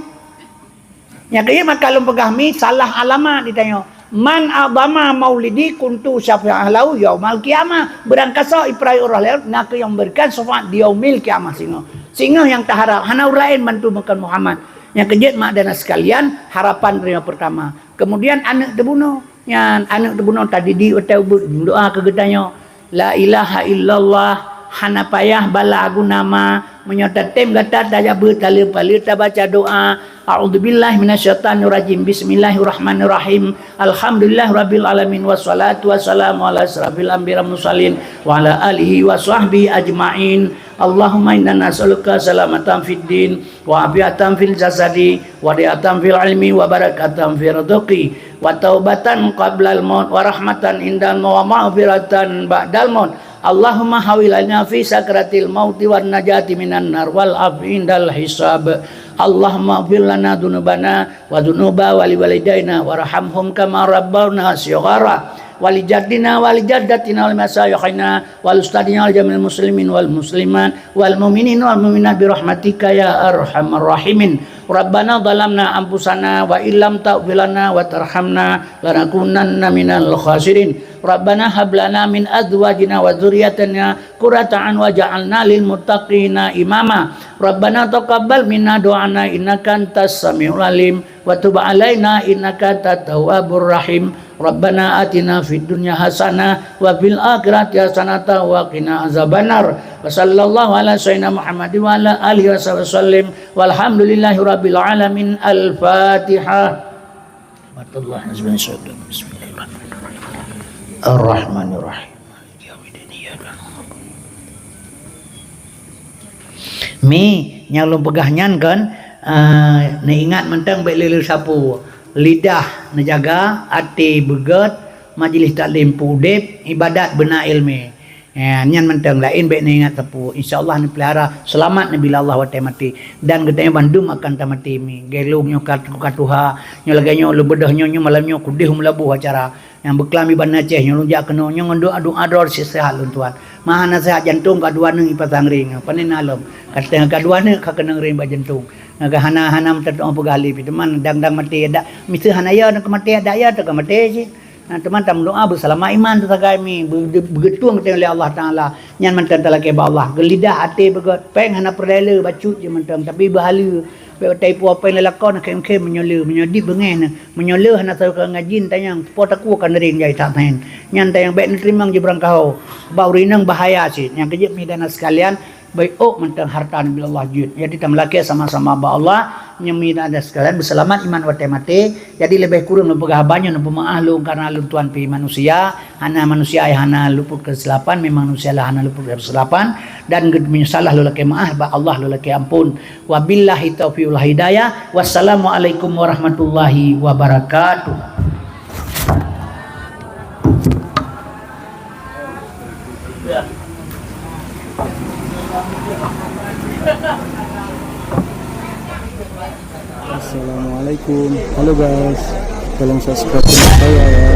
Nyang keujeuet maka lôn peugah mi salah alamat ditanyoe. Man a'dhama maulidi kuntu syafi'ah lahu yaumal qiyamah. Beurangkasoe ipeurayeuk uroe lahé, na kheueh nyang memberikan syafaat di yaumil qiyamah singoh. Singoh nyang taharap, hana ureueng laén bantu meukon Muhammad. Nyang keujeuet mak dan sekalian, harapan droe nyang pertama. Kemudian aneuk teubunoe. Nyan aneuk teubunoe tadidik watèe ubeut, doa keu geutanyoe. La ilaha illallah, hana payah bala guna ma, meunyoe tatem gata tajabeue taleue paleue tabaca doa, A'udzubillahi minasyaitonirrajim. Bismillahirrahmanirrahim. Alhamdulillahirabbil alamin, wassalatu wassalamu ala asyrafil anbiya wal mursalin, wa ala alihi wa sahbihi ajmain. Allahumma inna nas'aluka salamatan fid din, wa afiatan fil jasadi, wa diatan fil ilmi, wa barakatan fil rizqi, wa taubatan qablal maut, wa rahmatan indal maut, wa maghfiratan ba'dal maut. Allahumma hawwin lana fi sakratil mauti wan najati minan nar wal afwi indal hisab. Allahumma ighfir lana dzunubana wa dzunuba wali walidaina warhamhum kama rabbana shighara. Wa li jaddina wa li jaddatina wa li masyayikhina wa li ustadzina wa li jami'il muslimin wal muslimat wal mu'minin wal mu'minat bi rahmatika ya arhamar rahimin. Rabbana zalamna anfusana wa illam taghfir lana wa tarhamna lanakunanna minal khasirin. Rabbana hab lana min azwajina wa dzurriyyatina qurrata a'yun waj'alna lil muttaqina imama. Rabbana taqabbal minna du'ana innaka antas samiul alim wa tub alaina innaka antat tawwabur rahim. Rabbana atina fid dunya hasanah wa fil akhirati hasanatan wa qina azabannar. Wa sallallahu ala sayyidina Muhammadin wa ala alihi wa sahbihi wasallim. Walhamdulillahi rabbil alamin. Al-Fatihah. Bismillahirrahmanirrahim. Ar-Rahmanirrahim. Maliki yaumiddin. Iyyaka na'budu wa iyyaka nasta'in. Mi, nyang lôn peugah nyan kan, eh, neuingat mantong bèk lé-lé sapeue. Lidah neujaga, até beugèt, majlis taklim peuudép, ibadat beuna ileumèe. Eh, nyan mantong laén bèk neuingat sapeue. Insya Allah neupeulihara, seulamat neubila Allah watèe maté. Dan geutanyoe bandum akan tamaté mi. Gèlong nyoe ka, ka tuha, nyoe lagèe nyoe lôn beudôh nyoe, nyoe malam nyoe kudeh meulaboh acara. Nyang beuklam iban Aceh nyoe lôn jak keunoe nyoe ngon doa-doa droe seuhat lôn tuan. Meuhana seuhat jantông ka dua neuk ipasang ring. Pane na lom. Ka teuh ka dua neuk ka keunong ring bak jantông. Ka hana, hana meuteumèe peugah lé pih teuma dang-dang maté dak. Miseue hana ya neuk maté dak ya teuka maté cit. Nah, teuma tameudoa beuseulamat iman teusagai mi, beu-, beugeutong teuh lé Allah Taala. Nyan mantong talakèe bak Allah. Geulidah até beugèt, pèng hana peureulèe le bacut jih mantong, tapi beuhaleue. Bèk watèe ipuwoe pèng lé lakoe na khém-khém meunyoe le, meunyoe dip beungèh na. Meunyoe le hana teuka ngaji tanyong, po takue ka nering jai that nyan. Nyan tanyong bèk neuteurimong jibrang kaho. Bak ureueng inong bahaya cit. Nyang keujeuet mi dan sekalian, bèk ôk mantong hareuta neubi Allah jeuet. Jadi tameulakèe sama-sama bak Allah, nyoe mi dan sekalian beuseulamat iman watèe maté. Jadi leubeh kureueng lôn peugah haba nyoe, neupeumeu'ah lôn kareuna lôn tuan pih manusia. Hana manusia nyang hana luput keusilapan, memang manusia lah hana luput keusilapan, dan geu-, meunyoe salah lôn lakèe meu'ah, bak Allah lôn lakèe ampôn. Wabillahi taufiq wal hidayah. Wassalamualaikum warahmatullahi wabarakatuh. Assalamualaikum. Halo guys, tolong subscribe channel saya ya.